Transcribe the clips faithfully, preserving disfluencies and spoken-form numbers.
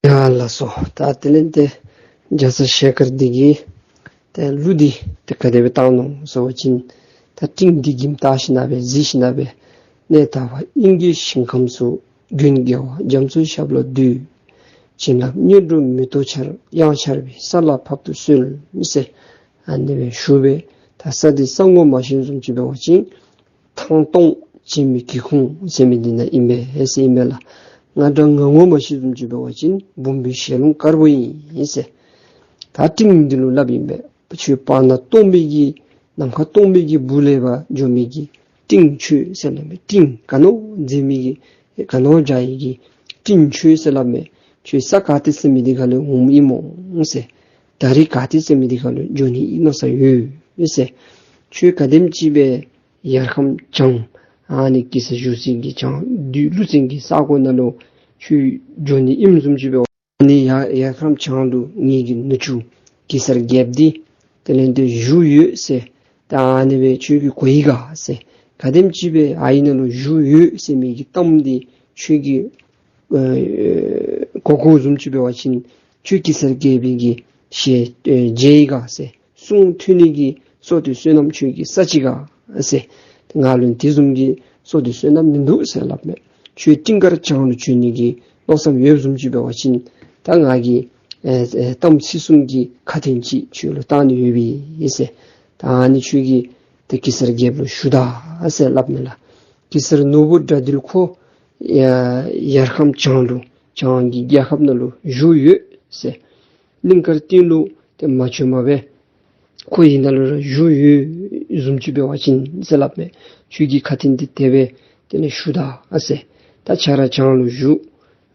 ཡ་ལགས་སོ། ད་དེ་ལས་ཏེ་རྒྱ་ཚ་ཞལ་དཀར་འདི་གིས་ཏེ་གླུ་འདི་ཏེ་ག་དེ་སྦེ་བཏང་ནུག་ཟེར་བ་ཅིན་ད་སྤྲིན་འདི་གིས་བཏགས་ཞིནམ་ལས་གཟིགས་ཞིནམ་ལས་གནས་དག་པ་དབྱིན་སྐད་ཞིང་ཁམས་སུ། མགོན་རྒྱལ་བ་རྒྱ་མཚོའི་ཞབས་ལ་འདུད། བྱིན་རླབས་གཉེར་དྲུག་མེ་ཏོག་ཆར། གཡང་ཆར་བའི་ས་ལ་ཕབ་ཏུ་གསོལ་ཟེར། ཨ་ནི་སྦེ་ཞུ་སྦེ་ད་ས་འདི་ས་ངོ་མ་ཤེས་བཟུམ་ཅིག་འབད་བ་ཅིན་ཐང་སྟོང་བྱེ་མའི་སྒེའུ་ཁུང་ཟེར་མི་འདི་ནང་ཨིན་པས་ཟེར་ཨིན་པས་ལགས། ང་འདྲ་ང་ངོ་མ་ཤེས་བཟུམ་ཅིག་འབད་བ་ཅིན་འབུམ་པའི་ཞལ་ལུང་དཀར་པོ་ཨིན་ཟེར། ད་སྤྲིན་འདི་ལུ་སླབ་ཨིན་པས། ཁྱོད་བར་ན་སྟོང་པའི་གི་ནམ་མཁའ་སྟོང་པའི་གི་སྦུག་ལས་ཕར་འགྱོ་མི་གི་སྤྲིན་ཁྱོད་ཟེར་སླབ་མས། སྤྲིན་ག་ནོར་འཛིན་མི་གི་ག་ནོར་འཇའ་ཡི་གི་སྤྲིན་ཁྱོད་ཟེར་སླབ་མས། ཁྱོད་ས་ག་ཏེ་ཟེར་མི་འདི་ཁ་ལས་འོངམ་ཨིན་མོ་ཟེར། ད་རིས་ག་ཏེ་ཟེར་མི་འདི་ཁ་ལུ་འགྱོ་ནི་མནོ་ས་ཡོད་ཟེར། ཁྱོད་ག་དེམ་ཅིག་སྦེ་ཡར་ཁམས་བྱང་ཨ་ནི་གེ་སར་བཞུགས་སའི་གི་བྱང་བདུད་ཀླུ་བཙན་གྱི་ས་གོ་ནང་ལུ་ཁྱོད་འགྱོ་ནི་ཨིནམ་བཟུམ་ཅིག་འབད་བ་ཨ་ནི་ཡར་ཡར་ཁམས་བྱང་ལུ་ངེ་གི་ནུ་གཅུང་གེ་སར་རྒྱལཔོ་འདི་དེ་ལས་ཏེ་བཞུགས་ཡོད་ཟེར། ད་ཨ་ནི་སྦེ་ཁྱོད་ཀྱིས་གོ་ཡི་ག་ཟེར། ག་དེམ་ཅིག་སྦེ་ཨའི་ནང་ལུ་བཞུགས་ཡོད་ཟེར་མི་གི་གཏམ་འདི་ཁྱོད་ཀྱིས་ཨེ་གོ་གོཝ་བཟུམ་ཅིག་འབད་བ་ཅིན་ཁྱོད་གེ་སར་རྒྱལ་པོའི་གི་ཞལ་ཨེ་མཇལ་ཡི་ག་ཟེར། གསུང་ཐོས་ནི་གི་བསོད་བདེ་བསོད་ནམས་ཁྱོད་ཀྱིས་བསགས་ཅི་ག་ཟེར། ང་ལུ་དེ་བཟུམ་གྱི་བསོད་བདེ་བསོད་ནམས་མིན་འདུག་ཟེར་སླབ་མས། ཁྱོད་སྤྲིན་དཀར་བྱང་ལུ་འགྱོ་ནི་གི་མནོ་བསམ་ཡོདཔ་བཟུམ་ཅིག་འབད་བ་ཅིན་ད་ང་གིས་ཨེ་ཨེ་གཏམ་ཚིག་གསུམ་གྱི་ཁ་འཕྲིན་ཅིག་ཁྱོད་ལུ་བཏང་ནི་ཡོད་པས་ཟེར། ད་ཨ་ནི་ཁྱོད་ཀྱིས་ད་གེ་སར་རྒྱལཔོ་ལུ་ཞུ་ད་ཟེར་སླབ་མས་ལགས། གེ་སར་ནོར་བུ་དགྲ་འདུལ་ཁོ་ཡ་ཡར་ཁམས་བྱང་ལུ་བྱང་གི་རྒྱལ་ཁབ་ནང་ལུ་བཞུགས་ཡོད་ཟེར། གླིང་དཀར་སྟེང་ལུ་ཏེ་མ་བྱོནམ་སྦེ་ཁོ་གི་ནང་ལུ་ར་བཞུགས་ཡོད་བཟུམ་ཅིག་འབད་བ་ཅིན་ཟེར་སླབ་མས། ཁྱོད་ཀྱིས་ཁ་འཕྲིན་འདི་དེ་སྦེ་དེ་ལས་ཞུ་ད་ཟེར། ད་ཁྱོད་ར་བྱང་ལུ་བཞུགས་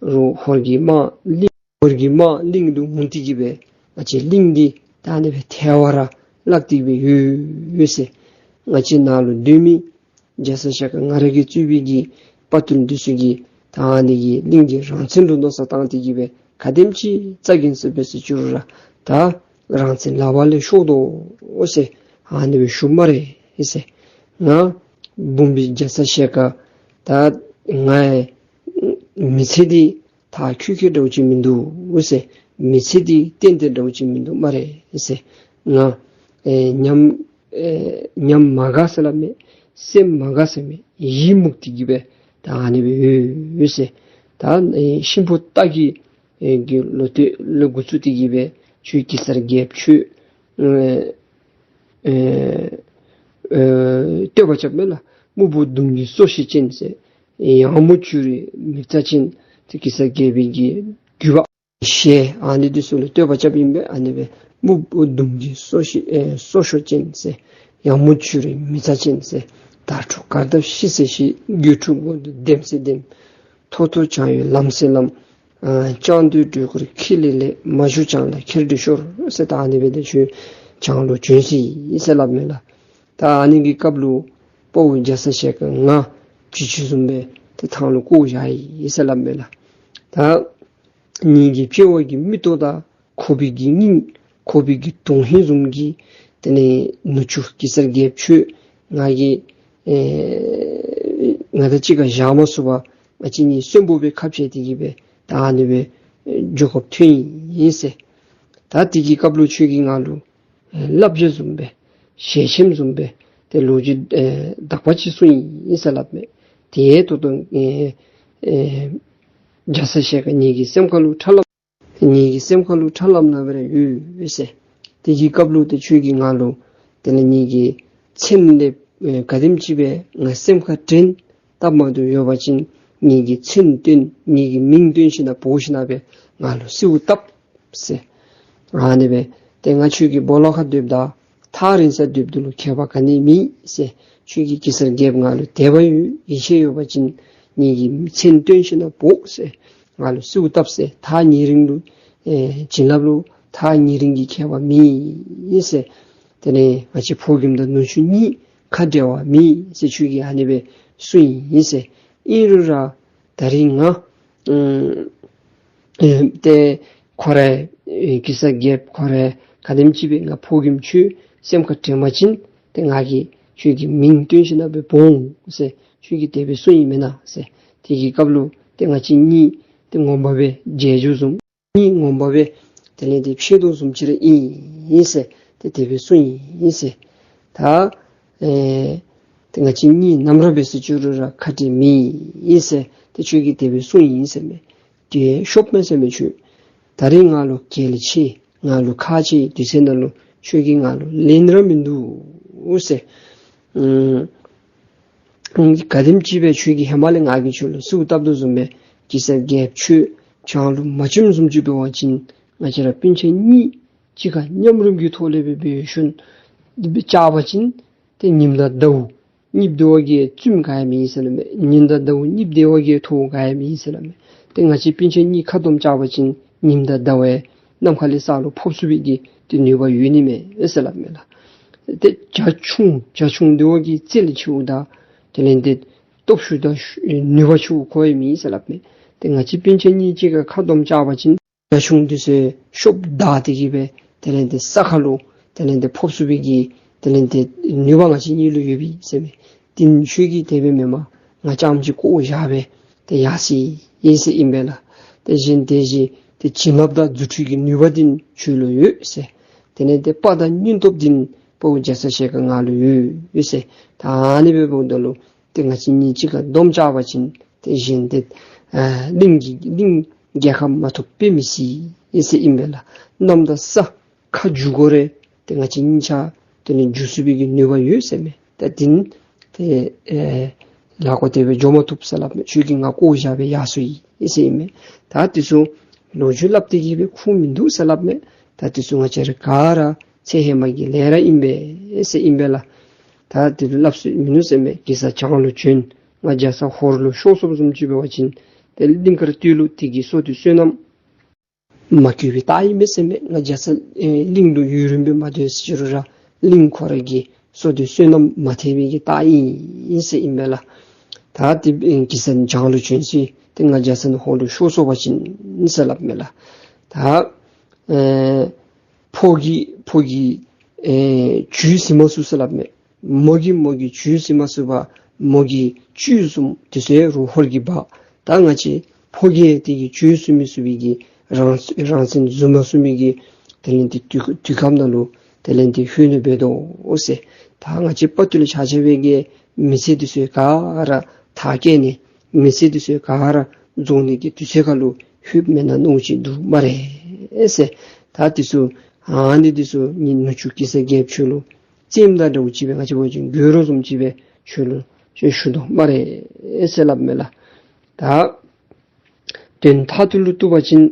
རུང་ཧོར་གྱི་དམག་གླིང་ཧོར་གྱི་དམག་གླིང་དུ་འོང་སྟེ་གི་སྦེ་ང་བཅས་གླིང་འདི་ད་ཨ་ནི་སྦེ་ཐལ་བར་བརླག་སྟེ་གི་སྦེ་ཡོད་ཡོད་ཟེར། ང་བཅས་ནཱ་ལུ་སྡོད་མི་རྒྱ་ཚ་ཞལ་དཀར་ང་ར་གིས་གཙོས་པའི་གི་དཔའ་རྟུལ་འདི་ཚུ་གིས་ད་ཨ་ནི་གི་གླིང་འདི་རང་བཙན་ལུ་མནོ་བསམ་བཏང་སྟེ་གི་སྦེ་ག་དེམ་ཅིག་རྩ་འགེངས་སུ་འབད་སུ་བཅུག་རུང་ར་ད་རང་བཙན་ལག་པ་ལས་ཤོར་དོ་ཟེར་ཨ་ནི་སྦེ་ཞུཝ་སྨ་རེ་ཟེར། ང་འབུམ་པའི་རྒྱ་ཚ་ཞལ་དཀར་ད་ང་མི་ཚེ་འདི་ཐག་ཁུ་ཁུ་འདྲཝ་ཅིག་མིན་འདུག་ཟེར། མི་ཚེ་འདི་ཏན་ཏན་འདྲཝ་ཅིག་མིན་འདུག་སྨ་རེ་ཟེར། ང་ཨེ་ཉམས་ཨེ་ཉམས་མ་དགའ་ཟེར་སླབ་མས། སེམས་མ་དགའ་ཟེར་མས། ཡིད་མུག་སྟེ་གི་སྦེ་ད་ཨ་ནི་སྦེ་ཡོད་ཡོད་ཟེར། ད་ཨེ་གཤིན་པོ་སྟག་གི་ཨེ་གི་ལོ་སྟོད་ལས་འགོ་བཙུགས་ཏེ་གི་སྦེ་ཁྱོད་གེ་སར་རྒྱལཔོ་ཁྱོད་ཨེ་ཨེ་ཨེ་བསྟོད་པ་རྐྱབ་མས་ལགས། སྨུག་པོ་ཟླུམ་གྱི་སོ་ཤིང་ཅན་ཟེར། ཡང་མུ་ཅུ་རིའི་མིག་རྩ་ཅན། ཏེ་གེ་སར་རྒྱལ་པོའི་གི་རྒྱུད་པ་ཞེས་ཨ་ནི་འདི་ཚུ་ལུ་བསྟོད་པ་རྐྱབ་ཨིན་པས། ཨ་ནི་སྦེ་སྨུག་པོ་ཟླུམ་གྱི་སོ་ཤིང་ཨེ་སོ་ཤིང་ཅན་ཟེར། ཡང་མུ་ཅུ་རིའི་མིག་རྩ་ཅན་ཟེར། དྭ་ཕྲུག་གར་འདབས་ཤིག་ཟེར་ཤིག། དགོད་ཕྲུག་མགོ་འདི་ལྡེམ་ཟེར་ལྡེམ། མཐོ་མཐོ་བྱང་ཡུལ་ལམ་ཟེར་ལམ། ཨ་ལྕང་སྟོད་འགྲོས་འཁོར་འཁྱིལ་ལེ་ལེ། མ་ཞུ་བྱང་ལ་འཁྱིལ་འགྲོས་ཤོར་ཟེར། ད་ཨ་ནི་སྦེ་ཏེ་ཁྱོད་བྱང་ལུ་བྱོན་སོ་ཡི་ཟེར་སླབ་མས་ལགས། ད་ཨ་ནི་གི་སྐབས་ལུ་དཔའ་བོ་རྒྱ་ཚ་ཞལ་དཀར་ང་བྱི་ཅུང་བཟུམ་སྦེ་ཏེ་ཐང་ལུ་བཀོ་བཞག་ཡི་ཟེར་སླབ་མས་ལགས། ད་ངེ་གི་དཔྱལ་བ་གི་མིག་ཏོ་དང་ཁོག་པའི་གི་སྙིང་ཁོག་པའི་གི་དོན་ཧིང་བཟུམ་གྱི་དེ་ལས་ནུ་གཅུང་གེ་སར་རྒྱལཔོ་ཁྱོད་ང་གི་ཨེ་ང་དང་གཅིག་ཁར་བཞག་མ་ཚུགས་པར་ང་བཅས་གཉིས་གསོན་པོ་སྦེ་ཁ་འཕྱལ་ཏེ་གི་སྦེ་ད་ཨ་ནི་སྦེ་ཨེ་འགྱོ་དགོཔ་ཐོན་ཡི་ཟེར། ད་དེ་གི་སྐབས་ལུ་ཁྱོད་ཀྱིས་ང་ལུ་ཨེ་བསླབ་བྱ་བཟུམ་སྦེ་ཞལ་ཆེམས་བཟུམ་སྦེ་ཏེ་ལོ་རྒྱུས་ཨེ་དག་པ་ཅིག་གསུངས་ཡི་ཟེར་སླབ་མས། དེ་ད་ལྟོ་ཨེ་ཨེ་རྒྱ་ཚ་ཞལ་དཀར་ངེ་གི་སེམས་ཁ་ལུ་ཁྲ་ལམ་ངེ་གི་སེམས་ཁ་ལུ་ཁྲ་ལམ་ལམ་སྦེ་ར་ཡོད་ཟེར། དེ་གི་སྐབས་ལུ་ཏེ་ཁྱོད་ཀྱིས་ང་ལུ་དེ་ལས་ངེ་གི་མཚན་ལས་ཨེ་ག་དེམ་ཅིག་སྦེ་ང་སེམས་ཁར་དྲན། སྟབས་མ་བདེཝ་ཡོད་པ་ཅིན་ངེ་གི་མཚན་བཏོན་ངེ་གི་མིང་བཏོན་ཞིནམ་ལས་འབོ་ཞིནམ་ལས་སྦེ་ང་ལུ་གསོལཝ་བཏབ་ཟེར། ཨ་ནི་སྦེ་ཏེ་ང་ཁྱོད་ཀྱི་སྦོ་ལོགས་ཁར་སྡོདཔ་ད་ཐག་རིང་སར་སྡོདཔ་ད་ལུ་ཁྱད་པར་ག་ནི་མེད་ཟེར། ཁྱོད་ཀྱིས་གེ་སར་རྒྱལཔོ་ང་ལུ་དད་པ་ཡོད་ཡིད་ཆེས་ཡོད་པ་ཅིན་ངེ་གི་མཚན་བཏོན་ཞིནམ་ལས་འབོ་ཟེར། ང་ལུ་གསོལཝ་བཏབ་ཟེར། ཐག་ཉེ་རིང་ལུ་ཨེ་བྱིན་རླབས་ལུ་ཐག་ཉེ་རིང་གི་ཁྱད་པར་མེད་ཟེར། དེ་ལས་ང་བཅས་ཕོ་རྒནམ་དང་ནུ་གཅུང་གཉིས་ཁ་འབྲལ་བ་མེད་ཟེར་ཁྱོད་ཀྱིས་ཨ་ནི་སྦེ་གསུངས་ཡི་ཟེར། ཨིན་རུང་ར་ད་རིས་ང་ཨེ་ཏེ་ཁོ་ར་ཨེ་གེ་སར་རྒྱལཔོ་ཁོ་ར་ག་དེམ་ཅིག་སྦེ་ང་ཕོ་རྒནམ་ཁྱོད་སེམས་ཁར་དྲན་པ་ཅིན་ཏེ་ང་གིས་ཁྱོད་ཀྱི་མིང་བཏོན་ཞིནམ་ལས་སྦེ་འབོ་འོང་ཟེར་ཁྱོད་ཀྱིས་དེ་སྦེ་གསུངས་ཡི་མེན་ན་ཟེར། དེ་གི་སྐབས་ལུ་ཏེ་ང་བཅས་གཉིས་ཏེ་ངོ་མ་སྦེ་མཇལ་རྒྱུ་བཟུམ་ གཉིད་ངོ་མ་སྦེ་དེ་ལས་ཏེ་ཕྱད་དོ་བཟུམ་ཅིག་ར་ཨིན་ཟེར། ཏེ་དེ་སྦེ་གསུངས་ཡི་ཟེར། ད་ཨེ་ཏེ་ང་བཅས་གཉིད་ནམ་ར་འབད་ཟེར་ཅི་རུང་ར་ཁ་བྲལ་མེད་ཟེར། ཏེ་ཁྱོད་ཀྱིས་དེ་སྦེ་གསུངས་ཡི་ཟེར་མས། ཏེ་ཤོབ་མས་ཟེར་མས་ཁྱོད། ད་རིས་ང་ལུ་གལ་ཆེ་ང་ལུ་ཁག་ཆེ་དུས་ཚོད་ནང་ལུ་ཁྱོད་ཀྱིས་ང་ལུ་ལན་ར་མིན་འདུག་ཟེར། ཨུམ། ག་དེམ་ཅིག་སྦེ་ཁྱོད་ཀྱིས་ཧེ་མ་ལས་ང་གིས་ཁྱོད་ལུ་གསོལཝ་བཏབ་དོ་བཟུམ་སྦེ་གེ་སར་རྒྱལཔོ་ཁྱོད་བྱང་ལུ་མ་བྱོནམ་བཟུམ་ཅིག་འབད་བ་ཅིན་ང་བཅས་ར་སྤུན་ཆ་གཉིས་གཅིག་ཁར་མཉམ་རུབ་ཀྱི་ཐོག་ལས་སྦེ་འབད་ཞིནམ་བཅར་བ་ཅིན་ཏེ་ཉིམ་དང་ཟླཝ་གཉིསཔོ་འདི་བ་གིས་བཙུམ་ག་ཡང་མེད་ཟེར་སླབ་མས། ཉིམ་དང་ཟླཝ་གཉིསཔོ་འདི་བ་གིས་ཐོབ་ག་ཡང་མེད་ཟེར་སླབ་མས། ཏེ་ང་བཅས་སྤུན་ཆ་གཉིས་ཁ་བསྡོམས་བཅར་བ་ཅིན་ཉིམ་དང་ཟླཝ་ཡང་ནམ་མཁའ་ལས་ས་ལུ་ཕོབ་ཚུགས་པའི་གི་ཏེ་ནུས་པ་ཡོད་ནི་མས་ཟེར་སླབ་མས་ལགས། ཏེ་བྱ་ཁྱུང་བྱ་ཁྱུང་འདི་བ་གིས་རྩལ་ཆེཝ་དང་དེ་ལས་ཏེ་སྟོབས་ཤུགས་དང་ནུས་པ་ཆེཝ་ག་ཡང་མེད་ཟེར་སླབ་མས། ཏེ་ང་བཅས་སྤུན་ཆ་གཉིས་གཅིག་ཁར་ཁ་བསྡོམས་བཅར་བ་ཅིན་བྱ་ཁྱུང་འདི་ཚུ་ཤོབ་བདའ་སྟེ་གི་སྦེ་དེ་ལས་ཏེ་ས་ཁ་ལུ་དེ་ལས་ཏེ་ཕོབ་ཚུགས་པའི་གི་དེ་ལས་ཏེ་ནུས་པ་ང་བཅས་གཉིས་ལུ་ཡོད་པས་ཟེར་མས། དེ་ཁྱོད་ཀྱིས་དེ་སྦེ་མེན་པར་ང་རྐྱངམ་གཅིག་བཀོ་བཞག་སྦེ་ཏེ་ཡར་སོ་ཡི་ཟེར་ཨིན་པས་ལགས། དེ་བཞིན་དེ་བཞིན་ཏེ་བྱིན་རླབས་དང་རྫུ་འཕྲུལ་གྱི་ནུས་པ་འདི་ཁྱོད་ལུ་ཡོད་ཟེར། དེ་ལས་ཏེ་དཔའ་དང་སྙིང་སྟོབས་འདི་དཔའ་བོ་རྒྱ་ཚ་ཞལ་དཀར་ང་ལུ་ཡོད་ཟེར། ད་ཨ་ནི་སྦེ་འབདཝ་ད་ལུ་ཏེ་ང་བཅས་གཉིས་གཅིག་ཁར་བསྡོམས་བཅར་བ་ཅིན་ཏེ་གཞན་ཏེ་ཨ་གླིང་གི་གླིང་རྒྱལ་ཁམས་མ་ཐུབ་དཔེ་མི་སྲིད་ཟེར་ཨིན་པས་ལགས། གནམ་དང་ས་ཁ་འཇུ་དགོ་རུང་ཏེ་ང་བཅས་གཉིས་ཆ་དེ་ལས་འཇུ་ཚུགས་པའི་གི་ནུས་པ་ཡོད་ཟེར་མས། ད་དེ་ནི་ཏེ་ཨེ་ལཱ་ཁག་དེ་སྦེ་འགྱོ་མ་བཏུབ་ཟེར་སླབ་མས། ཁྱོད་ཀྱིས་ང་བཀོ་བཞག་སྦེ་ཡར་སོ་ཡི་ཟེར་ཨིན་མས། ད་དེ་ཚུ་ལོ་རྒྱུས་སླབ་སྟེ་གི་སྦེ་ཁུངས་མིན་འདུག་ཟེར་སླབ་མས། ད་དེ་ཚུ་ང་བཅས་ར་ག་ར་ཚེ་ཧེ་མ་གི་ལས་ར་ཨིན་པས་ཟེར་ཨིན་པས་ལགས། ད་དེ་ལུ་སླབ་སྲོལ་མིན་འདུག་ཟེར་མས། གེ་སར་བྱང་ལུ་བྱོན། ང་རྒྱ་ཚ་ཧོར་ལུ་ཤོར་སོངམ་བཟུམ་ཅིག་འབད་བ་ཅིན་ཏེ་གླིང་དཀར་སྟོད་ལུ་དེ་གི་བསོད་སྡེ་བསོད་ནམས་མ་གུས་པའི་རྟགས་ཨིན་མས་ཟེར་མས། ང་རྒྱ་ཚ་ཨེ་གླིང་ལུ་ཡུན་རིངམོ་སྦེ་མ་སྡོད་ཟེར་ཅི་རུང་ར་གླིང་ཁོ་ར་གི་བསོད་སྡེ་བསོད་ནམས་མ་ཐེག་པའི་གི་རྟགས་ཨིན་ཟེར་ཨིན་པས་ལགས། ད་དེ་ཨེ་གེ་སར་བྱང་ལུ་བྱོན་ཅི། ཏེ་ང་རྒྱ་ཚ་ནི་ཧོར་ལུ་ཤོར་སོང་པ་ཅིན་ཟེར་སླབ་མས་ལགས། ད་ཨེ་ཕོ་གི་ཕོ་གི་ཨེ་བྱོལ་ཟིན་མ་ཚུགས་ཟེར་སླབ་མས། མོ་གིས་མོ་གིས་བྱོལ་ཟིན་མ་ཚུགས་པར་མོ་གི་བཅུད་བཟུམ་དེ་ཚུ་རུང་ཧོར་གྱིས་འབག། ད་ང་བཅས་ཕོ་རྒྱས་དེ་གིས་བྱོལ་ཟིན་མི་ཚུགས་པའི་གི་རང་རང་སེམས་བཟུང་མ་ཚུགས་མི་གི་དེ་ལས་ཏེ་དུས་དུས་སྐབས་ནང་ལུ་དེ་ལས་ཏེ་ལྷོད་ནི་འབད་དོ་ཟེར། ད་ང་བཅས་དཔའ་བརྟུལ་ཆ་ཁྱབ་པའི་གི་མི་ཚེ་དེ་ཚུ་ག་ར་ཐག་བཅད་ནི་མི་ཚེ་དེ་ཚུ་ག་ར་རྫོགས་ནི་གི་དུས་ཚོད་ཁར་ལུ་ལྷོདཔ་མེན་ན་མནོཝ་ཅིག་འདུག་སྨ་རེ་ཟེར། ད་དེ་ཚུ་ཨ་ནི་དེ་ཚུ་ངེའི་ནུ་གཅུང་གེ་སར་རྒྱལཔོ་ཁྱོད་ལུ་རྩེདམོ་དང་འདྲཝ་ཅིག་སྦེ་ང་བཅས་འབད་བ་ཅིན་འགྱོ་རོགས་བཟུམ་ཅིག་སྦེ་ཁྱོད་ལུ་ཞུ་དོ་སྨ་རེ་ཟེར་སླབ་མས་ལགས། ད་དོན་མཐར་ཐུག་ལུ་བཏུབ་པ་ཅིན་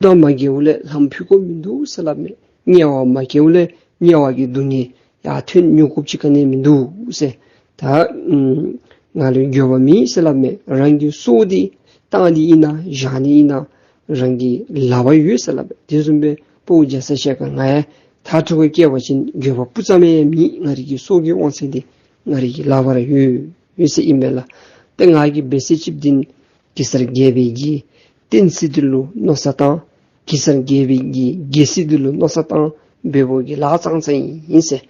ད་མ་དགེ་བ་ལས་ལྷམ་ཕུད་དགོཔ་མིན་འདུག་ཟེར་སླབ་མས། དམྱལ་བ་མ་དགེ་བ་ལས་དམྱལ་བ་གི་སྡུག་བསྔལ་ཡར་ཐོན་མྱོང་དགོཔ་ཅིག་ག་ནི་ཡང་མིན་འདུག་ཟེར། ད་ཨམ་ང་ལུ་འགྱོད་པ་མེད་ཟེར་སླབ་མས། རང་གི་སྲོག་འདི་བཏང་ནི་ཨིན་ན་བཞག་ནི་ཨིན་ན་རང་གི་ལག་པར་ཡོད་ཟེར་སླབ་མས། དེ་བཟུམ་སྦེ་དཔའ་བོ་རྒྱ་ཚ་ཞལ་དཀར་ང་ཡང་མཐའ་ཐུག་ཁར་སྐྱེ་བ་ཅིན་འགྱོད་པ་སྤུ་ཙམ་ཡང་མེད། ང་རའི་གི་སྲོག་གི་དབང་ཚད་འདི་ང་རའི་གི་ལག་པར་ཡོད་ཡོད་ཟེར་ཨིན་པས་ལགས། ཏེ་ང་གིས་འབད་ཟེར་ཅིག་འདི་གེ་སར་རྒྱལ་པོའི་གི་བསྟན་སྲིད་འདི་ལུ་མནོ་བསམ་བཏང་། གེ་སར་རྒྱལ་པོའི་གི་རྒྱལ་སྲིད་འདི་ལུ་མནོ་བསམ་བཏང་འབདཝ་གི་ལཱ་ཙང་ཙང་ཨིན་ཟེར།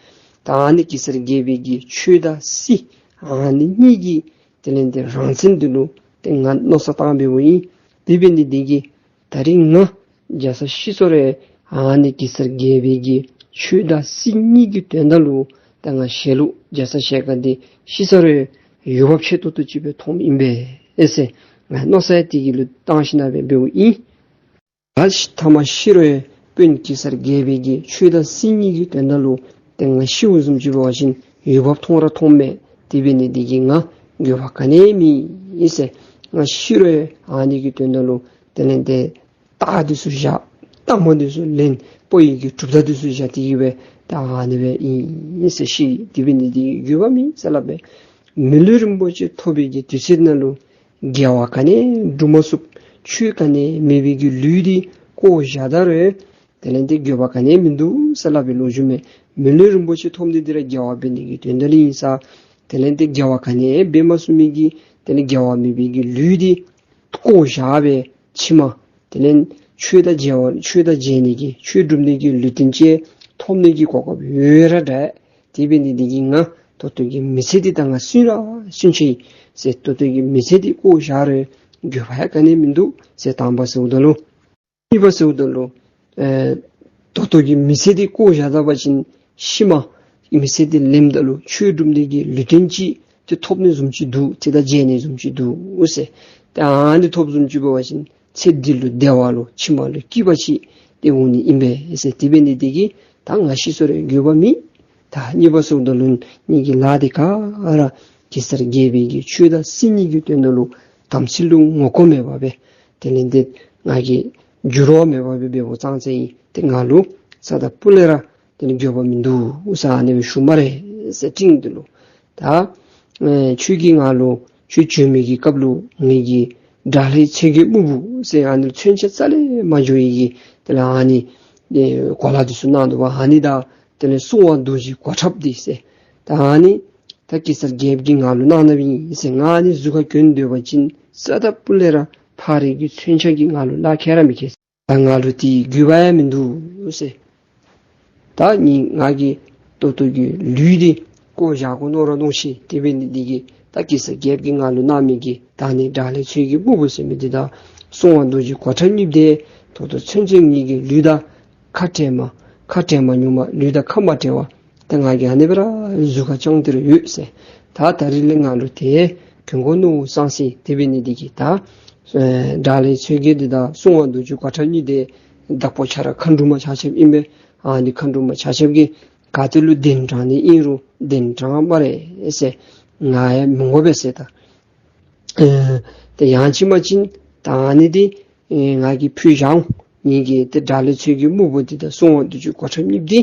ད་ཨ་ནི་གེ་སར་རྒྱལ་པོའི་གི་ཆོས་དང་སྲིད་ཨ་ནི་གཉིས་ཀྱི་དེ་ལས་ཏེ་རང་མཚན་འདི་ལུ་ཏེ་ང་མནོ་བསམ་བཏང་འབདཝ་ཨིན། དེ་འབད་ནི་འདི་གིས་ད་རིས་ང་རྒྱ་ཚ་ཤི་སོང་རུང་ཨ་ནི་གེ་སར་རྒྱལ་པོའི་གི་ཆོས་དང་སྲིད་གཉིས་ཀྱི་དོན་དག་ལུ་ད་ང་ཞལ་ལུ་རྒྱ་ཚ་ཞལ་དཀར་འདི་ཤི་སོང་རུང་འོས་འབབ་ཆེ་ཏོག་ཏོ་ཅིག་སྦེ་མཐོངམ་ཨིན་པས་ཟེར་ང་མནོ་བསམ་དེ་གི་ལུ་བཏང་ཞིནམ་སྦེ་འབདཝ་ཨིན། ད་ཤི་ཐ་མ་ཤི་རུང་དཔོན་གེ་སར་རྒྱལ་པོའི་གི་ཆོས་དང་སྲིད་གཉིས་ཀྱི་དོན་དག་ལུ་ཏེ་ང་ཤིཝ་བཟུམ་ཅིག་འབད་བ་ཅིན་འོས་འབབ་མཐོང་ར་མཐོངམ་མས། དེ་འབད་ནི་འདི་གིས་ང་འགྱོད་པ་ག་ནི་ཡང་མེད་ཟེར། ང་ཤི་རུང་ཨ་ནི་གི་དོན་དག་ལུ་དེ་ལས་ཏེ་རྟ་འདི་ཚུ་བཞག། རྟ་མགོ་འདི་ཚུ་ལེན། དཔའ་བོའི་གི་གྲུབ་རྟགས་འདི་ཚུ་བཞག་སྟེ་གི་སྦེ་ད་ཨ་ནི་སྦེ་ཨིན་ཟེར་ཤི། དེ་འབད་ནི་འདི་གིས་འགྱོད་པ་མེད་ཟེར་སླབ་པས། མི་ལུས་རིན་པོ་ཆེ་ཐོབ་པའི་གི་དུས་ཚོད་ནང་ལུ་དགེ་བ་ག་ནི་ཡང་སྒྲུབ་མ་ཚུགས། ཆོས་ག་ནི་ཡང་མེད་པའི་གི་ལུས་འདི་བཀོ་བཞག་ད་རུང་དེ་ལས་ཏེ་འགྱོད་པ་ག་ནི་ཡང་མིན་འདུག་ཟེར་སླབ་པའི་ལོ་རྒྱུས་མས། མི་ལུས་རིན་པོ་ཆེ་ཐོབ་ནི་འདི་ར་དགེ་བ་འབད་ནི་གི་དོན་དག་ལུ་ཨིན་ས། དེ་ལས་ཏེ་དགེ་བ་ག་ནི་ཡང་འབད་མ་ཚུགས་མི་གི་དེ་ལས་དགེ་བ་མེད་པའི་གི་ལུས་འདི་བཀོ་བཞག་སྦེ་ཕྱི་མ་དེ་ལས་ཆོས་དང་མཇལ་བ་ཆོས་དང་མཇལ་ནི་གི་ཆོས་སྒྲུབ་ནི་གི་ལུས་རྟེན་ཅིག་ཐོབ་ནི་གི་གོ་སྐབས་ཡོད་ར་འདྲ། དེ་འབད་ནི་འདི་གིས་ང་ད་ལྟོ་གི་མི་ཚེ་འདི་ད་ང་སུན་ར་སུན་ཆི་ཟེར། ད་ལྟོ་གི་མི་ཚེ་འདི་བཀོ་བཞག་རུང་འགྱོད་པ་ཡང་ག་ནི་ཡང་མིན་འདུག་ཟེར། དང་པ་ཟེརཝ་ད་ལུ་ གཉིས་པ་ཟེརཝ་ད་ལུ་ཨེ་ད་ལྟོ་གི་མི་ཚེ་འདི་བཀོ་བཞག་ད་པ་ཅིན་ཤུལ་མ་མི་ཚེ་འདི་ལེནམ་ད་ལུ་ཆོས་སྒྲུབ་ནི་གི་ལུས་རྟེན་ཅིག་ཏེ་ཐོབ་ནི་བཟུམ་ཅིག་འདུག། ཏེ་ད་མཇལ་ནི་བཟུམ་ཅིག་འདུག་ཟེར། ཏེ་ཨ་ནི་ཐོབ་བཟུམ་ཅིག་འབད་བ་ཅིན་ཚེ་འདི་ལུ་བདེ་བ་ལུ་ཕྱི་མ་ལུ་སྐྱིད་པ་ཅིག་ཏེ་འོང་ནི་ཨིན་པས་ཟེར། དེ་འབད་ནི་དེ་གིས་ད་ང་ཤི་སོང་རུང་འགྱོད་པ་མེད། ད་གཉིས་པ་ཟེརཝ་ད་ལུ་ངེ་གི་ལཱ་འདི་ག་ར་གེ་སར་རྒྱལ་པོའི་གི་ཆོས་དང་སྲིད་གཉིས་ཀྱི་དོན་དག་ལུ་དམ་ཚིག་ལུ་ངོ་རྒོལ་མེད་པར་སྦེ་དེ་ལས་འདི་ང་གིས་འགྱུར་བ་མེད་པར་སྦེ་འབདཝ་ཙང་ཙང་ཨིན། ཏེ་ང་ལུ་རྩ་དང་སྤུ་ལས་ར་དེ་ལས་འགྱོད་པ་མིན་འདུག་ཟེར་ཨ་ནི་སྦེ་ཞུ་སྨ་རེ་ཟེར་སྤྲིང་འདི་ལུ། ད་ཨེ་ཁྱོད་ཀྱིས་ང་ལུ་ཁྱོད་བྱོན་མི་གི་སྐབས་ལུ་ངེ་གི་དགྲ་ལྷའི་ཚོགས་ཀྱི་སྨུག་པོ་ཟེར་ཨ་ནི་མཚོན་ཆ་རྩ་ལས་མ་འགྱོ་ཡི་གི་དེ་ལས་ཨ་ནི་ཨེ་གོ་ལ་འདི་ཚུ་གནང་འདུག་པ། ཨ་ནི་དང་དེ་ལས་སྲུང་བ་རྡོ་རྗེ་གོ་ཁྲབ་འདི་ཟེར། ད་ཨ་ནི་ད་གེ་སར་རྒྱལཔོ་གིས་ང་ལུ་གནང་གནངམ་ཨིན་ཟེར། ང་ཨ་ནི་གཟུགས་ཁར་གྱོན་སྡོད་པ་ཅིན་རྩ་དང་སྤུ་ལས་ར་ཕག་རིའི་གི་མཚོན་ཆ་གིས་ང་ལུ་ལག་ཁྱེར་ར་མི་ཁེལ། ད་ང་ལུ་དེ་དགོས་པ་ཡང་མིན་འདུག་ཟེར། ད་ནི་ང་གིས་ད་ལྟོ་གི་ལུས་འདི་བཀོ་བཞག་དགོ་མནོ་ར་མནོ་ཤེས། དེ་འབད་ནི་འདི་གིས་ད་གེ་སར་རྒྱལཔོ་གིས་ང་ལུ་གནང་མི་གི་ད་ནི་དགྲ་ལྷའི་ཚོགས་ཀྱི་སྨུག་པོ་ཟེར་མི་འདི་དང་སྲུང་བ་རྡོ་རྗེ་གོ་ཁྲབ་གཉིས་འདི་ད་ལྟོ་ཚུན་ཚོད་ངེ་གི་ལུས་དང་ཁ་བྲལ་མ་ཁ་བྲལ་མ་མྱོང་མ་ལུས་དང་ཁ་མ་བྲལ་བར་ད་ང་གིས་ཨ་ནི་སྦེ་ར་གཟུགས་ཁར་བཅང་སྟེ་ར་ཡོད་ཟེར། ད་ད་རིས་ལས་ང་ལུ་དེ་གྱོན་དགོ་མནོ་ཙང་ཙང་དེ་འབད་ནི་འདི་གིས་ད་ཨེ་དགྲ་ལྷའི་ཚོགས་ཀྱི་འདི་དང་སྲུང་བ་རྡོ་རྗེ་གོ་ཁྲབ་གཉིས་འདི་བདག་པོ་ཁྱོད་ར་མཁའ་འགྲོ་མ་ཆ་ཁྱབ་ཨིན་པས། ཨ་ནི་མཁའ་འགྲོ་མ་ཆ་ཁྱབ་ཀྱིས་ག་ཏེ་ལུ་གདན་དྲངས་ནི་ཨིན་རུང་གདན་དྲངས་སྨ་རེ་ཟེར། ང་ཡང་མི་དགོ་པས་ཟེར། ད་ཨེ་ཏེ་ཡང་ཅིན་མ་ཅིན་ད་ཨ་ནི་འདི་ཨེ་ང་གིས་ཕུལ་བཞག་འོང་། ངེ་གི་ཏེ་དགྲ་ལྷའི་ཚོགས་ཀྱི་སྨུག་པོ་འདི་དང་སྲུང་བ་རྡོ་རྗེ་གོ་ཁྲབ་གཉིས་འདི་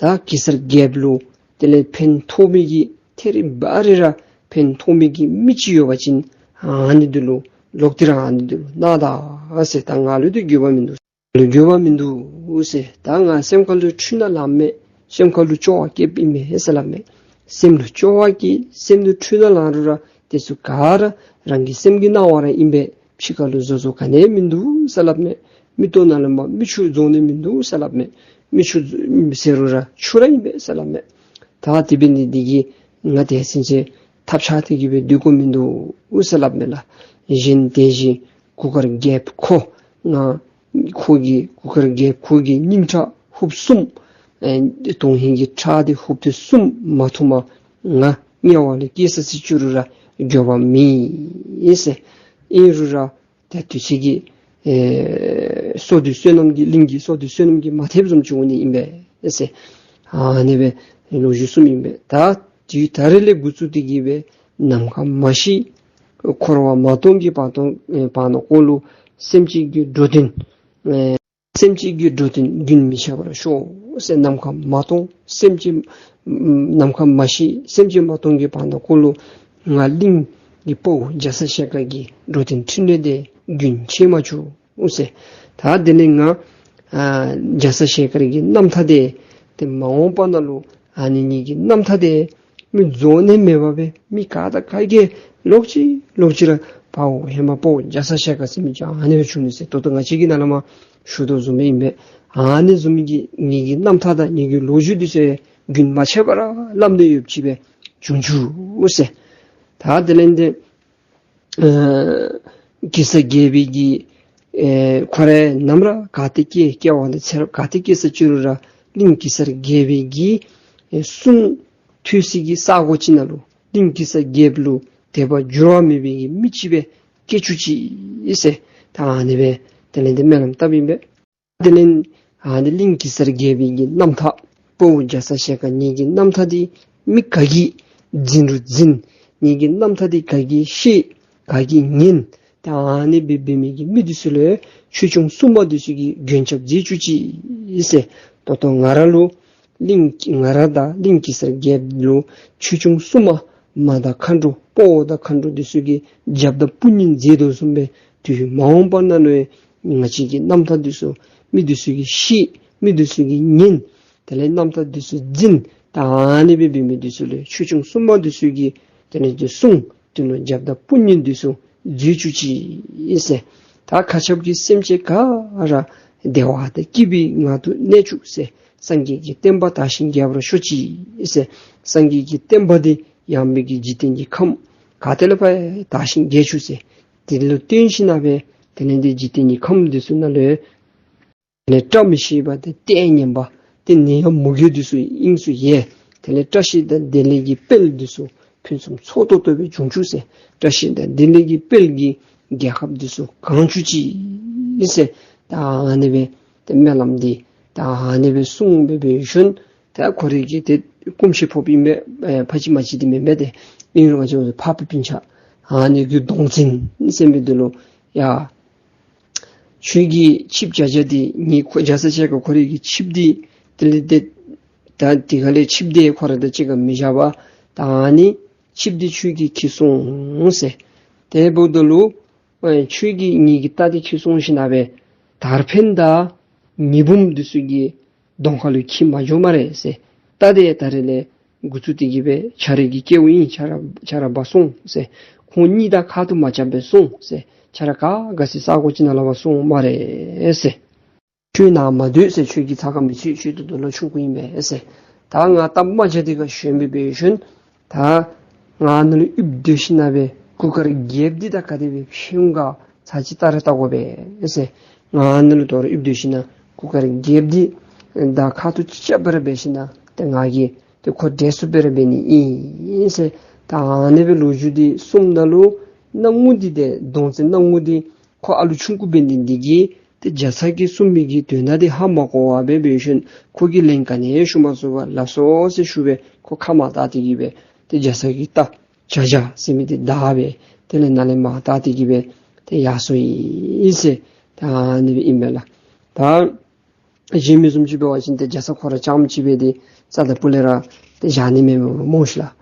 ད་གེ་སར་རྒྱལཔོ་ལུ་དེ་ལས་ཕན་ཐོགས་མི་གི་ཐད་རི་བ་རི་ར་ཕན་ཐོགས་མི་གི་མི་ཅིག་ཡོད་པ་ཅིན་ཨ་ནི་འདི་ལུ་ལོག་སྟེ་ར་ཨ་ནི་འདི་ལུ་གནང་ད་ཟེར། ད་ང་ལུ་འདི་དགོས་པ་མིན་འདུག། ལུ་འགྱོད་པ་མིན་འདུག་ཟེར། ད་ང་སེམས་ཁ་ལུ་འཁྲུལ་སྣང་ལངམ་མས། སེམས་ཁ་ལུ་སྐྱོ་བ་སྐྱེཝ་ཨིན་མས་ཟེར་སླབ་མས། སེམས་ལུ་སྐྱོ་བ་སྐྱེ་སེམས་ལུ་འཁྲུལ་སྣང་ལང་རུང་ར་དེ་ཚུ་ག་ར་རང་གི་སེམས་ཀྱི་སྣང་བ་ར་ཨིན་པས། ཕྱི་ཁ་ལུ་བཟོ་བཟོཝ་ག་ནི་ཡང་མིན་འདུག་ཟེར་སླབ་མས། མིག་ཏོ་ནང་ལས་མར་མིག་ཆུ་རྫོགས་ནི་མིན་འདུག་ཟེར་སླབ་མས། མིག་ཆུ་ཟེར་རུང་ར་ཆུ་ར་ཨིན་པས་ཟེར་སླབ་མས། ད་དེ་འབད་ནི་འདི་གིས་ང་དེ་ཚུན་ཚོད་ཐབས་ཆག་སྟེ་གི་སྦེ་སྡོད་དགོ་མིན་འདུག་ཟེར་སླབ་མས་ལགས། གཞན་དེ་བཞིན་གུར་དཀར་རྒྱལཔོ་ཁོ་ང་ཁོ་གི་གུར་དཀར་རྒྱལཔོ་ཁོ་གི་སྙིང་ཁྲག་ཧུབ་གསུམ་ཨེ་དོན་ཧིང་གི་ཁྲག་འདི་ཧུབ་ཏོ་གསུམ་མ་ཐོབ་མ་ང་དམྱལ་བ་ལུ་སྐྱེ་ས་ཅིག་འགྱོ་རུང་ར་འགྱོད་པ་མེད་ཟེར། ཨིན་རུང་ར་ད་དུས་ཚོད་ཀྱིས་ཨེ་སོ་བདུན་བསོད་ནམས་ཀྱིས་གླིང་གི་སོ་བདུན་བསོད་ནམས་ཀྱིས་མ་ཐེབས་བཟུམ་ཅིག་འོང་ནི་ཨིན་པས་ཟེར། ཨ་ནི་སྦེ་ལོ་རྒྱུས་གསུངམ་ཨིན་པས། ད་དུས་ད་རིས་ལས་འགོ་བཙུགས་ཏེ་གི་སྦེ་ནམ་མཁའ་མ་ཤི་འཁོར་བ་མ་སྟོངས་ཀྱི་བར་དོ་ཨེ་བར་ན་ཀོ་ལུ་སེམས་ཅན་གྱི་འགྲོ་དོན་ཨེ་སེམས་ཅན་གྱི་འགྲོ་དོན་རྒྱུན་མི་ཆད་པར་ཤོག་ཟེར། ནམ་མཁའ་མ་སྟོངས་སེམས་ཅན་ནམ་མཁའ་མ་ཤི་སེམས་ཅན་མ་སྟོངས་ཀྱི་བར་ན་ཀོ་ལུ་ང་གླིང་གི་དཔའ་བོ་རྒྱ་ཚ་ཞལ་དཀར་གྱི་འགྲོ་དོན་འཕྲིན་ལས་འདི་རྒྱུན་ཆད་མ་བཅུག་ཟེར། ད་དེ་ལས་ང་ཨ་རྒྱ་ཚ་ཞལ་དཀར་གྱི་རྣམ་ཐར་འདི་ཏེ་མ་འོངས་པ་ནང་ལུ་ཨ་ནི་ངེ་གི་རྣམ་ཐར་འདི་མི་རྫོགས་ནི་མེད་པར་སྦེ་མི་ག་དང་ག་གིས་ལོག་ཅི་ལོག་ཅི་ར་དཔའ་བོ་ཧེ་མ་དཔའ་བོ་རྒྱ་ཚ་ཞལ་དཀར་ཟེར་མི་ཅིག་ཨ་ནི་སྦེ་བྱུང་ནུག་ཟེར། ད་ལྟོ་ང་བཅས་ཀྱི་ནང་ལས་མར་ཞུ་དོ་བཟུམ་ཨིན་པས། ཨ་ནི་བཟུམ་གྱི་ངེ་གི་རྣམ་ཐར་དང་ངེ་གི་ལོ་རྒྱུས་འདི་ཚུ་རྒྱུན་མ་ཆད་པར་སླབ་སྟེ་ཡོདཔ་ཅིག་སྦེ་བྱུང་བྱུངམ་ཟེར། ད་དེ་ལས་འདི་ཨེ་གེ་སར་རྒྱལ་པོའི་གི་ཨེ་ཁོ་ར་ནམ་ར་ག་ཏེ་སྐྱེ་སྐྱེ་བ་དང་ཚེ་རབས་ག་ཏེ་སྐྱེ་ས་ཅིག་རུང་ར་གླིང་གེ་སར་རྒྱལ་པོའི་གི་ཨེ་གསུང་ཐོས་སའི་གི་ས་གོ་ཅིག་ནང་ལུ་གླིང་གེ་སར་རྒྱལཔོ་ལུ་དད་པ་འགྱུར་བ་མེད་པའི་གི་མི་ཅིག་སྦེ་སྐྱེ་བཅུག་ཅིག་ཟེར། ད་ཨ་ནི་སྦེ་དེ་ལས་འདི་སྨོན་ལམ་བཏབ་ཨིན་པས། དེ་ལས་ཨ་ནི་གླིང་གེ་སར་རྒྱལ་པོའི་གི་རྣམ་ཐར་དཔའ་བོ་རྒྱ་ཚ་ཞལ་དཀར་ངེ་གི་རྣམ་ཐར་འདི་མི་ག་གིས་འཛིན་རུང་འཛིན། ངེ་གི་རྣམ་ཐར་འདི་ག་གིས་ཤེས་ག་གིས་ཉན། ད་ཨ་ནི་སྦེ་འབད་མི་གི་མི་འདི་ཚུ་ལུ་ཆོས་སྐྱོང་སྲུང་མ་འདི་ཚུ་གིས་མགོན་སྐྱབས་མཛད་བཅུག་ཅིག་ཟེར། ད་ལྟོ་ང་ར་ལུ་གླིང་ང་ར་དང་གླིང་གེ་སར་རྒྱལཔོ་ལུ་ཆོས་སྐྱོང་སྲུང་མ་མ་དང་མཁའ་འགྲོ་དཔའ་བོ་དང་མཁའ་འགྲོ་འདི་ཚུ་གིས་རྒྱབ་དང་དཔུང་གཉེན་མཛད་དོ་བཟུམ་སྦེ་དུས་མ་འོངས་པ་ནང་ལུ་ཡང་ང་བཅས་ཀྱི་རྣམ་ཐར་འདི་ཚུ་མི་འདི་ཚུ་གིས་ཤེས། མི་འདི་ཚུ་གིས་ཉན། དེ་ལས་རྣམ་ཐར་འདི་ཚུ་འཛིན། ད་ཨ་ནི་སྦེ་འབད་མི་འདི་ཚུ་ལུ་ཆོས་སྐྱོང་སྲུང་མ་འདི་ཚུ་གིས་དེ་ལས་འདི་གསུང་དེ་ལུ་རྒྱབ་དང་དཔུང་གཉེན་འདི་ཚུ་མཛད་བཅུག་ཅིག་ཟེར། ད་མཁའ་ཁྱབ་ཀྱི་སེམས་ཅན་ག་ར་བདེ་བ་དང་སྐྱིད་པའི་ངང་དུ་གནས་བཅུག་ཟེར། སངས་རྒྱས་ཀྱི་བསྟན་པ་དར་ཞིང་རྒྱས་པར་ཤོག་ཅིག་ཟེར། སངས་རྒྱས་ཀྱི་བསྟན་པ་འདི་ཡངས་པའི་གི་འཇིག་རྟེན་གྱི་ཁམས་ག་ཏེ་ལས་ཕར་དར་ཞིང་རྒྱས་བཅུག་ཟེར། དེ་ལུ་བརྟེན་ཞིན་ན་སྦེ་དེ་ལས་འདི་འཇིག་རྟེན་གྱི་ཁམས་འདི་ཚུ་ནང་ལུ་ དེ་ལས་བཀྲ་མི་ཤིས་པ་དང་ལྟས་ངན་པ་དེ་ནད་ཡམས་མུ་གེ་འདི་ཚུ་དབྱིངས་སུ་ཡལ། དེ་ལས་བཀྲ་ཤིས་དང་བདེ་ལེགས་ཀྱི་དཔལ་འདི་ཚུ་ཕུན་སུམ་ཚོགས་ཏོག་ཏོ་སྦེ་འབྱུང་བཅུག་ཟེར། བཀྲ་ཤིས་དང་བདེ་ལེགས་ཀྱི་དཔལ་གྱིས་རྒྱལ་ཁབ་འདི་ཚུ་གང་བཅུག་ཅིག་ཟེར། ད་ཨ་ནི་སྦེ་ཏེ་སྨོན་ལམ་འདི་ད་ཨ་ནི་སྦེ་གསུངས་སྦེ་འབད་ཞིནམ་ད་ཁོ་རའི་གི་ཏེ་སྐུ་མཆེད་ཕོགཔ་ཨིན་པས། ཨེ་ཕ་གཅིག་མ་གཅིག་འདི་མེན་མས། ཏེ་ཨིན་རུང་ང་བཅས་འཕགས་པའི་སྤུན་ཆ་ཨ་ནི་གི་གདོང་བཙན་ཟེར་མི་འདི་ལུ་ཡ་ཁྱོད་ཀྱིས་ཆིབས་བྱ་བྱ་འདི་ངེའི་ཁོ་རྒྱ་ཚ་ཞལ་དཀར་ཁོ་རའི་གི་ཆིབས་འདི་དེ་ལས་ཏེ་ད་དེ་ག་ལས་ཆིབས་འདི་ཁོ་ར་དང་གཅིག་ཁར་མི་བཞག་པར་ད་ཨ་ནི་ཆིབས་འདི་ཁྱོད་ཀྱིས་འཁྱིད་སོང་ཟེར། དེ་འབདཝ་ད་ལུ་ཨེ་ཁྱོད་ཀྱིས་ངེའི་གི་རྟ་འདི་འཁྱིད་སོང་ཞིནམ་ལས་དར་འཕེན་དང་མེ་འབུམ་འདི་ཚུ་གི་གདོང་ཁ་ལུ་འཁྱིད་མ་འགྱོ་སྨ་རེ་ཟེར། རྟ་འདི་ད་རེས་ལས་འགོ་བཙུགས་ཏེ་གི་སྦེ་ཁྱོད་རའི་གི་སྐལཝ་ཨིན། ཁྱོད་ར་ཁྱོད་ར་འབག་སོང་ཟེར། ཁོང་གཉིས་དང་ཁ་ཐུག་མ་རྐྱབ་པར་སོང་ཟེར། ཁྱོད་ར་ག་ག་ཅི་ས་གོ་ཅིག་ནང་ལུ་འབག་སོང་སྨ་རེ་ཟེར། ཁྱོད་ནཱ་མ་སྡོད་ཟེར། ཁྱོད་ཀྱིས་ཚ་ཁ་མི་ཚུད། ཁྱོད་ད་ལྟོ་ལོ་ཆུང་ཀུ་ཨིན་པས་ཟེར། ད་ང་རྟ་རྨ་བྱ་འདི་ཁར་ཞོན་སྦེ་འབད་ཞིནམ་ད་ང་ནཱ་ལུ་ཡིབ་སྡོད་ཞིནམ་ལས་གུར་དཀར་རྒྱལཔོ་འདི་དང་ག་དེ་སྦེ་ཕྱད་འོང་ག་ཚར་གཅིག་བལྟ་ར་བལྟ་དགོ་པས་ཟེར། ང་ནཱ་ལུ་དོ་རུང་ཡིབ་སྡོད་ཞིནམ་ལས་གུར་དཀར་རྒྱལཔོ་འདི་དང་ཁ་ཐུག་ཅིག་རྐྱབ་སྦེ་ར་འབད་ཞིནམ་ལས་ཏེ་ང་གིས་ཏེ་ཁོ་བསྒྲལ་ཚུགསཔ་སྦེ་ར་འབད་ནི་ཨིན་ཟེར། ད་ཨ་ནི་སྦེ་ལོ་རྒྱུས་འདི་གསུངམ་ད་ལུ་སྣང་ངུ་འདི་ཏེ་གདོང་བཙན་སྣང་ངུ་འདི་ཁོ་ཨ་ལུ་ཆུང་ཀུ་འབད་ནི་འདི་གིས་ཏེ་རྒྱ་ཚ་གིས་གསུངས་མི་གི་དོན་དག་འདི་ཧ་མ་གོ་བར་སྦེ་འབད་ཞིནམ་ཁོ་གིས་ལན་ག་ནི་ཡང་ཞུ་མ་ཚུགས་པར་ལགས་སོ་ཟེར་ཞུ་སྦེ་ཁོ་ཁ་མར་བལྟ་སྟེ་གི་སྦེ་ཏེ་རྒྱ་ཚ་གི་རྟ་བྱ་བྱ་ཟེར་མི་འདི་བདའ་སྦེ་དེ་ལས་ནཱ་ལས་མར་བལྟ་སྟེ་གི་སྦེ་ཏེ་ཡར་སོང་ཡི་ཟེར། ད་ཨ་ནི་སྦེ་ཨིན་མས་ལགས། ད་གཞན་མི་བཟུམ་ཅིག་འབད་བ་ཅིན་ཏེ་རྒྱ་ཚ་ཁོ་ར་རྐྱངམ་ཅིག་སྦེ་ཏེ་རྩ་དང་སྤུ་ལས་ར་ཏེ་བཞག་ནི་མེད་མས་སྨོ་ཤིག་ལགས།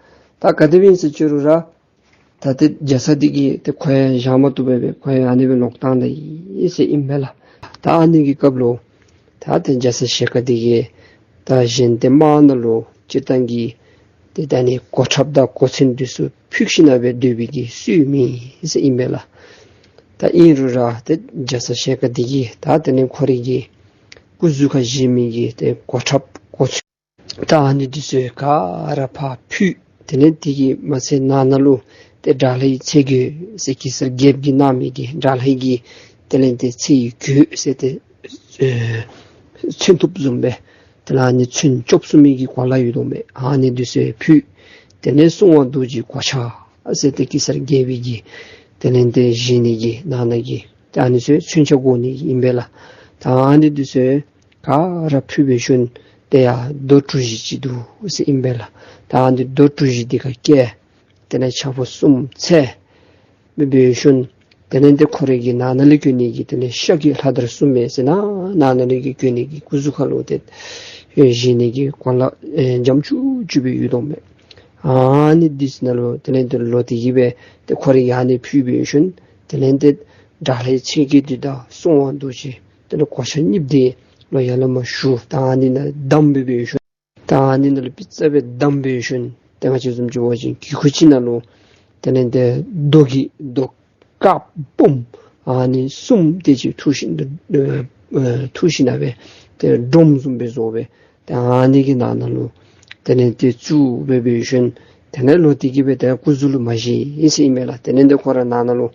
ད་ག་དེ་སྦེ་ཨིན་ཟེར་ཅི་རུང་ར་ད་ཏེ་རྒྱ་ཚ་འདི་གིས་ཏེ་ཁོ་ཡང་བཞག་མ་བཏུབ་པར་སྦེ་ཁོ་ཡང་ཨ་ནི་སྦེ་ལོག་བཏང་ད་ཡི་ཟེར་ཨིན་མས་ལགས། ད་ཨ་ནི་གི་སྐབས་ལུ་ད་ཏེ་རྒྱ་ཚ་ཞལ་དཀར་འདི་གིས་ད་གཞན་ཏེ་དམག་ནང་ལུ་སྤྱིར་བཏང་གི་ཏེ་ད་ནི་གོ་ཁྲབ་དང་གོ་མཚོན་འདི་ཚུ་ཕུད་ཞིནམ་ལས་སྡོད་པའི་གི་སྲོལ་མེད་ཟེར་ཨིན་མས་ལགས། ད་ཨིན་རུང་ར་ཏེ་རྒྱ་ཚ་ཞལ་དཀར་འདི་གིས་ད་དེ་ལས་ཁོ་རའི་གི་སྐུ་གཟུགས་ཁར་བཞེས་མི་གི་ཏེ་གོ་ཁྲབ་གོ་མཚོན་ད་ཨ་ནི་འདི་ཚུ་ག་ར་ཕར་ཕུད། དེ་ལས་དེ་གིས་མ་ཚད་ནང་ན་ལུ་ཏེ་དགྲ་ལྷའི་ཚེ་གོས་ཟེར་གེ་སར་རྒྱལཔོ་གིས་གནང་མི་གི་དགྲ་ལྷའི་གི་དེ་ལས་ཏེ་ཚེ་ཡི་གོས་ཟེར་ཏེ་ཨེ་མཚོན་ཐུབ་བཟུམ་སྦེ་དེ་ལས་ཨ་ནི་མཚོན་བཅོ་བཟུམ་མའི་གི་གོ་ལ་ཡོད་དོ་མས། ཨ་ནི་འདི་ཚུ་ཕུད། དེ་ལས་སྲུང་བ་རྡོ་རྗེའི་གོ་ཆ་ཟེར་ཏེ་གེ་སར་རྒྱལ་པོའི་གི་དེ་ལས་ཏེ་བཞེས་ནི་གི་ནང་ན་གི་ཏེ་ཨ་ནི་ཚུ་མཚོན་ཆ་བགོ་ནི་ཨིན་པས་ལགས། ད་ཨ་ནི་འདི་ཚུ་ག་ར་ཕུད་སྦེ་ཞིནམ་ཏེ་ཡར་རྡོ་གྲུ་བཞི་ཅིག་འདུག་ཟེར་ཨིན་པས་ལགས། ད་ཨ་ནི་རྡོ་གྲུ་བཞི་འདི་ཁར་བཀལ། དེ་ལས་ཕྱག་པོ་གསུམ་འཚལ་སྦེ་འབད་ཞིནམ་དེ་ལས་ཏེ་ཁོ་རའི་གི་ནང་ན་ལས་གྱོན་ནི་གི་དེ་ལས་ཤཱཀྱའི་ལྷ་དར་གསུམ་མས་ཟེར་ན་ནང་ན་ལས་གྱོན་ནི་གི་སྐུ་གཟུགས་ཁར་ལུ་ཏེ་ཨེ་བཞེས་ནི་གི་གོ་ལ་ཨེ་འཇམ་ཅུག་ཅུ་སྦེ་ཡོད་དོ་མས། ཨ་ནི་འདི་ཚུ་ནང་ལུ་དེ་ལས་ཏེ་ལོག་སྟེ་གི་སྦེ་ཏེ་ཁོ་རའི་ཨ་ནི་ཕུད་འབད་ཞིནམ་དེ་ལས་ཏེ་དགྲ་ལྷའི་ཚེ་གོས་འདི་དང་སྲུང་བ་རྡོ་རྗེ་དེ་ལས་གོ་ཆ་གཉིསཔོ་འདི་ལུ་ཡར་ལས་མར་ཞུ། ད་ཨ་ནི་ནང་བསྡམས་སྦེ་འབད་ཞིནམ་ད་ཨ་ནི་ནང་ལུ་པི་ཙ་སྦེ་བསྡམས་འབད་ཞིནམ་ཏེ་ང་བཅས་བཟུམ་ཅིག་འབད་བ་ཅིན་གི་ཁུག་ཅིག་ནང་ལུ་དེ་ལས་ཏེ་རྡོ་གི་རྡོ་དཀརཔོ་ཨ་ནི་གསུམ་དེ་ཅིག་འཐུ་ཞིནམ་ཨེ་འཐུ་ཞིནམ་སྦེ་ཏེ་སྒྲོམ་བཟུམ་སྦེ་བཟོ་སྦེ་ཏེ་ཨ་ནི་གི་ནང་ན་ལུ་དེ་ལས་ཏེ་བཙུགས་སྦེ་འབད་ཞིནམ་དེ་ལས་ལོག་སྟེ་གི་སྦེ་ཏེ་སྐུ་གཟུགས་ལུ་མ་བཞེས་ཟེར་ཨིན་མས་ལགས། དེ་ལས་ཏེ་ཁོ་ར་ནང་ན་ལུ་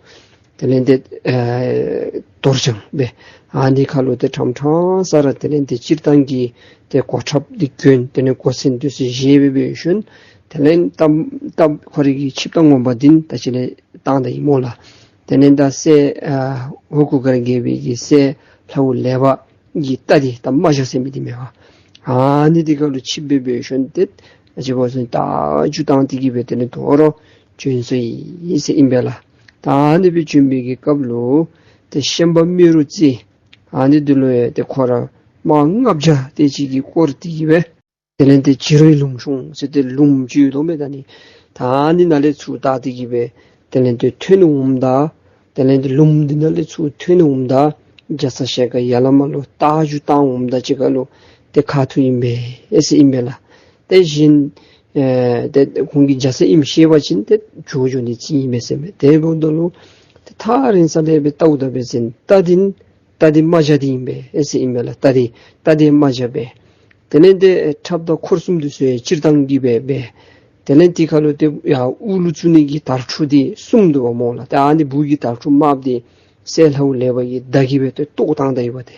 དེ་ལས་ཏེ་ཨེ་དོར་ཅང་སྦེ་ཨ་ནི་ཁར་ལུ་ཏེ་ཕྲང་ཕྲང་ས་ར་དེ་ལས་ཏེ་སྤྱིར་བཏང་གི་ཏེ་གོ་ཁྲབ་འདི་གྱོན། དེ་ལས་གོ་མཚོན་འདི་ཚུ་བཞེས་སྦེ་འབད་ཞིནམ་དེ་ལས་ད་ད་ཁོ་རའི་གི་ཆིབས་རྟ་ངོ་མ་འདི་ད་ཅི་ལས་བཏང་ད་ཡི་སྨོ་ལགས། དེ་ལས་ད་སྲས་ཨ་འོག་གུར་དཀར་རྒྱལ་པོའི་གི་སྲས་ལྷའུ་ལེགས་པ་གི་རྟ་འདི་ད་རྨ་བྱ་ཟེར་མི་འདི་མས་པ། ཨ་ནི་འདི་ཁར་ལུ་ཆིབས་སྦེ་འབད་ཞིནམ་ཏེ་ཨ་ཅི་བ་སོང་ད་རྒྱུག་བཏང་སྟེ་གི་སྦེ་དེ་ལས་དོ་རུང་བྱོན་སོ་ཡི་ཟེར་ཨིན་པས་ལགས། ད་ཨ་ནི་སྦེ་བྱོན་པའི་གི་སྐབས་ལུ་ཏེ་ཤན་པ་རྨེ་རུ་རྩེ་ཨ་ནི་འདི་ལུ་ཡང་ཏེ་ཁོ་ར་དམག་ལྔ་བརྒྱ་དེ་ཅིག་གིས་བསྐོར་ཏེ་གི་སྦེ་དེ་ལས་ཏེ་བྱི་རུའི་ལུང་གཤོང་ཟེར་ཏེ་ལུངམ་ཅིག་ཡོད་དོ་མས། ད་ནི་ད་ཨ་ནི་ནང་ལས་ཚུར་བལྟ་སྟེ་གི་སྦེ་དེ་ལས་ཏེ་ཐོན་འོངམ་ད་དེ་ལས་ཏེ་ལུངམ་འདི་ནང་ལས་ཚུར་ཐོན་འོངམ་ད་རྒྱ་ཚ་ཞལ་དཀར་ཡར་ལས་མར་ལུ་རྟ་རྒྱུག་བཏང་འོངམ་ད་ཅིག་ཁར་ལུ་ཏེ་ཁ་ཐུག་ཨིན་པས་ཟེར་ཨིན་པས་ལགས། དེ་བཞིན་ཨེ་ཏེ་ཁོང་གིས་རྒྱ་ཚ་ཨིནམ་ཤེས་པ་ཅིན་ཏེ་བྱོག་འགྱོ་ནི་ཅིག་ཨིན་མས་ཟེར་མས། དེ་འབདཝ་ད་ལུ་ཏེ་ཐག་རིང་ས་ལས་སྦེ་བལྟཝ་ད་འབད་བ་ཅིན་རྟ་འདི་རྟ་འདི་རྨ་བྱ་འདི་ཨིན་པས་ཟེར་ཨིན་པས་ལགས། རྟ་འདི་རྟ་འདི་རྨ་བྱ་སྦེ། དེ་ལས་ཏེ་ཁྲབ་དང་འཁོར་གསུམ་འདི་ཚུ་ཡང་སྤྱིར་བཏང་གི་སྦེ་སྦེ། དེ་ལས་དེ་ཁར་ལུ་ཏེ་ཡར་དབུ་ལུ་བཙུགས་ནི་གི་དར་ཕྲུག་འདི་གསུམ་འདུག་པ་སྨོ་ལགས། ཏེ་ཨ་ནི་སྦུག་གི་དར་ཕྲུག་དམརཔོ་འདི་སྲས་ལྷའུ་ལེགས་པ་གིས་མདའ་གིས་སྦེ་ཏེ་བཏོག་བཏང་ད་ཡི་པ་ཏེ།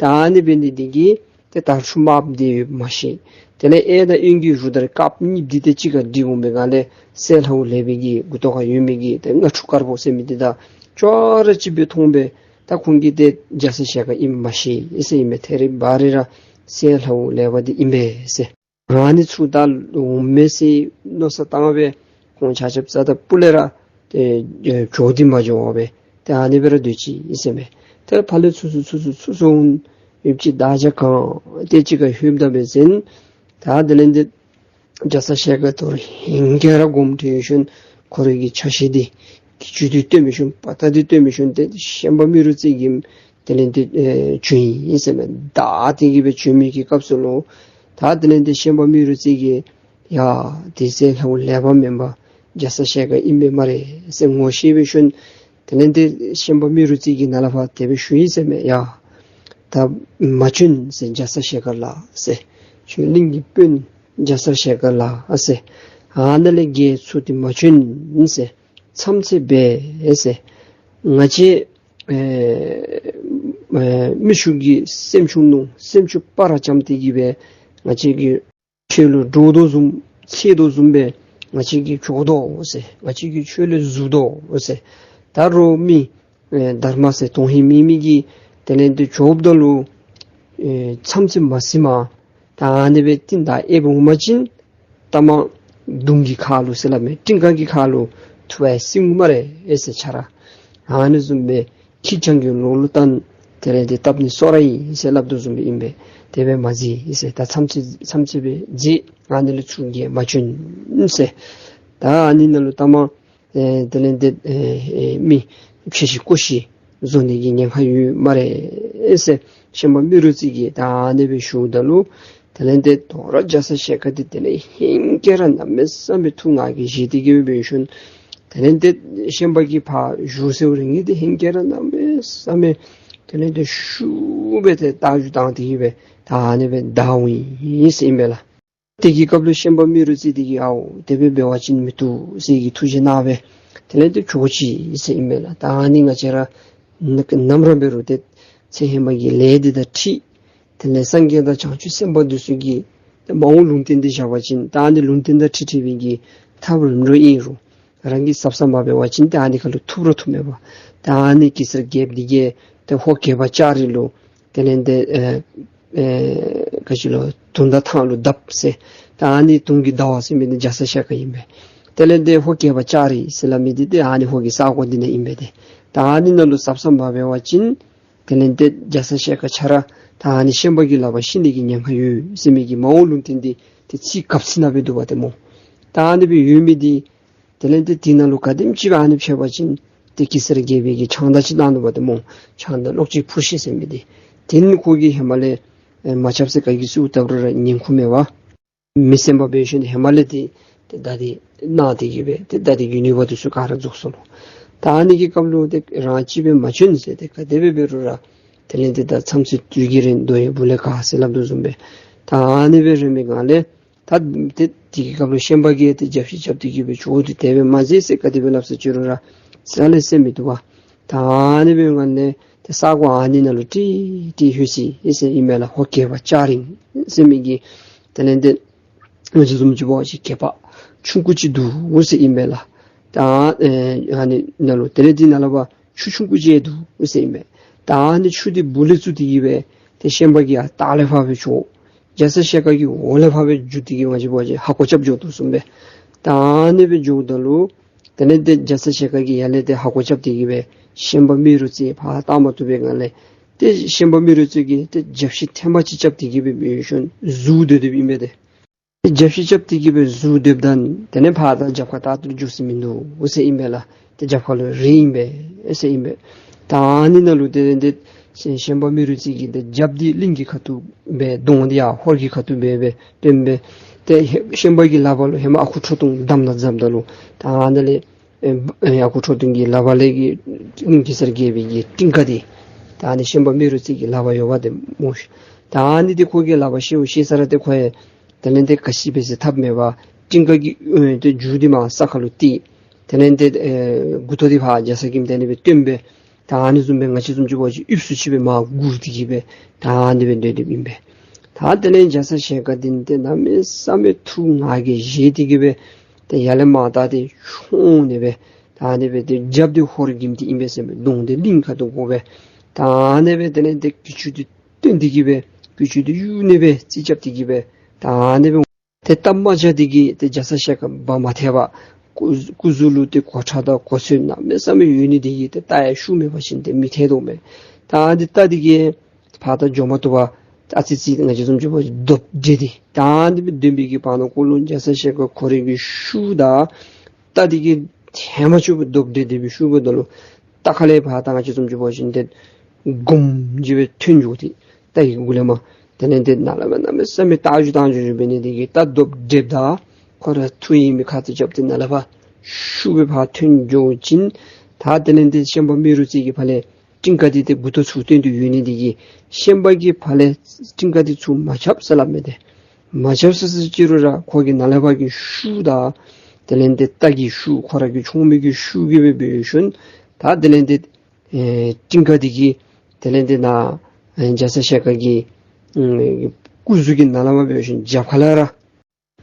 ད་ཨ་ནི་འབད་ནི་འདི་གིས་ཏེ་དར་ཕྱུག་དམརཔོ་འདི་མ་ཤེས། དེ་ལས་གཡས་དང་གཡོན་གྱི་རུ་དར་དཀརཔོ་གཉིས་འདི་ཏེ་གཅིག་ཁར་སྒྲིལ་འོང་པའི་སྒང་ལས་སྲས་ལྷ་བུ་ལེགས་པའི་གི་མགུ་ཏོ་ཁར་ཡོད་མི་གི་ཏེ་རྔ་ཕྲུག་དཀར་པོ་ཟེར་མི་འདི་དང་ཅོག་ར་གཅིག་སྦེ་མཐོང་པས། ད་ཁོང་གིས་ཏེ་རྒྱ་ཚ་ཞལ་དཀར་ཨིནམ་མ་ཤེས་ཟེར་ཨིན་མས། ཐད་རི་བ་རི་ར་སྲས་ལྷ་བུ་ལེགས་པ་འདི་ཨིན་པས་ཟེར། ཨ་ནི་ཚུར་ད་འོང་མས་ཟེར་མནོ་བསམ་བཏང་སྦེ་ཁོང་ཆ་ཁྱབ་རྩ་དང་སྤུ་ལས་ར་ཏེ་ཨེ་བྱོག་སྟེ་མ་འགྱོ་བར་སྦེ་ཏེ་ཨ་ནི་སྦེ་ར་སྡོད་ཅི་ཨིན་ཟེར་མས། ཏེ་ཕར་ལས་ཚུར་ཚུར་ཚུར་ཚུར་ཚུར་སོང་། ཡུདཔ་ཅིག་བདག་ཅག་གང་ཏེ་གཅིག་ཁར་ལྷོདཔ་ད་འབད་བ་ཅིན་ད་དེ་ལས་འདི་རྒྱ་ཚ་ཞལ་དཀར་དོ་རུང་ཧེང་སྐལ་ར་དགོངསམ་ཁྲེལ་ཞིནམ་ཁོ་རའི་གི་ཆ་ཤས་འདི་གྱི་ཇུས་འདི་སྟོན་མི་ཤོང་། པ་ཏ་འདི་སྟོན་མི་ཤོང་། ཏེ་ཤན་པ་རྨེ་རུ་རྩེ་གིས་དེ་ལས་འདི་ཨེ་བྱོན་ཡི་ཟེར་མས། བདའ་སྟེ་གི་སྦེ་བྱོན་མི་གི་སྐབས་སུ་ལུ་ད་དེ་ལས་འདི་ཤན་པ་རྨེ་རུ་རྩེ་གིས་ཡ་དེ་སྲས་ལྷ་བུ་ལེགས་པ་མེན་པར་རྒྱ་ཚ་ཞལ་དཀར་ཨིན་པས་སྨ་རེ་ཟེར་ངོ་ཤེས་པའི་ཤུལ་དེ་ལས་འདི་ཤན་པ་རྨེ་རུ་རྩེ་གིས་ནཱ་ལས་ཕར་དེ་སྦེ་ཞུ་ཡི་ཟེར་མས། ཡ་ད་མ་བྱོན་ཟེར་རྒྱ་ཚ་ཞལ་དཀར་ལགས་ཟེར། ཁྱོད་གླིང་གི་དཔོན་རྒྱ་ཚ་ཞལ་དཀར་ལགས་ཟེར། ཨ་ནཱ་ལས་རྒྱལ་ཚུར་ཏེ་མ་བྱོན་ཟེར། མཚམས་ཚད་འབད་ཟེར། ང་བཅས་ཨེ་ཨེ་མི་ཕྱུགས་ཀྱི་སེམས་ཆུང་ནུ་སེམས་ཆུང་པ་ར་བཅམ་སྟེ་གི་སྦེ་ང་བཅས་ཀྱིས་ཁྱོད་ལུ་འདྲོག་དོ་བཟུམ་འཚེར་དོ་བཟུམ་སྦེ་ང་བཅས་ཀྱིས་བྱོག་དོ་ཟེར། ང་བཅས་ཀྱིས་ཁྱོད་ལས་ཟུར་དོ་ཟེར། ད་རོགས་མི་ཨེ་དར་མ་ཟེར་དོན་ཧིང་མེད་མི་གིས་དེ་ལས་འདི་བྱོགཔ་ད་ལུ་ཨེ་མཚམས་ཚད་མ་ཟིན་མས། ད་ཨ་ནི་སྦེ་བཏིང་ད་ཨེ་འབད་འོང་པ་ཅིན་ད་མ་མདུང་གི་ཁ་ལུ་ཟེར་སླབ་མས། སྤྲིན་ཁ་གི་ཁ་ལུ་ཐུག་པ་ཡང་སྲིད་འོང་སྨ་རེ་ཨེ་ཟེར། ཆ་ར་ཨ་ནི་བཟུམ་སྦེ་ཁྱི་སྤྱང་གི་ལོག་ལུ་བཏང་། དེ་ལས་འདི་བཏབ་ནི་སོ་ར་ཨིན་ཟེར་སླབ་དོ་བཟུམ་སྦེ་ཨིན་པས། དེ་སྦེ་མ་མཛད་ཟེར། ད་མཚམས་ཚད་མཚམས་ཚད་སྦེ་མཛད། ཨ་ནི་ལས་ཚུར་རྒྱལ་མ་བྱོན་ཟེར། ད་ཨ་ནི་ནང་ལུ་ད་མ་ཨེ་དེ་ལས་འདི་ཨེ་ཨེ་མི་ཕྱེ་ཤི་རྐོ་ཤི་བཟོ་ནི་གི་ཉེན་ཁ་ཡོད་སྨ་རེ་ཟེར་ཤན་པ་རྨེ་རུ་རྩེ་གིས་ད་ཨ་ནི་སྦེ་ཞུཝ་ད་ལུ་དེ་ལས་འདི་དོ་རུང་རྒྱ་ཚ་ཞལ་དཀར་འདི་དེ་ལས་ཧིང་སྐལ་ར་གནམ་མེད་ས་མེད་ཐུགས་ངར་གྱིས་བཞེས་ཏེ་གི་སྦེ་འབད་ཞིནམ་དེ་ལས་འདི་ཤན་པ་གིས་ཕར་བཞུགས་ཟེར་བའི་རིང་གི་འདི་ཧིང་སྐལ་ར་གནམ་མེད་ས་མེད་དེ་ལས་འདི་ཤུགས་སྦེ་ཏེ་རྟ་རྒྱུག་བཏང་སྟེ་གི་སྦེ་ད་ཨ་ནི་སྦེ་བདའ་འོང་ཡི་ཟེར་ཨིན་པས་ལགས། དེ་གི་སྐབས་ལུ་ཤན་པ་རྨེ་རུ་རྩེ་འདི་གིས་ཨའོ་དེ་སྦེ་འབད་བ་ཅིན་མི་བཏུབ་ཟེར་གྱི་ཐུགས་བཞེད་གནང་སྦེ་དེ་ལས་འདི་བྱོག་ཅི་ཟེར་ཨིན་པས་ལགས། ད་ཨ་ནི་ང་བཅས་ར་ནམ་ར་འབད་རུང་ཏེ་ཚེ་ཧེ་མ་གི་ལས་འདི་དང་འཁྲིལ། དེ་ལས་སངས་རྒྱས་དང་བྱང་ཆུབ་སེམས་དཔའ་འདི་ཚུ་གིས་ཏེ་མ་འོངས་ལུང་བསྟན་འདི་བཞག་པ་ཅིན་ད་ཨ་ནི་ལུང་བསྟན་དང་འཁྲིལ་འཁྲིལ་བའི་གི་ཐབས་རིམ་གྲོ་ཨིན་རུང་རང་གིས་གཟབ་གཟབ་མ་འབད་བ་ཅིན་ཏེ་ཨ་ནི་ཁ་ལུ་ཐུག་ར་ཐུག་མས་པ། ད་ཨ་ནི་གེ་སར་རྒྱལཔོ་འདི་གིས་ཏེ་ཧོར་རྒྱལ་པོ་ལྕགས་རི་ལུ་དེ་ལས་འདི་ཨེ་ཨེ་ག་ཅི་ལོ་དུང་དང་ཐང་ལུ་བརྡབ་ཟེར། ད་ཨ་ནི་དུང་གི་ཟླ་བ་ཟེར་མི་འདི་རྒྱ་ཚ་ཞལ་དཀར་ཨིན་པས། དེ་ལས་འདི་ཧོར་རྒྱལ་པོ་ལྕགས་རི་ཟེར་སླབ་མི་འདི་ཏེ་ཨ་ནི་ཧོར་གྱི་ས་གོ་འདི་ནང་ཨིན་པས་ཏེ། ད་ཨ་ནི་ནང་ལུ་གཟབ་གཟབ་མ་འབད་བ་ཅིན་དེ་ལས་འདི་རྒྱ་ཚ་ཞལ་དཀར་ཆ་ར་ད་ཨ་ནི་ཤན་པ་གི་ལག་པར་ཤི་ནི་གི་ཉེན་ཁ་ཡོད་ཟེར་མི་གི་མ་འོངས་ལུང་བསྟན་འདི་ཏེ་ཚིག་གབ་ཚིག་ནང་སྦེ་འདུག་པ་ཏེ་སྨོ། ད་ཨ་ནི་སྦེ་ཡོད་མི་འདི་དེ་ལས་འདི་དེ་ནང་ལུ་ག་དེམ་ཅིག་སྦེ་ཨ་ནི་འཕྱད་པ་ཅིན་ཏེ་གེ་སར་རྒྱལ་པོའི་གི་ཕྱག་མདའ་ཅིག་བཏང་འདུག་པ་ཏེ་སྨོ། ཕྱག་མདའ་གློག་ཅིག་འཕུར་ཤེས་ཟེར་མི་འདི། དེ་ནི་ཁོ་གིས་ཧེ་མ་ལས་ཨེ་མ་རྐྱབ་ཟེར་ག་གིས་ཚུར་བཏབ་རུང་ར་ཉན་ཁུངས་མེད་པ། མི་བསམ་པ་འབད་ཞིནམ་ཧེ་མ་ལས་ཏེ་ཏེ་མདའ་འདི་གནང་སྟེ་གི་སྦེ་ཏེ་མདའ་འདི་གི་ནུས་པ་འདི་ཚུ་ག་ར་རྫོགས་སོ་ལོ། ད་ཨ་ནི་གི་སྐབས་ལུ་ཏེ་རང་གཅིག་སྦེ་མ་བྱོན་ཟེར་ཏེ་ག་དེ་སྦེ་འབད་རུང་ར་དེ་ལས་ཏེ་ད་མཚམས་ཚོད་དུས་ཀྱི་རིང་དོ་ཡི་སྦུག་ལས་འགག་ཟེར་སླབ་དོ་བཟུམ་སྦེ་ད་ཨ་ནི་སྦེ་རན་པའི་སྒང་ལས་ད་ཏེ་དེ་གི་སྐབས་ལུ་ཤན་པ་གིས་ཏེ་རྒྱབ་བཤིག་རྐྱབ་སྟེ་གི་སྦེ་བྱོག་སྟེ་དེ་སྦེ་མ་མཛད་ཟེར་ག་དེ་སྦེ་སླབ་ཟེར་ཅི་རུང་ར་ཟེར་ལས་ཟེར་མི་འདུག་པ། ད་ཨ་ནི་སྦེ་སྒང་ལས་ཏེ་ས་གོ་ཨ་ནི་ནང་ལུ་ཏེ་ཏེ་ལྷོད་ཅི་ཟེར་ཨིན་མས་ལགས། ཧོར་རྒྱལ་པོ་ལྕགས་རི་ཟེར་མི་གི་དེ་ལས་ཏེ་ང་བཅས་བཟུམ་ཅིག་འབད་བ་ཅིན་གད་པ་ཆུང་ཀུ་ཅིག་འདུག་ཟེར་ཨིན་མས་ལགས། ད་ཨེ་ཨ་ནི་ནང་ལུ་དེ་ལས་ཏེ་ནཱ་ལས་ཕར་ཆུ་ཆུང་ཀུ་ཅིག་འདུག་ཟེར་ཨིན་མས། ད་ཨ་ནི་ཆུ་འདི་སྦུག་ལས་བཙུགས་ཏེ་གི་སྦེ་ཏེ་ཤན་པ་གིས་ཡར་ལྟག་ལས་ཕར་སྦེ་བྱོག། རྒྱ་ཚ་ཞལ་དཀར་གྱིས་འོག་ལས་ཕར་སྦེ་རྒྱུག་སྟེ་གི་ང་བཅས་འབད་བ་ཅིན་ཧ་གོ་རྐྱབ་འགྱོ་དོ་བཟུམ་སྦེ། ད་ཨ་ནི་སྦེ་འགྱོཝ་ད་ལུ་དེ་ལས་ཏེ་རྒྱ་ཚ་ཞལ་དཀར་གྱིས་ཡར་ལས་ཏེ་ཧ་གོ་རྐྱབ་སྟེ་གི་སྦེ་ཤན་པ་རྨེ་རུ་རྩེ་ཕར་བལྟ་མ་བཏུབ་པའི་སྒང་ལས་ཏེ་ཤན་པ་རྨེ་རུ་རྩེ་གིས་ཏེ་རྒྱབ་བཤིག་ཐེངས་མ་གཅིག་རྐྱབ་སྟེ་གི་སྦེ་འབད་ཞིནམ་ཟུར་སྡོད་སྡོདཔ་ཨིན་པས་ཏེ། རྒྱབ་བཤིག་རྐྱབ་སྟེ་གི་སྦེ་ཟུར་སྡོདཔ་ད་དེ་ལས་ཕར་ད་རྒྱབ་ཁར་ད་ལྟོ་འགྱོ་ས་མིན་འདུག་ཟེར་ཨིན་པས་ལགས། ཏེ་རྒྱབ་ཁ་ལུ་རི་ཨིན་པས་ཟེར་ཨིན་པས། ད་ཨ་ནི་ནང་ལུ་ཏེ་ཏེ་ཤན་པ་རྨེ་རུ་རྩེ་གིས་ཏེ་རྒྱབ་འདི་གླིང་གི་ཁ་ཐུག་སྦེ་གདོང་འདི་ཡར་ཧོར་གྱི་ཁ་ཐུག་སྦེ་སྦེ་སྟོན་སྦེ། ཏེ་ཧེ་ཤན་པ་གི་ལག་པ་ལུ་ཧེ་མ་ཨ་ཁུ་ཁྲོ་ཐུང་བསྡམས་ད་བསྡམས་ད་ལུ་ད་ཨ་ནི་ལས་ཨེ་ཨ་ཁུ་ཁྲོ་ཐུང་གི་ལག་པ་ལས་ཀྱི་གེ་སར་རྒྱལ་པོའི་གི་སྤྲིན་ཁ་འདི་ད་ཨ་ནི་ཤན་པ་རྨེ་རུ་རྩེ་གི་ལག་པར་ཡོད་པ་ཏེ་སྨོ་ཤིག། ད་ཨ་ནི་འདི་ཁོ་གི་ལག་པར་ཤོརཝ་ཤེས་ས་ར་ཏེ་ཁོ་ཡང་དེ་ལས་ཏེ་ག་ཅི་འབད་ཟེར་ཐབས་མེད་པར་སྤྲིན་ཁ་གི་ཨེ་ཏེ་རྒྱུག་སྟེ་མར་ས་ཁར་ལུ་ཏེ་དེ་ལས་ཏེ་ཨེ་མགུ་ཏོ་འདི་ཕར་རྒྱ་ཚ་གིས་དེ་ལས་སྦེ་བཏོན་སྦེ། ད་ཨ་ནི་བཟུམ་སྦེ་ང་བཅས་བཟུམ་ཅིག་འབད་བ་ཅིན་ཡུདཔ་ཅིག་སྦེ་མར་སྒུར་ཏེ་གི་སྦེ་ད་ཨ་ནི་སྦེ་སྡོད་སྡོདཔ་ཨིན་པས། ད་དེ་ལས་རྒྱ་ཚ་ཞལ་དཀར་འདི་ནི་ཏེ་གནམ་མེད་ས་མེད་ཐུགས་ང་རྒྱལ་བཞེས་ཏེ་གི་སྦེ་ཏེ་ཡར་ལས་མར་ད་ཏེ་མཆོངས་ནི་སྦེ་ད་ཨ་ནི་སྦེ་ཏེ་རྒྱབ་འདི་ཧོར་གྱིམ་འདི་ཨིན་པས་ཟེར་མས། གདོང་འདི་གླིང་ཁ་ཐུག་དགོ་པས། ད་ཨ་ནི་སྦེ་དེ་ལས་ཏེ་གྱི་ཅུང་འདི་བཏོན་ཏེ་གི་སྦེ་གྱི་ཅུང་འདི་གཡུག་ནི་སྦེ་རྩིས་རྐྱབ་སྟེ་གི་སྦེ་ད་ཨ་ནི་སྦེ་ཏེ་རྟ་རྨ་བྱ་འདི་གིས་ཏེ་རྒྱ་ཚ་ཞལ་དཀར་འབག་མ་ཐེག་པར་སྐུ་སྐུ་གཟུགས་ལུ་ཏེ་གོ་ཁྲབ་དང་གོ་མཚོན་གནམ་མེད་ས་མེད་ཡོད་ནི་འདི་གིས་ཏེ་རྟ་ཡང་ཤུགས་མེད་པ་ཅིན་ཏེ་མི་ཐེག་དོ་མས། ད་ཨ་ནི་རྟ་འདི་གིས་ཕར་ད་འགྱོ་མ་བཏུབ་པར་ཨ་ཙི་ཙི་ང་བཅས་བཟུམ་ཅིག་འབད་བ་ཅིན་རྡོབ་འདྲེད་དེ་ད་ཨ་ནི་སྦེ་སྡོད་པའི་གི་བར་ན་ཀོ་ལུ་རྒྱ་ཚ་ཞལ་དཀར་ཁོ་རའི་གི་ཤུགས་དང་རྟ་འདི་གིས་ཐེག་མ་ཆོག་པར་རྡོབ་འདྲེད་དེ་སྦེ་ཤུགས་འབདཝ་ད་ལུ་རྟ་ཁ་ལས་ཕར་ད་ང་བཅས་བཟུམ་ཅིག་འབད་བ་ཅིན་ཏེ་སྒོམ་ཅིག་སྦེ་ཐོན་འགྱོ་སྟེ་རྟ་གི་གུ་ལས་མར་དེ་ལས་ཏེ་ནཱ་ལས་ཕར་གནམ་མེད་ས་མེད་རྟ་རྒྱུག་རྟ་རྒྱུག་རྒྱུག་འབད་ནི་འདི་གིས་རྟ་རྡོབ་འདྲེདཔ་ད་ཁོ་ར་ཐུགས་ཡེངས་མི་ཁ་ཐུག་རྐྱབ་སྟེ་ནཱ་ལས་ཕར་ཤུགས་སྦེ་ཕར་ཐོན་འགྱོ་ཞིནམ་ད་དེ་ལས་ཏེ་ཤན་པ་རྨེ་རུ་རྩེ་གི་ཕར་ལས་སྤྲིན་ཁ་འདི་ཏེ་མགུ་ཏོ་ཚུར་བཏོན་ཏེ་ཡོད་ནི་འདི་གིས་ཤན་པ་གིས་ཕར་ལས་སྤྲིན་ཁ་འདི་ཚུར་མ་རྐྱབ་ཟེར་སླབ་མས། ཏེ་མ་རྐྱབ་ཟེར་ཟེར་ཅི་རུང་ར་ཁོ་གིས་ནཱ་ལས་ཕར་གྱི་ཤུགས་དང་དེ་ལས་ཏེ་རྟ་གི་ཤུགས་ཁོ་ར་གི་མཆོང་མི་གི་ཤུགས་ཀྱིས་སྦེ་འབད་ཞིནམ་ད་དེ་ལས་ཏེ་ཨེ་སྤྲིན་ཁ་འདི་གིས་དེ་ལས་ཏེ་ནཱ་ཨེ་རྒྱ་ཚ་ཞལ་དཀར་གྱི་ཨེ་སྐུ་གཟུགས་ཀྱི་ནང་ལས་མར་འབད་ཞིནམ་རྒྱབ་ཁ་ལས་ར་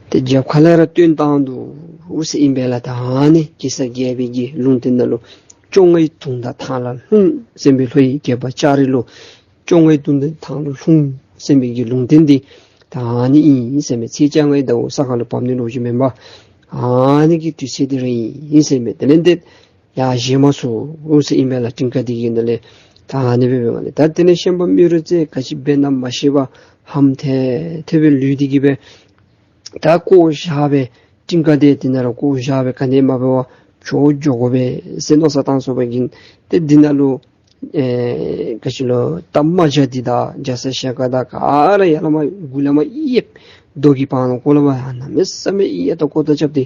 ཏེ་རྒྱབ་ཁ་ལས་ར་བཏོན་བཏང་འདུག་ཟེར་ཨིན་པས་ལགས། ད་ཨ་ནི་གེ་སར་རྒྱལ་པོའི་གི་ལུང་བསྟན་ནང་ལུ་བཅོ་ལྔའི་དུང་དང་ཐང་ལ་ལྷུང་ཟེར་བའི་ལྷོ་ཡི་རྒྱལ་པོ་ལྕགས་རི་ལུ་བཅོ་ལྔའི་དུང་དང་ཐང་ལ་ལྷུང་ཟེར་བའི་གི་ལུང་བསྟན་འདི་ད་ཨ་ནི་ཨིན་ཟེར་མས། ཚེས་བཅོ་ལྔའི་ཟླཝ་ས་ཁ་ལུ་བབས་ནི་ལོ་རྒྱུས་མེན་པར་ཨ་ནི་གི་དུས་ཚེས་འདི་ར་ཨིན་ཟེར་མས། དེ་ལས་ཏེ་ཡར་བཞེངས་མ་ཚུགས་ཟེར་ཨིན་པས་ལགས། སྤྲིན་ཁ་འདི་གི་ནང་ལས་ད་ཨ་ནི་སྦེ་འབདཝ་ལས་ད་དེ་ལས་ཤན་པ་རྨེ་རུ་རྩེ་ག་ཅི་འབད་ན་མ་ཤེས་པར་ཧམ་ཐལ་ཐལ་སྦེ་ལུས་ཏེ་གི་སྦེ་ད་བཀོ་བཞག་སྦེ་སྤྲིན་ཁ་འདི་དེ་ནང་ར་བཀོ་བཞག་སྦེ་ག་ནི་མ་འབད་བར་ཕྱོགས་འགྱོ་དགོ་པས་ཟེར་མནོ་བསམ་བཏང་སོང་པ་ཅིན་ཏེ་འདི་ནང་ལུ་ཨེ་ག་ཅི་ལོ་རྟ་རྨ་བྱ་འདི་དང་རྒྱ་ཚ་ཞལ་དཀར་དང་ག་ར་ཡར་ལས་མར་མགུ་ལས་མར་གཡསཔ་རྡོ་གི་བར་ན་ཀོ་ལས་མར་གནམ་མེད་ས་མེད་གཡས་བལྟ་སྐོར་བལྟ་རྐྱབ་སྟེ་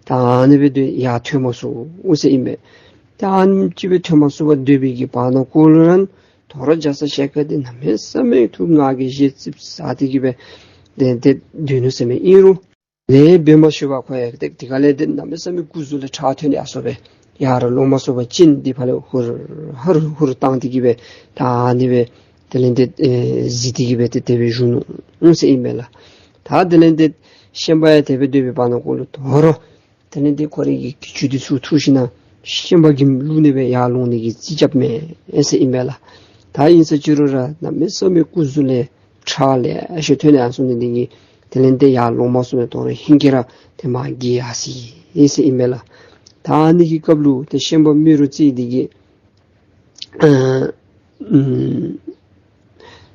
ད་ཨ་ནི་སྦེ་སྡོད་ཡར་ཐོན་མ་ཚུགས་ཟེར་ཨིན་པས། ད་ཨ་ནི་ཅིག་སྦེ་ཐོན་མ་ཚུགས་པར་སྡོད་པའི་གི་བར་ན་ཀོ་ལུ་ར་དོ་རུང་རྒྱ་ཚ་ཞལ་དཀར་འདི་གནམ་མེད་ས་མེད་ཐུགས་ང་རྒྱལ་བཞེས་ཙིགཔ་ཟ་སྟེ་གི་སྦེ་ཏེ་ཏེ་སྡོད་ནུག་ཟེར་མས། ཨིན་རུང་ལས་འབད་མ་ཤེས་པར་ཁོ་ཡང་ཏེ་དེ་ཁ་ལས་ཏེ་གནམ་མེད་ས་མེད་སྐུ་གཟུགས་ལས་ཁྲག་ཐོན་ཡར་སོང་སྦེ་ཡར་ལོང་མ་ཚུགས་པར་གཅིན་འདི་ཕར་ལས་ཧུར་ཧུར་ཧུར་བཏང་སྟེ་གི་སྦེ་ད་ཨ་ནི་སྦེ་དེ་ལས་ཏེ་ཨེ་གཟིར་ཏེ་གི་སྦེ་ཏེ་དེ་སྦེ་བཞུགས་ནུག་ཟེར་ཨིན་པས་ལགས། ད་དེ་ལས་ཏེ་ཤན་པ་ཡང་དེ་སྦེ་སྡོད་པའི་བར་ན་ཀོ་ལུ་དོ་རུང་དེ་ལས་ཏེ་ཁོ་རའི་གི་གྱི་ཅུང་འདི་ཚུར་འཐུ་ཞིནམ་ཤན་པ་གིས་བླུག་ནི་སྦེ་ཡར་ལོང་ནི་གི་རྩིས་རྐྱབ་མས་ཟེར་ཨིན་པས་ལགས། ད་ཨིན་ཟེར་ཅི་རུང་ར་གནམ་མེད་ས་མེད་སྐུ་གཟུགས་ལས་ཁྲག་ལེ་ཤ་ཐོན་ཡར་སོང་ནི་འདི་གིས་དེ་ལས་ཏེ་ཡར་ལོང་མ་ཚུགས་པར་དོ་རུང་ཧིང་གིས་ར་ཏེ་མར་འགྱེལ་ཡར་སོ་ཡི་ཟེར་ཨིན་པས་ལགས། ད་ཨ་ནི་གི་སྐབས་ལུ་ཏེ་ཤན་པ་རྨེ་རུ་རྩེ་འདི་གིས་ཨ་ཨུམ་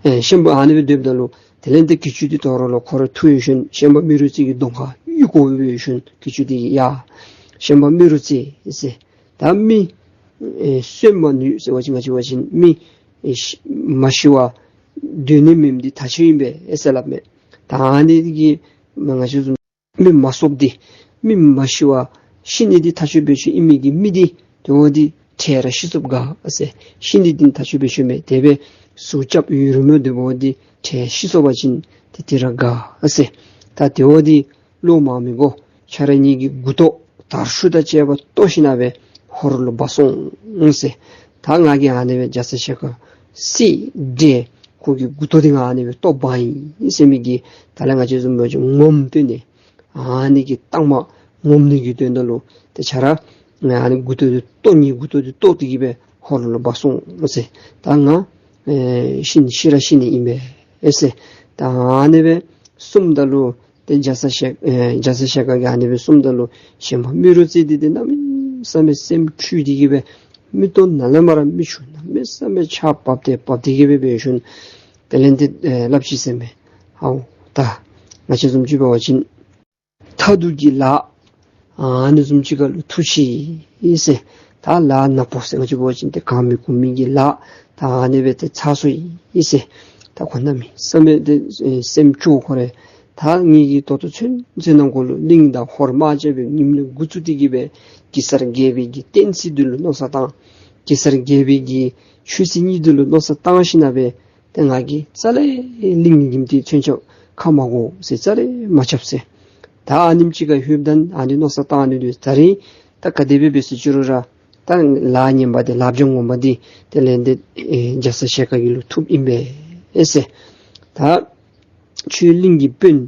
ཨེ་ཤན་པ་ཨ་ནི་སྦེ་སྡོདཔ་ད་ལུ་དེ་ལས་ཏེ་གྱི་ཅུང་འདི་དོ་རུང་ལོག་ཁོ་ར་འཐུ་ཞིནམ་ཤན་པ་རྨེ་རུ་རྩེ་གི་གདོང་ཁར་གཡུག་བཀོ་ཞིནམ་གྱི་ཅུང་འདི་ཡར་ཤན་པ་རྨེ་རུ་རྩེ་ཟེར་ད་མི་ཨེ་གསོན་མ་ནུས་ཟེར་བ་ཅིན་ང་བཅས་འབད་བ་ཅིན་མི་ཨེ་ཤི་མ་ཤི་བར་སྡོད་ནི་མེད་མི་འདི་ཐག་ཆོད་ཨིན་པས་ཟེར་སླབ་མས། ད་ཨ་ནི་གིས་ང་བཅས་བཟུམ་མི་མ་གསོབ་འདི་མི་མ་ཤི་བར་ཤི་ནི་འདི་ཐག་ཆོད་སྦེ་ཅིག་ཨིན་མི་གི་མི་འདི་དེ་འོ་འདི་ཁྲལ་ར་ཤི་སོཔ་དགའ་ཟེར། ཤི་ནི་འདི་ཐག་ཆོད་སྦེ་ཤི་མས། དེ་སྦེ་ཟུག་རྐྱབ་ཡུན་རིངམོ་སྡོདཔ་འོ་འདི་ཁྲལ་ཤི་སོ་བ་ཅིན་ཏེ་དེ་ར་དགའ་ཟེར། ད་དེ་འོ་འདི་བློ་མང་མི་དགོ། ཁྱོད་ར་གཉིས་ཀྱི་མགུ་ཏོ་དར་ཤུག་དང་བཅས་པ་བཏོག་ཞིནམ་སྦེ་ཧོར་ལུ་འབག་སོང་ཟེར། ད་ང་གིས་ཨ་ནི་སྦེ་རྒྱ་ཚ་ཞལ་དཀར་བསད་དེ་ཁོ་གི་མགུ་ཏོ་འདི་ང་ཨ་ནི་སྦེ་བཏོག་འབག་ཡི་ཟེར་མི་གི་ད་ལས་ང་བཅས་བཟུམ་འབད་བ་ཅིན་ངོམ་སྟོན་ནི་ཨ་ནི་གི་རྟགས་མ་ངོམ་ནི་གི་དོན་དག་ལུ་ཏེ་ཁྱོད་ར་ང་ཨ་ནི་མགུ་ཏོ་འདི་བཏོག་ནི་མགུ་ཏོ་འདི་བཏོག་སྟེ་གི་སྦེ་ཧོར་ལུ་འབག་སོང་ཟེར། ད་ང་ཨེ་ཤི་ནི་ཤི་ར་ཤི་ནི་ཨིན་པས་ཟེར། ད་ཨ་ནི་སྦེ་གསུངམ་ད་ལུ་ཏེ་རྒྱ་ཚ་ཞལ་ཨེ་རྒྱ་ཚ་ཞལ་དཀར་གྱིས་ཨ་ནི་སྦེ་གསུངམ་ད་ལུ་ཤན་པ་རྨེ་རུ་རྩེ་འདི་ཏེ་གནམ་མེད་ས་མེད་སེམས་འཁྲུལ་ཏེ་གི་སྦེ་མིག་ཏོ་ནང་ལས་མར་ར་མིག་ཆུ་གནམ་མེད་ས་མེད་ཆརཔ་འབབ་སྟེ་འབབ་སྟེ་གི་སྦེ་འབད་ཞིནམ་དེ་ལས་ཏེ་ཨེ་སླབ་ཅི་ཟེར་མས། ཨའོ་ད་ང་བཅས་བཟུམ་ཅིག་འབད་བ་ཅིན་མཐའ་ཐུག་གི་ལཱ་ཨ་ནི་བཟུམ་ཅིག་ཁར་ལུ་ཐུག་ཅི་ཟེར། ད་ལཱ་ནག་པོ་ཟེར་ང་བཅས་འབད་བ་ཅིན་ཏེ་གང་མི་གོ་མི་གི་ལཱ་ད་ཨ་ནི་སྦེ་ཏེ་ཚར་སོ་ཡི་ཟེར། ད་ཁོ་གནམ་མེད་ས་མེད་ཏེ་ཨེ་སེམས་སྐྱོ། ཁོ་ར་ད་ངེ་གི་ད་ལྟོ་ཚུན་ཚོད་ནང་འཁོད་ལུ་གླིང་དང་ཧོར་དམག་རྐྱབ་པའི་ཉིནམ་ལས་འགོ་བཙུགས་ཏེ་གི་སྦེ་གེ་སར་རྒྱལ་པོའི་གི་བསྟན་སྲིད་འདི་ལུ་མནོ་བསམ་བཏང་། གེ་སར་རྒྱལ་པོའི་གི་ཆོས་སྲིད་གཉིས་འདི་ལུ་མནོ་བསམ་བཏང་ཞིནམ་སྦེ་ཏེ་ང་གིས་རྩ་ལས་གླིང་གི་མཐུ་ཆེན་ཆོག་ཁ་མ་དགོ་ཟེར་རྩ་ལས་མ་རྐྱབ་ཟེར། ད་ཨ་ནེམ་ཅིག་ཁར་ལྷོདཔ་ད་ཨ་ནི་མནོ་བསམ་བཏང་ནི་འདི་ད་རིས་ད་ག་དེ་སྦེ་འབད་ཟེར་ཅི་རུང་ར་ ད་ལཱ་ངན་པ་འདི་ལཱ་བྱ་ངན་པ་འདི་དེ་ལས་འདི་ཨེ་རྒྱ་ཚ་ཞལ་དཀར་གྱི་ལུ་ཐུགཔ་ཨིན་པས་ཨེ་ཟེར། ད་ཁྱོད་གླིང་གི་དཔོན་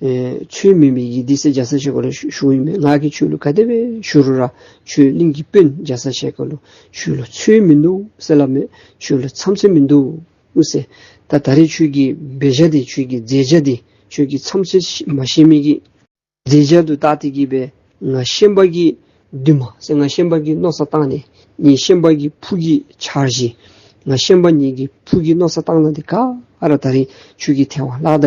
ཨེ་ཚོད་མེད་མི་གི་འདི་ཟེར་རྒྱ་ཚ་ཞལ་དཀར་ལུ་ཞུ་ཞུཝ་ཨིན་མས། ང་གིས་ཁྱོད་ལུ་ག་དེ་སྦེ་ཞུ་རུང་ར་ཁྱོད་གླིང་གི་དཔོན་རྒྱ་ཚ་ཞལ་དཀར་ལུ་ཁྱོད་ལུ་ཚོད་མིན་འདུག་ཟེར་སླབ་མས། ཁྱོད་ལུ་ཚམ་ཚོད་མིན་འདུག་ཟེར། ད་ད་རེས་ཁྱོད་ཀྱི་འབད་བྱ་འདི་ཁྱོད་ཀྱི་མཛད་བྱ་འདི་ཁྱོད་ཀྱིས་ཚམ་ཚོད་མ་ཤེས་མི་གི་མཛད་བྱ་འདི་ད་དེ་གིས་སྦེ་ང་ཤན་པ་གི་འདུན་མ་ཟེར་ང་ཤན་པ་གི་མནོ་བསམ་བཏང་ནི། ངེའི་ཤན་པ་གི་བུ་གི་འཆར་གཞི། ང་ཤན་པ་ངེ་གི་བུ་གི་མནོ་བསམ་བཏང་ནི་འདི་ག་ར་ད་རེས་ཁྱོད་ཀྱིས་ཐལ་བར་བརླག་ད་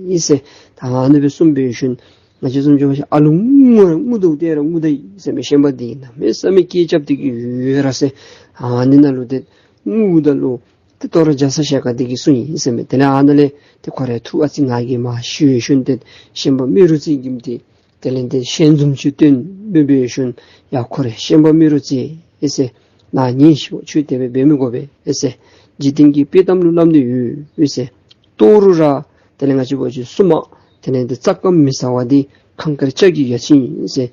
ཡི་ཟེར། ད་ཨ་ནི་སྦེ་གསུངས་པའི་ཤུལ་ང་བཅས་བཟུམ་ཅིག་འབད་བ་ཅིན་ཨ་ལུ་ངུ་ར་ངུ་དོ་དེ་ར་ངུ་ད་ཡི་ཟེར་མས། ཤན་པ་འདི་གནམ་མེད་ས་མེད་སྐད་རྐྱབ་སྟེ་གི་ཡོད་ར་ཟེར། ཨ་ནི་ནང་ལུ་ཏེ་ངུ་ད་ལུ་ཏེ་དོ་རུང་རྒྱ་ཚ་ཞལ་དཀར་འདི་གིས་གསུངས་ཡི་ཟེར་མས། དེ་ལས་ཨ་ནཱ་ལས་ཏེ་ཁོ་རའི་ཐུགས་ཨ་ཙི་ང་རྒྱལ་མ་ཞི་བའི་ཤུལ་ཏེ་ཤན་པ་རྨེ་རུ་རྩེ་གིས་ཏེ་དེ་ལས་ཏེ་ཞལ་འཛུམ་ཅིག་སྟོན་འབད་བའི་ཤུལ་ཡ་ཁོ་རེ་ཤན་པ་རྨེ་རུ་རྩེ་ཨེ་ཟེར། ནཱ་ཉན་ཤིག། ཁྱོད་དེ་སྦེ་འབད་མི་དགོ་པས་ཨེ་ཟེར། འཇིག་རྟེན་གྱི་དཔྱེ་གཏམ་ལུ་སླབ་ནི་ཡོད་ཨེ་ཟེར། ལྟོ་རུ་ར་དེ་ལས་ང་བཅས་འབད་བ་ཅིན་སྲུངམ་དེ་ལས་ཏེ་རྩ་སྐམ་མི་ཟ་བ་འདི་ཁང་དཀར་ལྕགས་ཀྱི་ཡ་མཚན་ཨིན་ཟེར།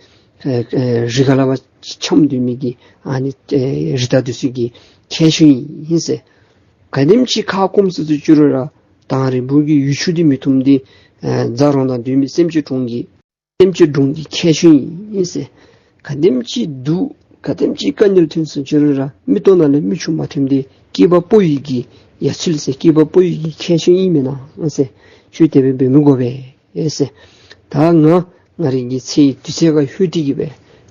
ཨེ་ཨེ་རི་ཁ་ལས་ཕར་འཁྱམས་སྡོད་མི་གི་ཨ་ནི་ཨེ་རི་དྭགས་འདི་ཚུ་གི་ཁྱད་ཆོས་ཨིན་ཟེར། ག་དེམ་ཅིག་ཁ་སྐོམ་སི་སི་བཅུག་རུང་ར་དང་རི་བོ་གི་ཡུལ་ཆུ་འདི་མི་འཐུང་སྟེ་ཨེ་རྫ་རོང་ནང་སྡོད་མི་སེམས་ཅན་གྲོང་གི་སེམས་ཅན་གྲོང་གི་ཁྱད་ཆོས་ཨིན་ཟེར། ག་དེམ་ཅིག་སྡུག་ག་དེམ་ཅིག་དཀའ་ངལ་ཐོན་སུ་བཅུག་རུང་ར་མིག་ཏོ་ནང་ལས་མིག་ཆུ་མ་ཐོནམ་འདི་སྐྱེས་པ་ཕོ་ཡི་གི་ཡ་ཚུལ་ཟེར། སྐྱེས་པ་ཕོ་ཡི་གི་ཁྱད་ཆོས་ཨིན་མེན་ན་ཟེར། ཁྱོད་དེ་སྦེ་འབད་མི་དགོ་པས་ཨེ་ཟེར། ད་ང་ང་རའི་གི་ཚེ་ཡི་དུས་ཚོད་ཁར་ལྷོད་དེ་གི་སྦེ་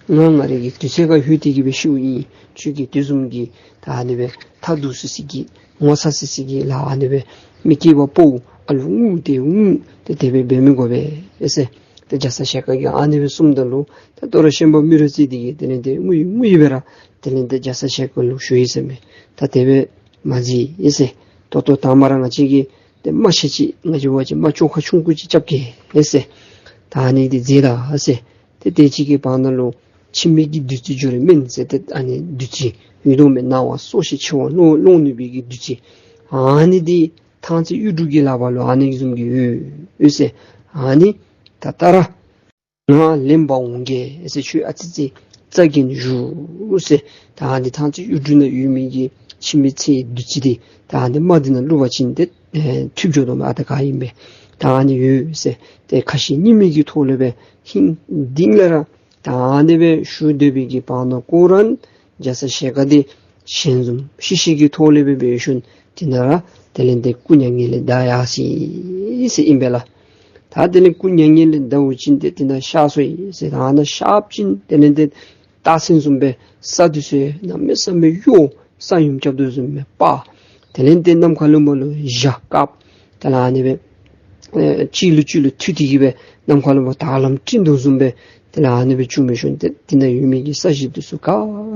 ང་ང་རའི་གི་དུས་ཚོད་ཁར་ལྷོད་དེ་གི་སྦེ་ཤིཝ་ཨིན། ཁྱོད་ཀྱིས་དེ་བཟུམ་གྱི་ད་ཨ་ནི་སྦེ་ཐ་དུ་སི་སི་གི་ངོ་ཚ་སི་སི་གི་ལཱ་ཨ་ནི་སྦེ་མི་སྐྱེས་པ་ཕོ་ཨ་ལུ་ངུ་སྟེ་ངུ་སྟེ་དེ་སྦེ་འབད་མི་དགོ་པས་ཨེ་ཟེར། ཏེ་རྒྱ་ཚ་ཞལ་དཀར་གྱིས་ཨ་ནི་སྦེ་གསུངམ་ད་ལུ་ད་དོ་རུང་ཤན་པ་རྨེ་རུ་རྩེ་འདི་གིས་དེ་ལས་ཏེ་ངུ་ཡི་ངུ་ཡི་སྦེ་ར་དེ་ལས་ཏེ་རྒྱ་ཚ་ཞལ་དཀར་ལུ་ཞུ་ཡི་ཟེར་མས། ད་དེ་སྦེ་མ་མཛད་ཨེ་ཟེར། ད་ལྟོ་ད་མ་ར་ང་བཅས་ཀྱིས་ཏེ་རྨ་ཆེ་ཅིག་ང་བཅས་འབད་བ་ཅིན་རྨ་ཅོག་ཁ་ཆུང་ཀུ་ཅིག་རྐྱབ་གེ་ཨེ་ཟེར། ད་ཨ་ནི་འདི་མཛད་ད་ཨེ་ཟེར། ཏེ་དེ་ཅིག་གི་བར་ན་ལུ་འཆི་མེད་ཀྱི་བདུད་རྩི་འབྱུང་བའི་སྨན་ཟེར་ཏེ་ཨ་ནི་བདུད་རྩི་ཡོད་དོ་མས། ན་བ་གསོ་ཞིང་འཆི་བ་སློང་སློང་ནུས་པའི་གི་བདུད་རྩི། ཨ་ནི་འདི་ཐང་རྩེ་གཡུ་འབྲུག་གི་ལག་པར་ལུ་ཨ་ནི་བཟུམ་གྱི་ཡོད་ཡོད་ཟེར། ཨ་ནི་ད་ད་ར་ང་ལེན་པར་འོང་གེ་ཟེར། ཁྱོད་ཨ་ཙི་ཙི་རྩ་འགེངས་བཞུགས་ཟེར། ད་ཨ་ནི་ཐང་རྩེ་གཡུ་འབྲུག་ནང་ཡོད་མི་གི་འཆི་མེད་ཚེའི་བདུད་རྩི་འདི་ད་ཨ་ནི་རྨ་འདི་ནང་བླུག་པ་ཅིན་ཏེ་ཨེ་འཐུས་འགྱོ་དོ་མས། ཨ་ད་ག་ཨིན་པས། ད་ཨ་ནི་ཡོད་ཟེར། ཏེ་ཁ་ཞེ་གཉིས་མེད་ཀྱི་ཐོག་ལས་སྦེ་ཧིང་གཏིང་ལས་ར་ད་ཨ་ནི་སྦེ་ཞུ་སྡོད་པའི་གི་བར་ན་ཁོ་ར་རྒྱ་ཚ་ཞལ་དཀར་འདི་ཞལ་འཛུམ་ཤིག་ཤིག་གི་ཐོག་ལས་སྦེ་འབད་ཞིནམ་དེ་ནང་ར་དེ་ལས་ཏེ་སྐུ་མྱ་ངན་ལས་འདའ་ཡར་སོ་ཡི་ཟེར་ཨིན་པས་ལགས། ད་དེ་ལས་སྐུ་མྱ་ངན་ལས་འདའ་བ་ཅིན་ཏེ་དེ་ནང་གཤགས་སོ་ཡི་ཟེར། ད་ཨ་ནཱ་གཤགས་པ་ཅིན་དེ་ལས་ཏེ་རྟགས་མཚན་བཟུམ་སྦེ་ས་འདི་ཚུ་གནམ་མེད་ས་མེད་གཡོ། ས་ཡོམ་རྐྱབ་དོ་བཟུམ་སྦེ་འབར། དེ་ལས་ཏེ་ནམ་མཁའ་ལུ་མར་ལུ་འཇའ་དཀརཔོ་དེ་ལས་ཨ་ནི་སྦེ་ཨེ་གཅིག་ལུ་གཅིག་ལུ་མཐུད་དེ་གི་སྦེ་ནམ་མཁའ་ལུ་མར་དར་ལམ་སྤྲིན་དོ་བཟུམ་སྦེ་དེ་ལས་ཨ་ནི་སྦེ་བྱུང་མི་ཤུལ་ཏེ་དེ་ནང་ཡོད་མི་གི་ས་གཞི་འདི་ཚུ་ག་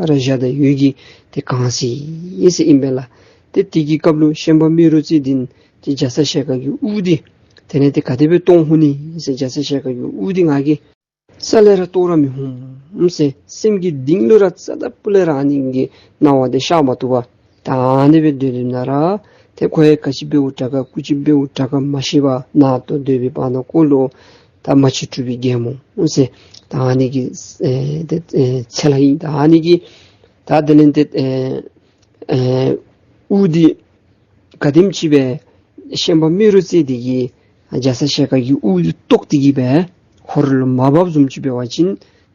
ར་འཇའ་དང་འོད་ཀྱིས་ཏེ་གང་སོ་ཡི་ཟེར་ཨིན་པས་ལགས། ཏེ་དེ་གི་སྐབས་ལུ་ཤན་པ་རྨེ་རུ་རྩེ་འདི་ཏེ་རྒྱ་ཚ་ཞལ་དཀར་གྱི་དབུ་འདི་དེ་ལས་ཏེ་ག་དེ་སྦེ་གཏོར་འོང་ནི་ཟེར། རྒྱ་ཚ་ཞལ་དཀར་གྱི་དབུ་འདི་ང་གིས་རྩ་ལས་ར་གཏོར་ར་མི་འོང་ཟེར། སེམས་ཀྱི་གཏིང་ལུ་ར་རྩ་དང་སྤུ་ལས་ར་ཨ་ནི་གི་སྣང་བ་འདི་བཤགས་མ་བཏུབ་པར་ད་ཨ་ནི་སྦེ་སྡོད་སྡོདཔ་ད་ར་ཏེ་ཁོ་ཡང་ག་ཅི་འབདཝ་དྲག་ག་ཀུ་ཅི་འབདཝ་དྲག་ག་མ་ཤེས་པར་ནང་དུ་སྡོད་པའི་བར་ན་ཁོ་ལུ་ད་མ་གཅིག་གྲུབ་པའི་རྒྱལ་མོ་འོང་ཟེར། ད་ཨ་ནི་གི་ཨེ་ཏེ་ཨེ་ཚེ་ལྷ་ཨིན། ད་ཨ་ནི་གི་ད་དེ་ལས་ཏེ་ཨེ་ཨེ་དབུ་འདི་ག་དེམ་ཅིག་སྦེ་ཤན་པ་རྨེ་རུ་རྩེ་འདི་གིས་རྒྱ་ཚ་ཞལ་དཀར་གྱི་དབུ་འདི་བཏོག་སྟེ་གི་སྦེ་ཧོར་ལུ་མ་འབབ་བཟུམ་ཅིག་འབད་བ་ཅིན་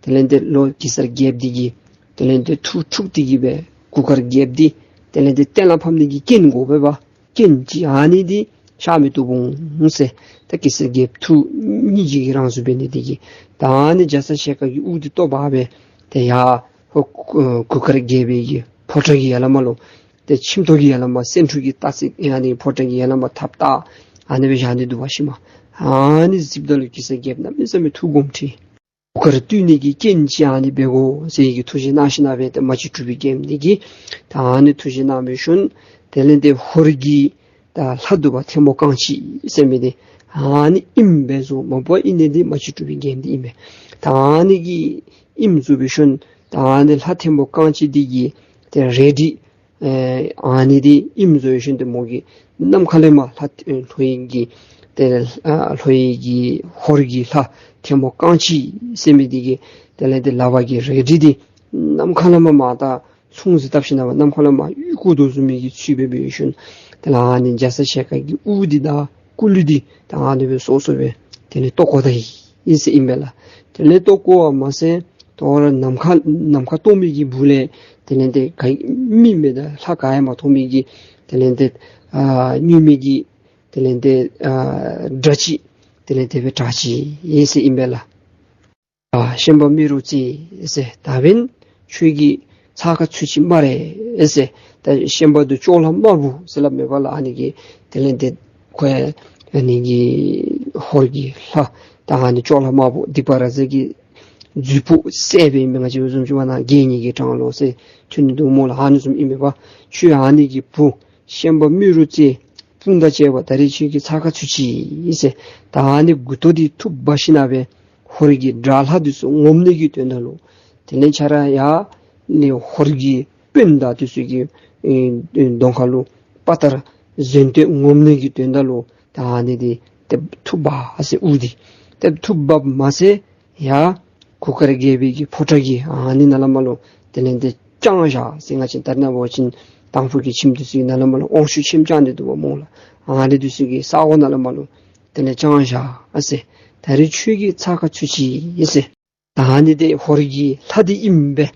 དེ་ལས་ཏེ་ལོག་གེ་སར་རྒྱལཔོ་འདི་གིས་དེ་ལས་ཏེ་ཐུགས་འཁྲུགས་ཏེ་གི་སྦེ་གུར་དཀར་རྒྱལཔོ་འདི་དེ་ལས་ཏེ་གཏན་ལ་ཕབ་ནི་གི་རྐྱེན་དགོ་པས་པ། རྐྱེན་ཅིག་ཨ་ནི་འདི་བཤགས་མི་བཏུབ་འོང་ཟེར། ད་གེ་སར་རྒྱལཔོ་ཐུགས་སྙིང་རྗེ་གི་རང་གཟུགས་འབད་ནི་འདི་གིས་ད་ཨ་ནི་རྒྱ་ཚ་ཞལ་དཀར་གྱི་དབུ་འདི་བཏོག་འབག་སྦེ་ཏེ་ཡར་ཧོར་གུར་དཀར་རྒྱལ་པོའི་གི་ཕོ་བྲང་གི་ཡར་ལས་མར་ལུ་ཏེ་ཁྱིམ་ཐོག་གི་ཡར་ལས་མར་སེང་ཕྲུག་གི་སྟག་རྩེ་ཨ་ནི་ཕོ་བྲང་གི་ཡར་ལས་མར་ཐགཔ་བཏགས་ཨ་ནི་སྦེ་བཞག་ནི་འདུག་པ་ཤེས་མས། ཨ་ནི་གཟིགསཔ་ད་ལུ་གེ་སར་རྒྱལཔོ་གནམ་མེད་ས་མེད་ཐུགས་དགོངསམ་ཁྲེལ། གུར་དཀར་བཏུལ་ནི་གི་རྐྱེན་ཅིག་ཨ་ནི་འབད་དགོ་ཟེར་གྱི་ཐུགས་བཞེད་གནང་ཞིནམ་སྦེ་ཏེ་མ་གཅིག་གྲུབ་པའི་རྒྱལམོ་འདི་གིས་ད་ཨ་ནི་ཐུགས་བཞེད་གནང་བའི་ཤུལ་དེ་ལས་ཏེ་ཧོར་གྱི་ད་ལྷ་གདུག་པ་ཐལ་མོ་རྐང་གཅིག་ཟེར་མི་འདི་ཨ་ནི་ཨིནམ་སྦེ་བཟོ་མ་པ་ཨིན་ནི་འདི་མ་གཅིག་གྲུབ་པའི་རྒྱལམོ་འདི་ཨིན་པས། ད་ཨ་ནི་གི་ཨིནམ་བཟོ་བའི་ཤུལ་ད་ཨ་ནི་ལྷ་ཐལ་མོ་རྐང་གཅིག་འདི་གི་ཏེ་རལ་གྲི་ཨེ་ཨ་ནི་འདི་ཨིནམ་བཟོ་བའི་ཤུལ་ཏེ་མོ་གིས་ནམ་མཁའ་ལས་མར་ལྷ་ཨེ་ལྷོ་ཡི་གི་ཏེ་ཨ་ལྷོ་ཡི་གི་ཧོར་གྱི་ལྷ་ཐལ་མོ་རྐང་གཅིག་ཟེར་མི་འདི་གི་དེ་ལས་ཏེ་ལག་པ་གི་རལ་གྲི་འདི་ ནམ་མཁའ་ལས་མར་མར་ད་ལྷུང་བཟེད་བཏབ་ཞིནམ་ལས་ནམ་མཁའ་ལས་མར་གཡུག་བཀོ་དོ་བཟུམ་མའི་གི་ཚུལ་སྦེ་འབད་ཞིནམ་དེ་ལས་ཨ་ནི་རྒྱ་ཚ་ཞལ་དཀར་གྱི་དབུ་འདི་དང་སྐུ་ལུས་འདི་ད་ཨ་ནི་སྦེ་སོ་སོ་སྦེ་དེ་ལས་བཏོག་བཀོ་ད་ཡི་ཟེར་ཨིན་པས་ལགས། དེ་ལས་བཏོག་བཀོ་བ་མ་ཚད་དོ་རུང་ནམ་མཁའ་ནམ་མཁའ་སྟོང་པའི་གི་སྦུག་ལས་དེ་ལས་ཏེ་ག་མིག་མེད་ད་ལྷ་ག་ཡང་མ་མཐོང་མི་གི་དེ་ལས་ཏེ་ཨ་མྱུར་མའི་གི་དེ་ལས་ཏེ་ཨ་སྒྲ་ཅིག་དེ་ལས་དེ་སྦེ་གྲགས་ཅི་ཟེར་ཨིན་པས་ལགས། ཨ་ཤན་པ་རྨེ་རུ་རྩེ་ཟེར་ད་འབདན་ཁྱོད་ཀྱིས་ཚ་ཁ་ཚུད་ཅི་སྨ་རེ་ཟེར། ད་ཤན་པ་འདི་ཅོག་ལྷ་དམར་པོ་ཟེར་སླབ་མས་པ་ལགས། ཨ་ནི་གི་དེ་ལས་ཏེ་ཁོ་ཨ་ནི་གི་ཧོར་གྱི་ལྷ་ད་ཨ་ནི་ཅོག་ལྷ་དམར་པོ་སྡིག་པ་ར་ཛ་གི་རྫུས་པོ་བསད་པའི་མི་ང་བཅས་བཟུམ་ཅིག་འབད་ན་གད་སྙིགས་ཀྱི་གྲང་ལོ་ཟེར་ཐོན་ནི་འདུག་སྨོ་ལགས། ཨ་ནི་བཟུམ་ཨིན་མས་པ། ཁྱོད་ཨ་ནི་གི་བུ་ཤན་པ་རྨེ་རུ་རྩེ་དཔུང་དང་བཅས་པ་ད་རེས་ཁྱོད་ཀྱིས་ཚ་ཁ་ཚུད་ཅི་ཟེར། ད་ཨ་ནི་མགུ་ཏོ་འདི་འཐུ་འབག་ཞིནམ་ལས་ཧོར་གྱི་དགྲ་ལྷ་འདི་ཚུ་ངོམ་ནི་གི་དོན་དག་ལུ་དེ་ལས་ཁྱོད་ར་ཡར་ལས་ཧོར་གྱི་དཔོན་དང་འདི་ཚུ་གི་ཨེ་གདོང་ཁ་ལུ་དཔའ་རྟགས་བཟོད་བསྟོད་ངོམ་ནི་གི་དོན་དག་ལུ་ད་ཨ་ནི་འདི་ཏེ་འཐུ་འབག་ཟེར། དབུ་འདི་ཏེ་འཐུ་འབག་མ་ཚད་ཡར་གུར་དཀར་རྒྱལ་པོའི་གི་ཕོ་བྲང་གི་ཨ་ནི་ནང་ལས་མར་ལུ་དེ་ལས་ཏེ་བརྐྱང་བཞག་ཟེར། ང་བཅས་ད་རེས་ནངས་པ་འབད་བ་ཅིན་དང་ཕུ་གི་ཁྱིམ་འདི་ཚུ་གི་ནང་ལས་མར་ལུ་དབང་ཤུགས་ཆེམ་བརྐྱང་ནི་འདུག་པ་སྨོ་ལགས། ཨ་ནི་འདི་ཚུ་གི་ས་གོ་ནང་ལས་མར་ལུ་དེ་ལས་བརྐྱང་བཞག་ཟེར། ད་རེས་ཁྱོད་ཀྱིས་ཚ་ཁ་ཚུད་ཅི་ཟེར། ད་ཨ་ནི་འདི་ཧོར་གྱི་ལྷ་འདི་ཨིན་པས།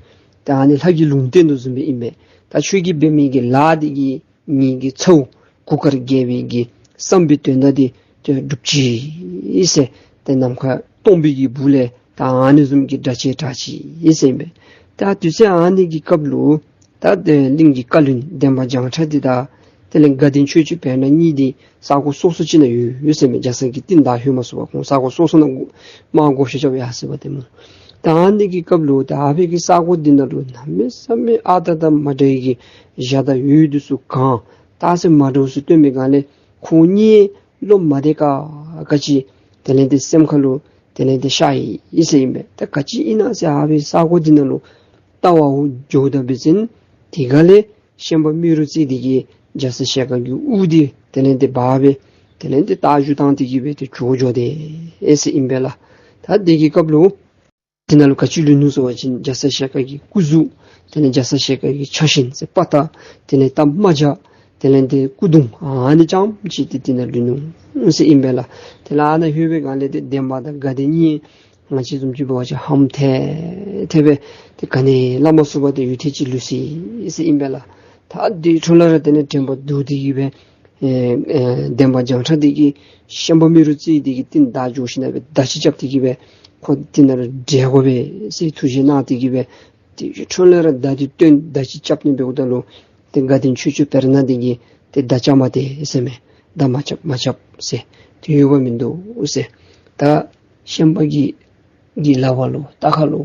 ད་ཨ་ནི་ལྷ་གི་ལུང་བསྟན་དོ་བཟུམ་སྦེ་ཨིན་པས། ད་ཁྱོད་ཀྱིས་འབད་མི་གི་ལཱ་འདི་གིས་ངེ་གི་ཚ་བོ་གུར་དཀར་རྒྱལ་པོའི་གི་བསམ་པའི་དོན་དག་འདི་ཏེ་འགྲུབ་ཅི་ཟེར། ཏེ་ནམ་མཁའ་སྟོང་པའི་གི་སྦུག་ལས་ད་ཨ་ནི་བཟུམ་གྱི་སྒྲ་ཆེ་གྲགས་ཅི་ཟེར་ཨིན་པས། ད་དུས་ཚོད་ཨ་ནི་གི་སྐབས་ལུ་ད་ཏེ་གླིང་གི་བཀའ་བློན་འདན་མ་བྱང་ཁྲ་འདི་དང་དེ་ལས་དགའ་ལྡན་ཆོས་སྐྱོང་བེར་ནག་གཉིས་འདི་ས་གོ་སོ་སོ་ཅིག་ནང་ཡོད་ཡོད་ཟེར་མས། རྒྱ་ཚ་གི་རྟིང་བདའ་ལྷོད་མ་ཚུགས་པར་ཁོང་ས་གོ་སོ་སོ་ནང་མར་བགོ་བཤའ་རྐྱབ་ཡར་སོ་བ་ཏེ་སྨོ། ད་ཨ་ནི་གི་སྐབས་ལུ་ད་ཨ་ཕི་གི་ས་གོ་འདི་ནང་ལུ་གནམ་མེད་ས་མེད་ཨ་རྟག་དང་མ་འདྲ་བའི་གི་གཞའ་དང་འོད་འདི་ཚུ་གང་རྟགས་ཅིག་མ་འདྲཝ་ཚུ་སྟོན་པའི་སྒང་ལས་ཁོང་གཉིས་བློ་མ་བདེ་ཁག་ཁ་ཅིག་དེ་ལས་ཏེ་སེམས་ཁ་ལུ་དེ་ལས་ཏེ་ཤར་ཡི་ཟེར་ཨིན་པས། ད་ག་ཅི་ཨིན་ན་ཟེར་ཨ་ཕི་ས་གོ་འདི་ནང་ལུ་བལྟ་བར་འགྱོཝ་ད་འབད་བ་ཅིན་དེ་སྒང་ལས་ཤན་པ་རྨེ་རུ་རྩེ་འདི་གིས་རྒྱ་ཚ་ཞལ་དཀར་གྱི་དབུ་འདི་དེ་ལས་ཏེ་འབག་སྦེ་དེ་ལས་ཏེ་རྟ་རྒྱུག་བཏང་སྟེ་གི་སྦེ་ཏེ་བྱོག་འགྱོ་དེས་ཟེར་ཨིན་པས་ལགས། ད་དེ་གི་སྐབས་ལུ་དེ་ནང་ལུ་ག་ཅི་ལུས་ནུག་ཟེར་བ་ཅིན་རྒྱ་ཚ་ཞལ་དཀར་གྱི་སྐུ་གཟུགས་དེ་ལས་རྒྱ་ཚ་ཞལ་དཀར་གྱི་ཕྱག་ཤིང་ཟེར་དཔའ་རྟགས་དེ་ལས་རྟ་རྨ་བྱ་དེ་ལས་ཏེ་སྐུ་གདུང་ཨ་ནི་རྐྱངམ་ཅིག་ཏེ་དེ་ནང་ལུས་ནུག་ཟེར་ཨིན་པས་ལགས། དེ་ལས་ཨ་ནཱ་ལྷོད་པའི་སྒང་ལས་ཏེ་འདན་མ་དང་དགའ་ལྡན་གཉིས་ང་བཅས་བཟུམ་ཅིག་འབད་བ་ཅིན་ཧམ་ཐལ་ཐལ་སྦེ་ཏེ་ག་ནི་སླབ་མ་ཚུགས་པར་ཏེ་ཡུད་ཐེངས་ཅིག་ལུས་སོ་ཡི་ཟེར་ཨིན་པས་ལགས། ད་དེ་འཕྲོ་ལས་ར་དེ་ལས་དྲན་པ་བསྡུ་སྟེ་གི་སྦེ་ཨེ་ཨེ་འདན་མ་བྱང་ཁྲ་འདི་གིས་ཤན་པ་རྨེ་རུ་རྩེ་འདི་གི་རྟིང་བདའ་འགྱོ་ཞིནམ་ལས་སྦེ་མདའ་ཅིག་རྐྱབ་སྟེ་གི་སྦེ་ཁོ་འདི་ནང་ལུ་བསྒྲལ་དགོ་པས་ཟེར་ཐུགས་བཞེད་གནང་སྟེ་གི་སྦེ་དེ་འཕྲོ་ལས་ར་མདའ་འདི་བཏོན་མདའ་ཅིག་རྐྱབ་ནི་འབདཝ་ད་ལུ་ཏེ་དགའ་ལྡན་ཆོས་སྐྱོང་བེར་ནག་འདི་གིས་ཏེ་མདའ་རྐྱབ་མ་སྟེར་ཟེར་མས། མདའ་མ་རྐྱབ་མ་རྐྱབ་ཟེར། ཏེ་འོས་པ་མིན་འདུག་ཟེར། ད་ཤན་པ་གི་གི་ལག་པ་ལུ་རྟ་ཁ་ལུ་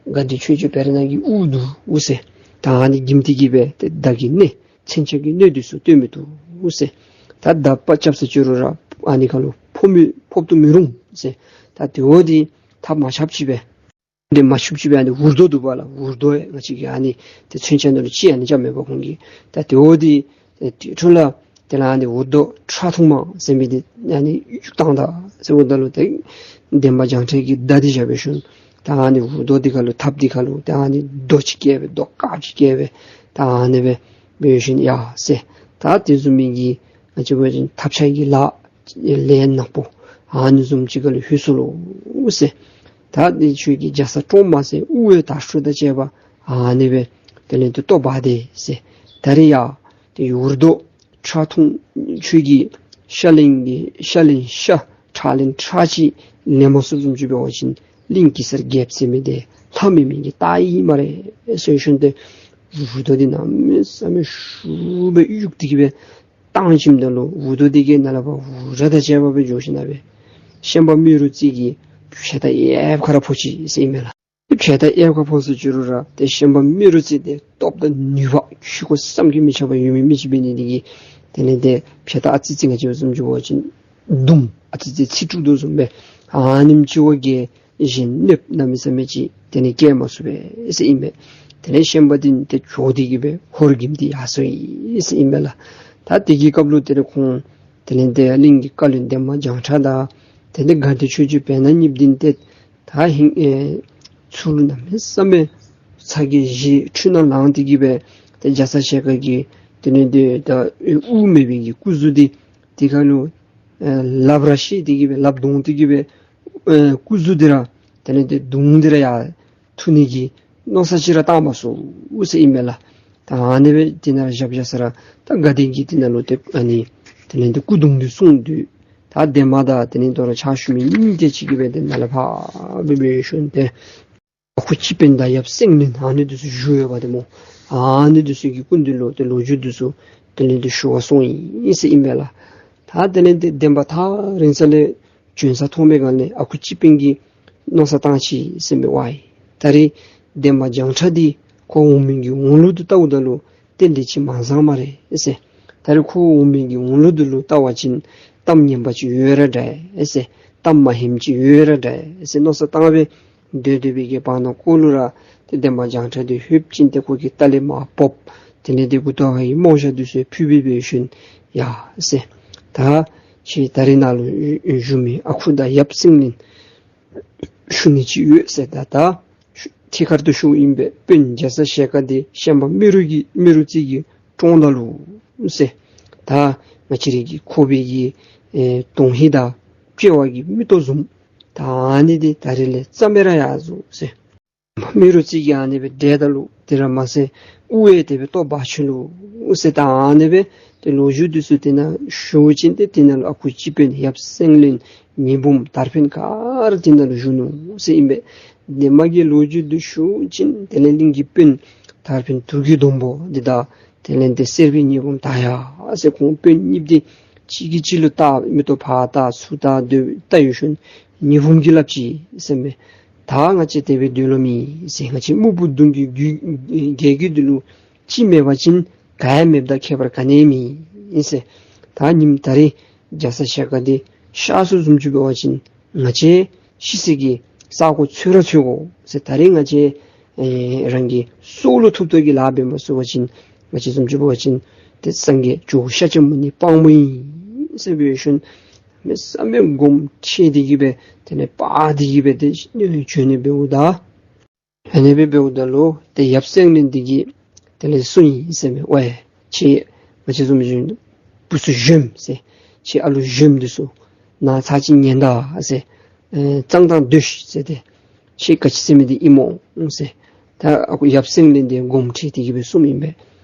དགའ་ལྡན་ཆོས་སྐྱོང་བེར་ནག་གི་དབུ་འདུག་ཟེར། ད་ཨ་ནི་འགྱིམ་སྟེ་གི་སྦེ་ཏེ་མདའ་གི་སྣེ་མཚོན་ཆ་གི་སྣེ་འདི་ཚུ་སྟོན་མི་བཏུབ་ཟེར། ད་མདའ་རྐྱབ་ས་ཅི་རུང་ར་ཨ་ནི་ཁ་ལུ་ཕོག་མི་ཕོག་ཏུ་མི་རུང་ཟེར། ད་དེ་འོ་འདི་ཐག་མ་ཆོད་ཅིག་སྦེ་འདི་མ་ཆོད་ཅིག་སྦེ་ཨ་ནི་འུར་རྡོ་འདུག་པ་ལགས། འུར་རྡོ་ང་བཅས་ཀྱིས་ཨ་ནི་ཏེ་མཚོན་ཆ་ནང་ལུ་ཅིག་ཨ་ནི་རྐྱབ་མས་པ་ཁོང་གིས། ད་དེ་འོ་འདི་ཨེ་དེ་འཕྲོ་ལས་དེ་ལས་ཨ་ནི་འུར་རྡོ་ཁྲག་འཐུང་མ་ཟེར་མི་འདི་ཨ་ནི་གཡུག་བཏང་ད་ཟེརཝ་ད་ལུ་ཏེ་འདན་མ་བྱང་ཁྲ་གིས་མདའ་འདི་བཞག་སྦེ་ཞིནམ་ད་ཨ་ནི་འུར་རྡོ་འདི་ཁ་ལུ་ཐགཔ་འདི་ཁ་ལུ་ད་ཨ་ནི་རྡོ་ཅིག་བཀལ་སྦེ་རྡོ་དཀརཔོ་ཅིག་བཀལ་སྦེ་ད་ཨ་ནི་སྦེ་འབད་ཞིནམ་ཡ་ཟེར། ད་དེ་བཟུམ་མའི་གི་ང་བཅས་འབད་བ་ཅིན་ཐབས་ཆག་གི་ལཱ་ལས་ནག་པོ་ཨ་ནི་བཟུམ་ཅིག་ཁ་ལུ་ལྷོད་སོ་ལོ་ཟེར། ད་འདི་ཁྱོད་ཀྱིས་རྒྱ་ཚ་བཀྲོངས་མ་ཚད་དབུ་འོད་དར་ཁྲོད་དང་བཅས་པ་ཨ་ནི་སྦེ་དེ་ལས་ཏེ་བཏོག་འབག་སྟེ་ཟེར། ད་རེས་ཡ་ཏེ་འུར་རྡོ་ཁྲག་འཐུང་ཁྱོད་ཀྱི་ཤ་ལན་གྱི་ཤ་ལན་ཤ་ཁྲག་ལན་ཁྲག་ཅིག་ལེན་མ་ཚུགསཔ་བཟུམ་ཅིག་འབད་བ་ཅིན་གླིང་གེ་སར་རྒྱལཔོ་ཟེར་མི་འདི་ལྷ་མེན་མི་གི་རྟགས་ཨིན་སྨ་རེ་ཟེར་ཞིནམ་ཏེ་འུར་རྡོ་འདི་གནམ་མེད་ས་མེད་ཤུགས་སྦེ་གཡུག་སྟེ་གི་སྦེ་བཏང་ཞིནམ་ད་ལུ་འུར་རྡོ་འདི་གིས་ནཱ་ལས་ཕར་འུར་ར་དང་བཅས་པ་སྦེ་འགྱོ་ཞིནམ་ལས་སྦེ་ཤན་པ་རྨེ་རུ་རྩེ་གི་ཕྱག་དར་གཡས་ཁ་ར་ཕོག་ཅི་ཟེར་ཨིན་མས་ལགས། ཕྱག་དར་གཡས་ཁར་ཕོག་སོ་ཅི་རུང་ར་ཏེ་ཤན་པ་རྨེ་རུ་རྩེ་འདི་སྟོབས་དང་ནུས་པ་ཆུ་ཁོལ་བསམ་གྱིས་མི་ཁྱབ་པ་ཡོད་མི་མི་ཅིག་འབད་ནི་འདི་གིས་དེ་ལས་ཏེ་ཕྱག་དར་ཨ་ཙི་ཙི་ང་བཅས་བཟུམ་ཅིག་འབད་བ་ཅིན་དུམ་ཨ་ཙི་ཙི་ཚིག་དྲུག་དོ་བཟུམ་སྦེ་ཨ་ནེམ་ཅིག་བ་གིས་གཞན་གནོདཔ་གནམ་མེད་ས་མེད་ཅིག་དེ་ལས་བཀལ་མ་ཚུགས་པས་ཟེར་ཨིན་མས། དེ་ལས་ཤན་པ་འདི་ཏེ་བྱོག་སྟེ་གི་སྦེ་ཧོར་གྱིམ་འདི་ཡར་སོ་ཡི་ཟེར་ཨིན་མས་ལགས། ད་དེ་གི་སྐབས་ལུ་དེ་ལས་ཁོང་དེ་ལས་ཏེ་གླིང་གི་བཀའ་བློན་འདན་མ་བྱང་ཁྲ་དང་དེ་ལས་དགའ་ལྡན་ཆོས་སྐྱོང་བེར་ནག་གཉིས་འདི་ཏེ་ད་ཧིང་ཨེ་ཚུར་ལུ་གནམ་མེད་ས་མེད་ ཚ་གྱང་བཞེས་འཁྲུལ་སྣང་ལངས་ཏེ་གི་སྦེ་ཏེ་རྒྱ་ཚ་ཞལ་དཀར་གྱི་དེ་ལས་འདི་ད་དབུ་མེད་པའི་གི་སྐུ་གཟུགས་འདི་དེ་ཁར་ལུ་ཨེ་ལགཔ་ར་བཤེད་དེ་གི་སྦེ་ལགཔ་བརྡུང་སྟེ་གི་སྦེ་ཨེ་སྐུ་གཟུགས་འདི་ར་དེ་ལས་འདི་བརྡུང་སྟེ་ར་ཡར་འཐུ་ནི་གི་མནོ་བསམ་ཅིག་ར་བཏང་མ་ཚུགས་ཟེར་ཨིན་མས་ལགས། ད་ཨ་ནི་སྦེ་དེ་ནང་བཞག་བཞག་ས་ར་ད་དགའ་ལྡན་གྱིས་དེ་ནང་ལུ་ཏེ་ཨ་ནི་དེ་ལས་འདི་སྐུ་གདུང་འདི་བསྲུང་དོ། ད་འདན་མ་དང་དེ་ལས་དོ་རུང་ཕྱག་ཞུ་མི་གཉིས་དེ་ཅིག་གིས་སྦེ་དེ་ནང་ལས་ཕར་སྦེ་འབད་ཞིནམ་ཏེ་ཨ་ཁུ་སྤྱི་དཔོན་དང་ཡབ་སེང་བློན་ཨ་ནི་འདི་ཚུ་བཞུགས་ཡོདཔ་འདི་སྨོ། ཨ་ནི་འདི་ཚུ་གི་སྐུ་མདུན་ལུ་ཏེ་ལོ་རྒྱུས་འདི་ཚུ་དེ་ལས་འདི་ཞུ་བར་སོང་ཡི་ཟེར་ཨིན་པས་ལགས། ད་དེ་ལས་འདི་འདན་མ་ཐག་རིང་ས་ལས་བྱོན་ས་མཐོང་པའི་སྒང་ལས་ཨ་ཁུ་སྤྱི་དཔོན་གྱིས་མནོ་བསམ་བཏང་ཅི་ཟེར་མི་ཝའི། ད་རིས་འདན་མ་བྱང་ཁྲ་འདི་ཁོ་འོང་མི་གི་འོང་ལུགས་འདི་བལྟཝ་ད་ལུ་ཏེ་ལེགས་ཤོམ་མ་བཟང་སྨ་རེ་ཟེར། ད་རིས་ཁོ་འོང་མི་གི་འོང་ལུགས་འདི་ལུ་བལྟ་བ་ཅིན་གཏམ་ངན་པ་ཅིག་ཡོད་ར་འདྲ་ཟེར། གཏམ་མ་ཧན་ཅིག་ཡོད་ར་འདྲ་ཟེར་མནོ་བསམ་བཏང་སྦེ་སྡོད་སྡོད་པའི་གི་བར་ན་ཁོ་ལུ་ར་ཏེ་འདན་མ་བྱང་ཁྲ་འདི་ལྷོདཔ་ཅིན་ཏེ་ཁོ་གིས་ཏ་ལི་མར་ཕབ། དེ་ལས་འདི་མགུ་ཏོ་ཁར་གྱི་རྨོག་ཞྭ་འདི་ཚུ་ཕུད་སྦེ་འབད་ཞིནམ་ཡ་ཟེར། ད་ཁྱེད་ད་རིས་ནཱ་ལུ་བཞུགས་མི་ཨ་ཁུ་དང་ཡབ་སེང་བློན་ཞུ་ནི་ཅིག་ཡོད་ཟེར། ད་ད་ཐད་ཀར་དུ་ཞུཝ་ཨིན་པས། དཔོན་རྒྱ་ཚ་ཞལ་དཀར་འདི་ཤན་པ་རྨེ་རུ་གི་རྨེ་རུ་རྩེ་གི་གྲོང་རྡལ་ལུ་ཟེར། ད་ང་བཅས་རའི་གི་ཁོག་པའི་གི་ཨེ་དོན་ཧིང་དང་དཔྱལ་བ་གི་མིག་ཏོ་བཟུམ། ད་ཨ་ནི་འདི་ད་རིས་ལས་རྩ་མེད་ར་ཡར་སོང་ཟེར། རྨེ་རུ་རྩེ་གི་ཨ་ནི་སྦེ་འདྲེ་ད་ལུ་དེ་ར་མ་ཟད་དབུ་ཡང་དེ་སྦེ་སྟོབས་འབག་ཆི་ལོ་ཟེར། ད་ཨ་ནི་སྦེ་ཏེ་ལོ་རྒྱུས་འདི་ཚུ་དེ་ནང་ཞུ་ཞིནམ་ཏེ་དེ་ནང་ལུ་ཨ་ཁུ་སྤྱི་དཔོན་ཡབ་སེང་བློན་ཉི་འབུམ་དར་འཕེན་ག་ར་དེ་ནང་ལུ་བཞུགས་ནུག་ཟེར་ཨིན་པས། འདན་མ་གི་ལོ་རྒྱུས་འདི་ཞུ་ཞིནམ་དེ་ལས་གླིང་གི་དཔོན་དར་འཕེན་དུར་གྱི་སྡོང་པོ་འདི་དང་དེ་ལས་ཏེ་གསེར་པའི་ཉི་འབུམ་དར་ཡག་ཟེར་ཁོང་དཔོན་གཉིས་འདི་གཅིག་གིས་གཅིག་ལུ་བལྟ་མིག་ཏོ་ཕར་བལྟ་ཚུར་བལྟ་སྡོད་བལྟ་ཡོད་ཞིནམ་ཉི་འབུམ་གྱིས་སླབ་ཅི་ཟེར་མས། ད་ང་བཅས་དེ་སྦེ་སྡོད་ལོང་མེད་ཟེར། ང་བཅས་སྨུག་པོ་གདོང་གི་རྒྱལ་རྒྱལ་རྒྱུད་འདི་ལུ་གཅིག་མེད་པ་ཅིན་ག་ཡང་མེདཔ་དང་ཁྱད་པར་ག་ནི་ཡང་མེད་ཟེར། ད་ཉིནམ་ད་རིས་རྒྱ་ཚ་ཞལ་དཀར་འདི་གཤགས་སོ་བཟུམ་ཅིག་འབད་བ་ཅིན་ང་བཅས་ཤི་སའི་གི་ས་གོ་འཚོལ་ར་འཚོལ་དགོ་ཟེར། ད་རིས་ང་བཅས་ཨེ་རང་གི་སྲོག་ལུ་ཐུག་ཐུག་གི་ལཱ་འབད་མ་ཚུགས་པ་ཅིན་ང་བཅས་བཟུམ་ཅིག་འབད་བ་ཅིན་ཏེ་སངས་རྒྱས་ཇོ་བོ་ཤཱཀྱ་མུ་ནི་དཔང་པོ་ཨིན་ཟེར་འབད་ཞིནམ་གནམ་མེད་ས་མེད་དགོངསམ་ཁྲེལ་ཏེ་གི་སྦེ་དེ་ལས་དཔའ་སྟེ་གི་སྦེ་ཏེ་བྱོན་ནི་འབདཝ་ད། ཨ་ནི་སྦེ་འབདཝ་ད་ལུ་ཏེ་ཡབ་སེང་བློན་འདི་གིས་དེ་ལས་གསུངས་ཡི་ཟེར་མས། ཝའི་ཁྱེད་ང་བཅས་བཟུམ་ཅིག་བུ་ཚུ་གཞོནམ་ཟེར། ཁྱེད་ཨ་ལུ་གཞོནམ་འདི་ཚུ་ནཱ་ཚར་གཅིག་ཉན་ད་ཟེར། ཨེ་གཙང་ཐང་སྡོད་ཤིག་ཟེར་ཏེ། ཁྱེད་ག་ཅི་ཟེར་མི་འདི་ཨིན་མོ་ཟེར། ད་ཨ་ཁུ་ཡབ་སེང་བློན་འདི་དགོངསམ་ཁྲེལ་ཏེ་གི་སྦེ་གསུངམ་ཨིན་པས།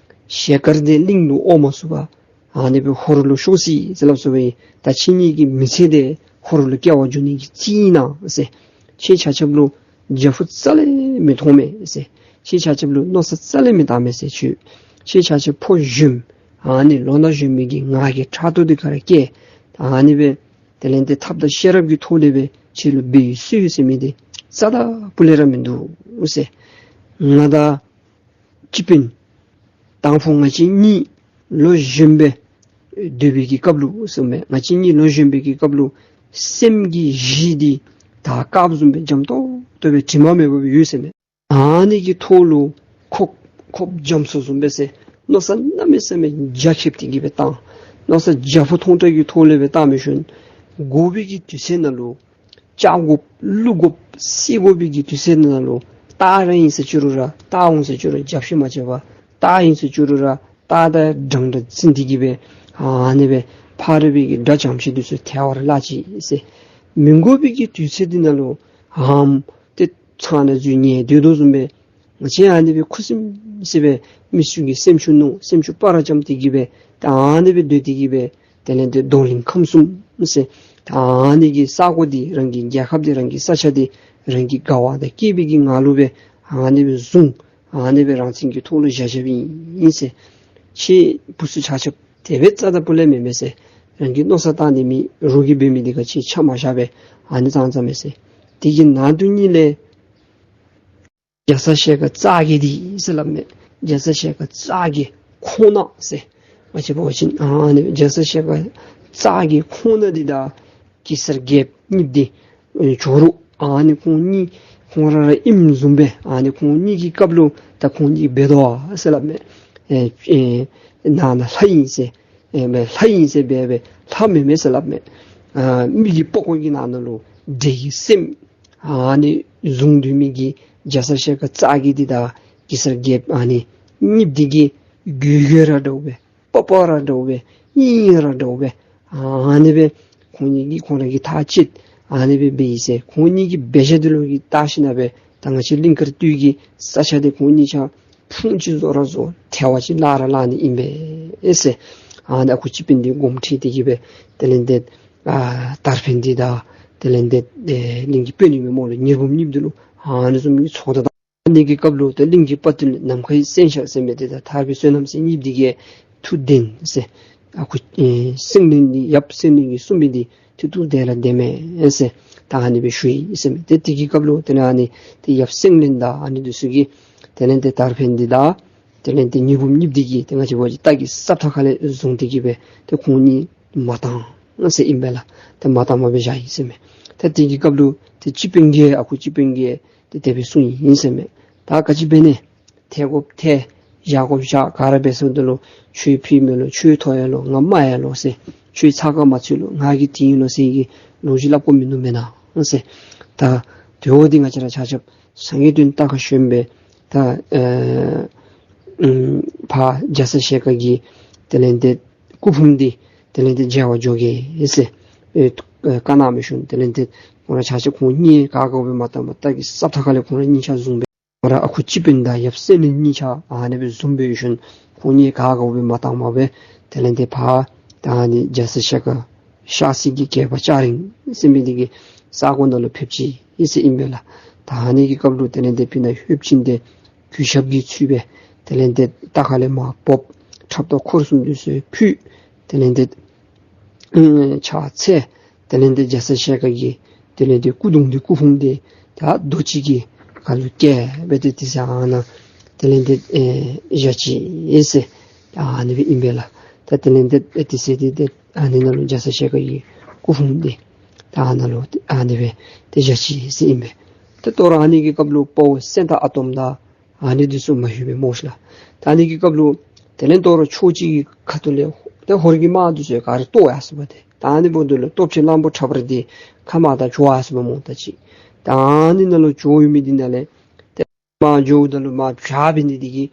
ཞལ་དཀར་འདི་གླིང་ལུ་འོང་མ་ཚུགས་པར་ཨ་ནི་སྦེ་ཧོར་ལུ་ཤོར་སོ་ཡི་ཟེར་སླབ་སོ་ཡི། ད་ཁྱེད་གཉིས་ཀྱི་མི་ཚེ་འདི་ཧོར་ལུ་སྐྱེལ་བར་འགྱོ་ནི་གི་རྩིས་ཨིན་ན་ཟེར། ཁྱེད་ཆ་ཁྱབ་ལུ་རྒྱ་ཕུ་རྩ་ལས་མི་མཐོང་མས་ཟེར། ཁྱེད་ཆ་ཁྱབ་ལུ་མནོ་བསམ་རྩ་ལས་མི་བཏང་མས་ཟེར། ཁྱེད་ཁྱེད་ཆ་ཁྱབ་ཕོ་གཞོནམ་ཨ་ནི་ལོ་ན་གཞོན་མི་གི་ངག་གི་ཕྲག་དོག་འདི་ག་ར་སྐྱེས། ཨ་ནི་སྦེ་དེ་ལས་ཏེ་ཐབས་དང་ཤེས་རབ་ཀྱི་ཐོག་ལས་སྦེ་ཁྱེད་ལུ་འབད་ཡི་སུ་ཡི་ཟེར་མི་འདི་རྩ་དང་སྤུ་ལས་ར་མིན་འདུག་ཟེར། ང་དང་སྤྱི་དཔོན་དང་ཕུ་ང་བཅས་གཉིས་ལོ་གཞོན་པའི་སྡོད་པའི་གི་སྐབས་ལུ་ཟེར་མས། ང་བཅས་གཉིས་ལོ་གཞོན་པའི་གི་སྐབས་ལུ་སེམས་ཀྱི་གཞི་འདི་དར་དཀརཔོ་བཟུམ་སྦེ་འཇམ་ཏོག་ཏོ་སྦེ་དྲི་མ་མེད་པ་སྦེ་ཡོད་ཟེར་མས། ཨ་ནི་གི་ཐོག་ལུ་ཁོག་ཁོགཔ་རྒྱ་མཚོ་བཟུམ་སྦེ་ཟེར་མནོ་བསམ་གནམ་མེད་ས་མེད་རྒྱ་ཁྱབ་སྟེ་གི་སྦེ་བཏང་། མནོ་བསམ་རྒྱ་ཕུ་མཐོང་དྲགས་ཀྱི་ཐོག་ལས་སྦེ་བཏང་མི་ཤོན། དགོ་པའི་གི་དུས་ཚོད་ནང་ལུ་བཅག་དགོཔ་བླུག་དགོཔ་བསད་དགོ་པའི་གི་དུས་ཚོད་ནང་ལུ་སྟག་ར་ཨིན་ཟེར་བཅུག་རུང་ར་སྟག་འོང་ཟེར་བཅུག་རུང་རྒྱབ་བཤུད་མ་བྱས་པར་སྟག་ཨིན་ཟེར་བཅུག་རུང་ར་སྟག་དང་འདྲན་འདྲ་འཛིང་སྟེ་གི་སྦེ་ཨ་ནི་སྦེ་ཕ་རོལ་པའི་གི་དགྲ་འཇོམས་ཤིག་འདི་ཚུ་ཐལ་བར་བརླག་ཅི་ཟེར། མི་དགོ་པའི་གི་དུས་ཚོད་འདི་ནང་ལུ་ཨམ་ཏེ་ཚང་ནང་འཛུལ་ཉལ་སྡོད་དོ་བཟུམ་སྦེ་ང་བཅས་ཨ་ནི་སྦེ་ཁུ་སིམ་སི་སྦེ་མི་ཚུ་གི་སེམས་ཤུགས་ནུ་སེམས་ཤུགས་སྤར་ར་བཅམ་སྟེ་གི་སྦེ་ད་ཨ་ནི་སྦེ་སྡོད་དེ་གི་སྦེ་དེ་ལས་ཏེ་རྡོར་གླིང་ཁམས་གསུམ་ཟེར་ད་ཨ་ནི་གི་ས་གོ་འདི་རང་གི་རྒྱལ་ཁབ་འདི་རང་གི་ས་ཆ་འདི་རང་གི་དགའ་བ་དང་སྐྱིད་པའི་གི་ངང་ལུ་སྦེ་ཨ་ནི་སྦེ་བཟུང་། ཨ་ནི་སྦེ་རང་བཙན་གྱི་ཐོག་ལུ་བཞག་བཞགཔ་ཨིན་ཟེར། ཁྱེད་བུ་ཚུ་ཆ་ཁྱབ་དེ་སྦེ་རྩ་དང་སྤུ་ལས་མེན་མས་ཟེར། རང་གི་མནོ་བསམ་བཏང་ནི་མེད། རོགས་ཀྱིས་འབད་མི་འདི་ག་ཅི་ཆ་མ་བཞག་པས། ཨ་ནི་ཙང་ཙང་མས་ཟེར། དེ་གི་ནང་དུ་གཉིས་ལས་རྒྱ་ཚ་ཞལ་དཀར་རྩ་རྒྱན་འདི་ཟེར་སླབ་མས། རྒྱ་ཚ་ཞལ་དཀར་རྩ་རྒྱན་ཁོང་ནག་ཟེར། ང་བཅས་འབད་བ་ཅིན་ཨ་ནི་རྒྱ་ཚ་ཞལ་དཀར་རྩ་རྒྱན་ཁོང་ནག་འདི་དང་གེ་སར་རྒྱལཔོ་གཉིས་འདི་ཨེ་ཇོ་རུ་ཨ་ནི་ཁོང་གཉིས་ཁོང་ར་ར་ཨིནམ་བཟུམ་སྦེ་ཨ་ནི་ཁོང་གཉིས་ཀྱི་སྐབས་ལུ་ད་ཁོང་གཉིས་འབད་དོ་ཨ་ཟེར་སླབ་མས། ཨེ་ཨེ་ནང་ན་ལྷ་ཨིན་ཟེར་ཨེ་མེན་ལྷ་ཨིན་ཟེར་འབད་འབད་ལྷ་མེན་མས་ཟེར་སླབ་མས། ཨ་མི་གི་པགས་ཀོ་གི་ནང་ན་ལུ་འདྲེ་གི་སེམས་ཨ་ནི་བཟུང་སྡོད་མི་གི་རྒྱ་ཚ་ཞལ་དཀར་རྩ་རྒྱན་འདི་དང་ གེ་སར་རྒྱལཔོ་ཨ་ནི་གཉིསཔོ་འདི་གིས་གུས་གུས་ར་འདྲཝ་སྦེ་སྤོབས་པ་ར་འདྲཝ་སྦེ་ཨིན་ར་འདྲཝ་སྦེ་ཨ་ནི་སྦེ་ཁོང་གཉིས་ཀྱིས་ཁོང་ར་གི་ཐག་བཅད་ཨ་ནི་སྦེ་འབད་ཡི་ཟེར། ཁོང་གཉིས་ཀྱི་འབད་བཞག་འདི་ལུ་གི་བལྟ་ཞིན་ན་སྦེ་ད་ང་བཅས་གླིང་དཀར་སྟོད་ཀྱི་ས་ཆ་འདི་ཁོང་གཉིས་ཆ་ཕུང་ཅིག་བཟོ་ར་བཟོ་ཐལ་བ་ཅིག་བརླག་ར་བརླག་ནི་ཨིན་པས་ཟེར། ཨ་ནི་ཨ་ཁུ་སྤྱི་དཔོན་འདི་དགོངསམ་ཁྲེལ་ཏེ་གིས་སྦེ་དེ་ལས་འདི་ཨ་དར་འཕེན་འདི་དང་དེ་ལས་འདི་ཨེ་གླིང་གི་དཔོན་ཨིན་མས་སྨོ་ལགས། ཉི་འབུམ་གཉིསཔོ་འདི་ལུ་ཨ་ནི་བཟུམ་གྱི་ཚོགས་བརྡ་བཏང་ནི་གི་སྐབས་ལུ་ཏེ་གླིང་གི་དཔའ་བརྟུལ་ནམ་མཁའི་སྲས་མཆོག་ཟེར་མི་འདི་དང་ཐར་པའི་བསོད་ནམས་ཟེར་གཉིསཔོ་འདི་གིས་ཐུགས་བདེན་ཟེར། ཨ་ཁུ་ཨེ་སེང་བློན་འདི་ཡབ་སེང་བློན་གྱིས་གསུངས་མི་འདི་ཏེ་ཐུགས་དེ་ལས་བདེན་མས་ཟེར། ད་ཨ་ནི་སྦེ་ཞུ་ཡི་ཟེར་མས། ཏེ་དེ་གི་སྐབས་ལུ་དེ་ལས་ཨ་ནི་ཏེ་ཡབ་སེང་བློན་དང་ཨ་ནི་འདི་ཚུ་གིས་དེ་ལས་ཏེ་དར་འཕེན་འདི་དང་དེ་ལས་ཏེ་ཉི་འབུམ་གཉིསཔོ་འདི་གིས་ཏེ་ང་བཅས་འབད་བ་ཅིན་རྟ་གི་སྲབ་ཐག་ཁ་ལས་བཟུང་སྟེ་གིས་སྦེ་ཏེ་ཁོང་གཉིས་མ་བཏང་ཟེར་ཨིན་པས་ལགས། ཏེ་མ་བཏང་མ་སྦེ་བཞག་ཡི་ཟེར་མས། ཏེ་དེ་གི་སྐབས་ལུ་ཏེ་སྤྱི་དཔོན་གྱིས་ཨ་ཁུ་སྤྱི་དཔོན་གྱིས་ཏེ་དེ་སྦེ་གསུངས་ཡི་ཟེར་མས། ད་ག་ཅི་འབད་ནི། ཐལ་དགོཔ་ཐལ། བཞག་དགོཔ་བཞག། ག་ར་འབད་སོངམ་ད་ལུ་ཁྱོད་ཕུད་མི་ལོ་ཁྱོད་ཐོབ་ཡར་ལོ་ང་མ་ཡར་ལོ་ཟེར། ཁྱོད་ཚ་ཁ་མ་ཚུད་ལོ་ང་གིས་དེ་ཨིན་ལོ་ཟེར་གྱི་ལོ་རྒྱུས་སླབ་དགོཔ་མིན་ནུག་མེན་ན་ཟེར། ད་དེ་འོ་འདི་ང་བཅས་ར་ཆ་ཁྱབ་སངས་རྒྱས་སྟོན་རྟ་ཁར་ཞོན་སྦེ་ད་ཨེ་ཨམ་ཕར་རྒྱ་ཚ་ཞལ་དཀར་གྱི་དེ་ལས་ཏེ་སྐུ་ཕུང་འདི་དེ་ལས་ཏེ་མཇལ་བར་འགྱོ་གེ་ཟེར་ཨེ་བཀའ་གནང་སྦེ་ཞིནམ་དེ་ལས་ཏེ་ཁོང་ར་ཆ་ཁྱབ་ཁོང་གཉིས་ག་དགའཝ་སྦེ་མ་བཏང་མ་རྟ་གི་སྲབ་ཐག་ཁ་ལས་ཁོང་ར་གཉིས་ཆ་བཟུང་སྦེ་ཁོང་ར་ཨ་ཁུ་སྤྱི་དཔོན་དང་ཡབ་སེང་བློན་གཉིས་ཆ་ཨ་ནི་སྦེ་བཟུང་སྦེ་ཞིནམ་ཁོང་གཉིས་ག་དགའཝ་སྦེ་མ་བཏང་མ་སྦེ་དེ་ལས་ཏེ་ཕར་ད་ཨ་ནི་རྒྱ་ཚ་ཞལ་དཀར་ཤར་སི་གི་རྒྱལ་པོ་ལྕགས་རིང་ཟེར་མི་འདི་གི་ས་གོ་ནང་ལུ་ཕེབས་ཅི་ཨིན་ཟེར་ཨིན་པས་ལགས། ད་ཨ་ནི་གི་སྐབས་ལུ་དེ་ལས་ཏེ་ཕི་ནཱ་ལྷོདཔ་ཅིན་ཏེ་གུས་ཞབས་ཀྱིས་ཚུད་སྦེ་དེ་ལས་ཏེ་རྟ་ཁ་ལས་མར་བབས། ཁྲབ་དང་འཁོར་གསུམ་འདི་ཚུ་ཕུད། དེ་ལས་ཏེ་ཨེ་ཕྱག་འཚལ། དེ་ལས་ཏེ་རྒྱ་ཚ་ཞལ་དཀར་གྱི་དེ་ལས་ཏེ་སྐུ་གདུང་འདི་སྐུ་ཕུང་འདི་ད་རྡོ་གཅིག་གི་ཁ་ལུ་བཀལ་སྦེ་ཏེ་དེ་ཚེ་ཨ་ནཱ་དེ་ལས་ཏེ་ཨེ་བཞག་ཅི་ཨིན་ཟེར། ད་ཨ་ནི་སྦེ་ཨིན་པས་ལགས། ད་དེ་ལས་ཏེ་ཨེ་དེ་ཚེ་འདི་ཏེ་ཨ་ནི་ནང་ལུ་རྒྱ་ཚ་ཞལ་དཀར་གྱི་སྐུ་ཕུང་འདི་ད་ཨ་ནཱ་ལུ་ཨ་ནི་སྦེ་ཏེ་བཞག་ཅི་ཨིན་ཟེར་ཨིན་པས། ཏེ་དོ་རུང་ཨ་ནི་གི་སྐབས་ལུ་དཔའ་བོ་སེང་སྟག་ཨ་དོམ་དང་ཨ་ནི་འདི་ཚུ་མ་ལྷོད་པས་སྨོ་ཤིག་ལགས། ད་ཨ་ནི་གི་སྐབས་ལུ་དེ་ལས་དོ་རུང་ཕྱོགས་གཅིག་གི་ཁ་ཐུག་ལས་ཏེ་ཧོར་གྱི་དམག་འདི་ཚུ་ག་ར་བཏོག་ཡར་སོ་བ་ཏེ། ད་ཨ་ནི་འབདཝ་ད་ལུ་སྟོབས་ཆེན་གླང་པོ་ཁྲ་འབར་འདི་ཁ་མར་ད་བྱོག་ཡར་སོ་བ་སྨོ་ད་ཅི། ད་ཨ་ནི་ནང་ལུ་བྱོག་ཡོད་མི་འདི་ནང་ལས་ཏེ་མར་འགྱོཝ་ད་ལུ་མར་བྱག་འབད་ནི་འདི་གིས་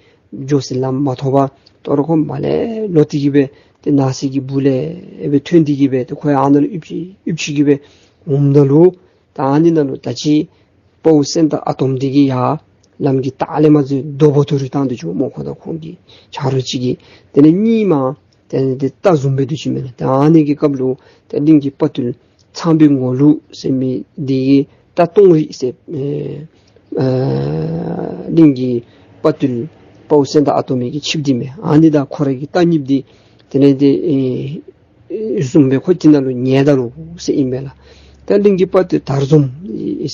འགྱོ་སའི་ལམ་མ་ཐོབ་པར་དོ་རུང་ཁོ་མར་ལས་ལོག་སྟེ་གིས་སྦེ་ཏེ་ནགས་གསེབ་ཀྱི་སྦུག་ལས་སྦེ་ཐོན་ཏེ་གིས་སྦེ་ཏེ་ཁོ་ཡང་ཨ་ནཱ་ལུ་ཨིབ་ཅི་ཨིབ་ཅི་གིས་སྦེ་འོངམ་ད་ལུ་ད་ཨ་ནི་ནང་ལུ་ད་ཅི་དཔའ་བོ་སེང་སྟག་ཨ་དོམ་འདི་གིས་ཡར་ལམ་གྱི་ལྟག་ལས་མར་འཛུལ་རྡོ་བོ་ཏོ་རུ་བཏང་སྟེ་བྱོནམ་སྨོ། ཁོ་དང་ཁོང་གི་ཆ་རོགས་ཅིག་གིས། དེ་ལས་གཉིས་མར་དེ་ལས་ཏེ་རྟ་བཟུང་སྦེ་སྡོད་ཅི་མས་ལགས། ད་ཨ་ནི་གི་སྐབས་ལུ་ཏེ་གླིང་གི་དཔའ་བརྟུལ་ཚངས་པའི་ངོ་ལུག་ཟེར་མི་འདི་གིས་རྟ་སྟོང་རི་ཟེར་ཨེ་ཨ་གླིང་གི་དཔའ་བརྟུལ་དཔའ་བོ་སེང་སྟག་ཨ་དོམ་གི་ཆིབས་འདི་མས། ཨ་ནི་དང་ཁོ་ར་གི་རྟ་གཉིསཔོ་འདི་དེ་ལས་ཏེ་ཨེ་ཨེ་བཟུང་སྦེ་ཁོ་དེ་ནང་ལུ་ཉལ་ད་ནུག་ཟེར་ཨིན་པས་ལགས། ད་གླིང་གི་དཔའ་བརྟུལ་དར་འཛོམས་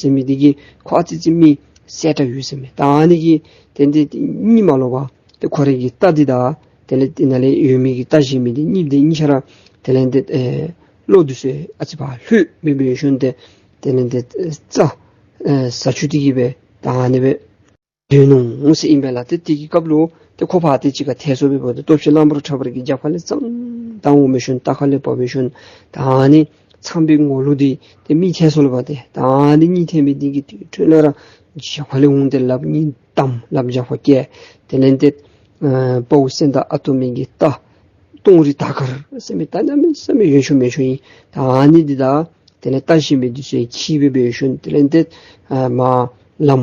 ཟེར་མི་འདི་གིས་ཁོ་ཨ་ཙི་ཅིག་མི་གསལ་དྲགས་ཡོད་ཟེར་མས། ད་ཨ་ནི་གིས་དེ་འདི་གཉིད་མ་ལོག་པར་ཏེ་ཁོ་ར་གི་རྟ་འདི་དང་དེ་ལས་དེ་ནང་ལས་ཡོད་མི་གི་རྟ་གཞན་མི་འདི་གཉིསཔོ་འདི་གཉིས་ཆ་ར་དེ་ལས་ཏེ་ཨེ་བློ་འདི་ཚུ་ཨ་ཙི་ཕར་ལྷོད་སྦེ་འབད་ཞིནམ་ཏེ་དེ་ལས་ཏེ་རྩྭ་ཨེ་ཟ་བཅུག་སྟེ་གིས་སྦེ་ད་ཨ་ནི་སྦེ་སྡོད་ནུག་ཟེར་ཨིན་པས་ལགས། ཏེ་དེ་གི་སྐབས་ལུ་ཏེ་ཁོ་ཕར་ཏེ་གཅིག་ཁར་ཐལ་སོང་སྦེ་འབདཝ་ད་སྟོབས་ཆེན་གླང་པོ་ཁྲ་འབར་གྱི་རྒྱབ་ཁ་ལས་ཙང་ད་འོང་སྦེ་ཞིནམ་རྟ་ཁ་ལས་བབས་སྦེ་ཞིནམ་ད་ཨ་ནི་ཚངས་པའི་ངོ་ལུག་འདི་ཏེ་མི་ཐལ་སོང་ལོ་པ་ཏེ། ད་ཨ་ནི་གཉིད་ཐལ་མི་འདི་གིས་ཏེ་ཁྲོས་ལས་ར་རྒྱབ་ཁ་ལས་འོང་སྟེ་ལགཔ་གཉིས་བསྡམས། ལགཔ་རྒྱབ་ཁར་བཀལ། དེ་ལས་ཏེ་ཨ་དཔའ་བོ་སེང་སྟག་ཨ་དོམ་གི་རྟ་སྟོང་རི་དར་དཀར་ཟེར་མི་ད་གནམ་མེད་ས་མེད་ཡོན་ཆོག་མི་ཆོག་ཨིན། ད་ཨ་ནི་འདི་དང་དེ་ལས་རྟ་གཞན་མི་འདི་ཚུ་ཡང་འཁྱིད་སྦེ་འབད་ཞིནམ་དེ་ལས་ཏེ་ཨ་མར་ལམ་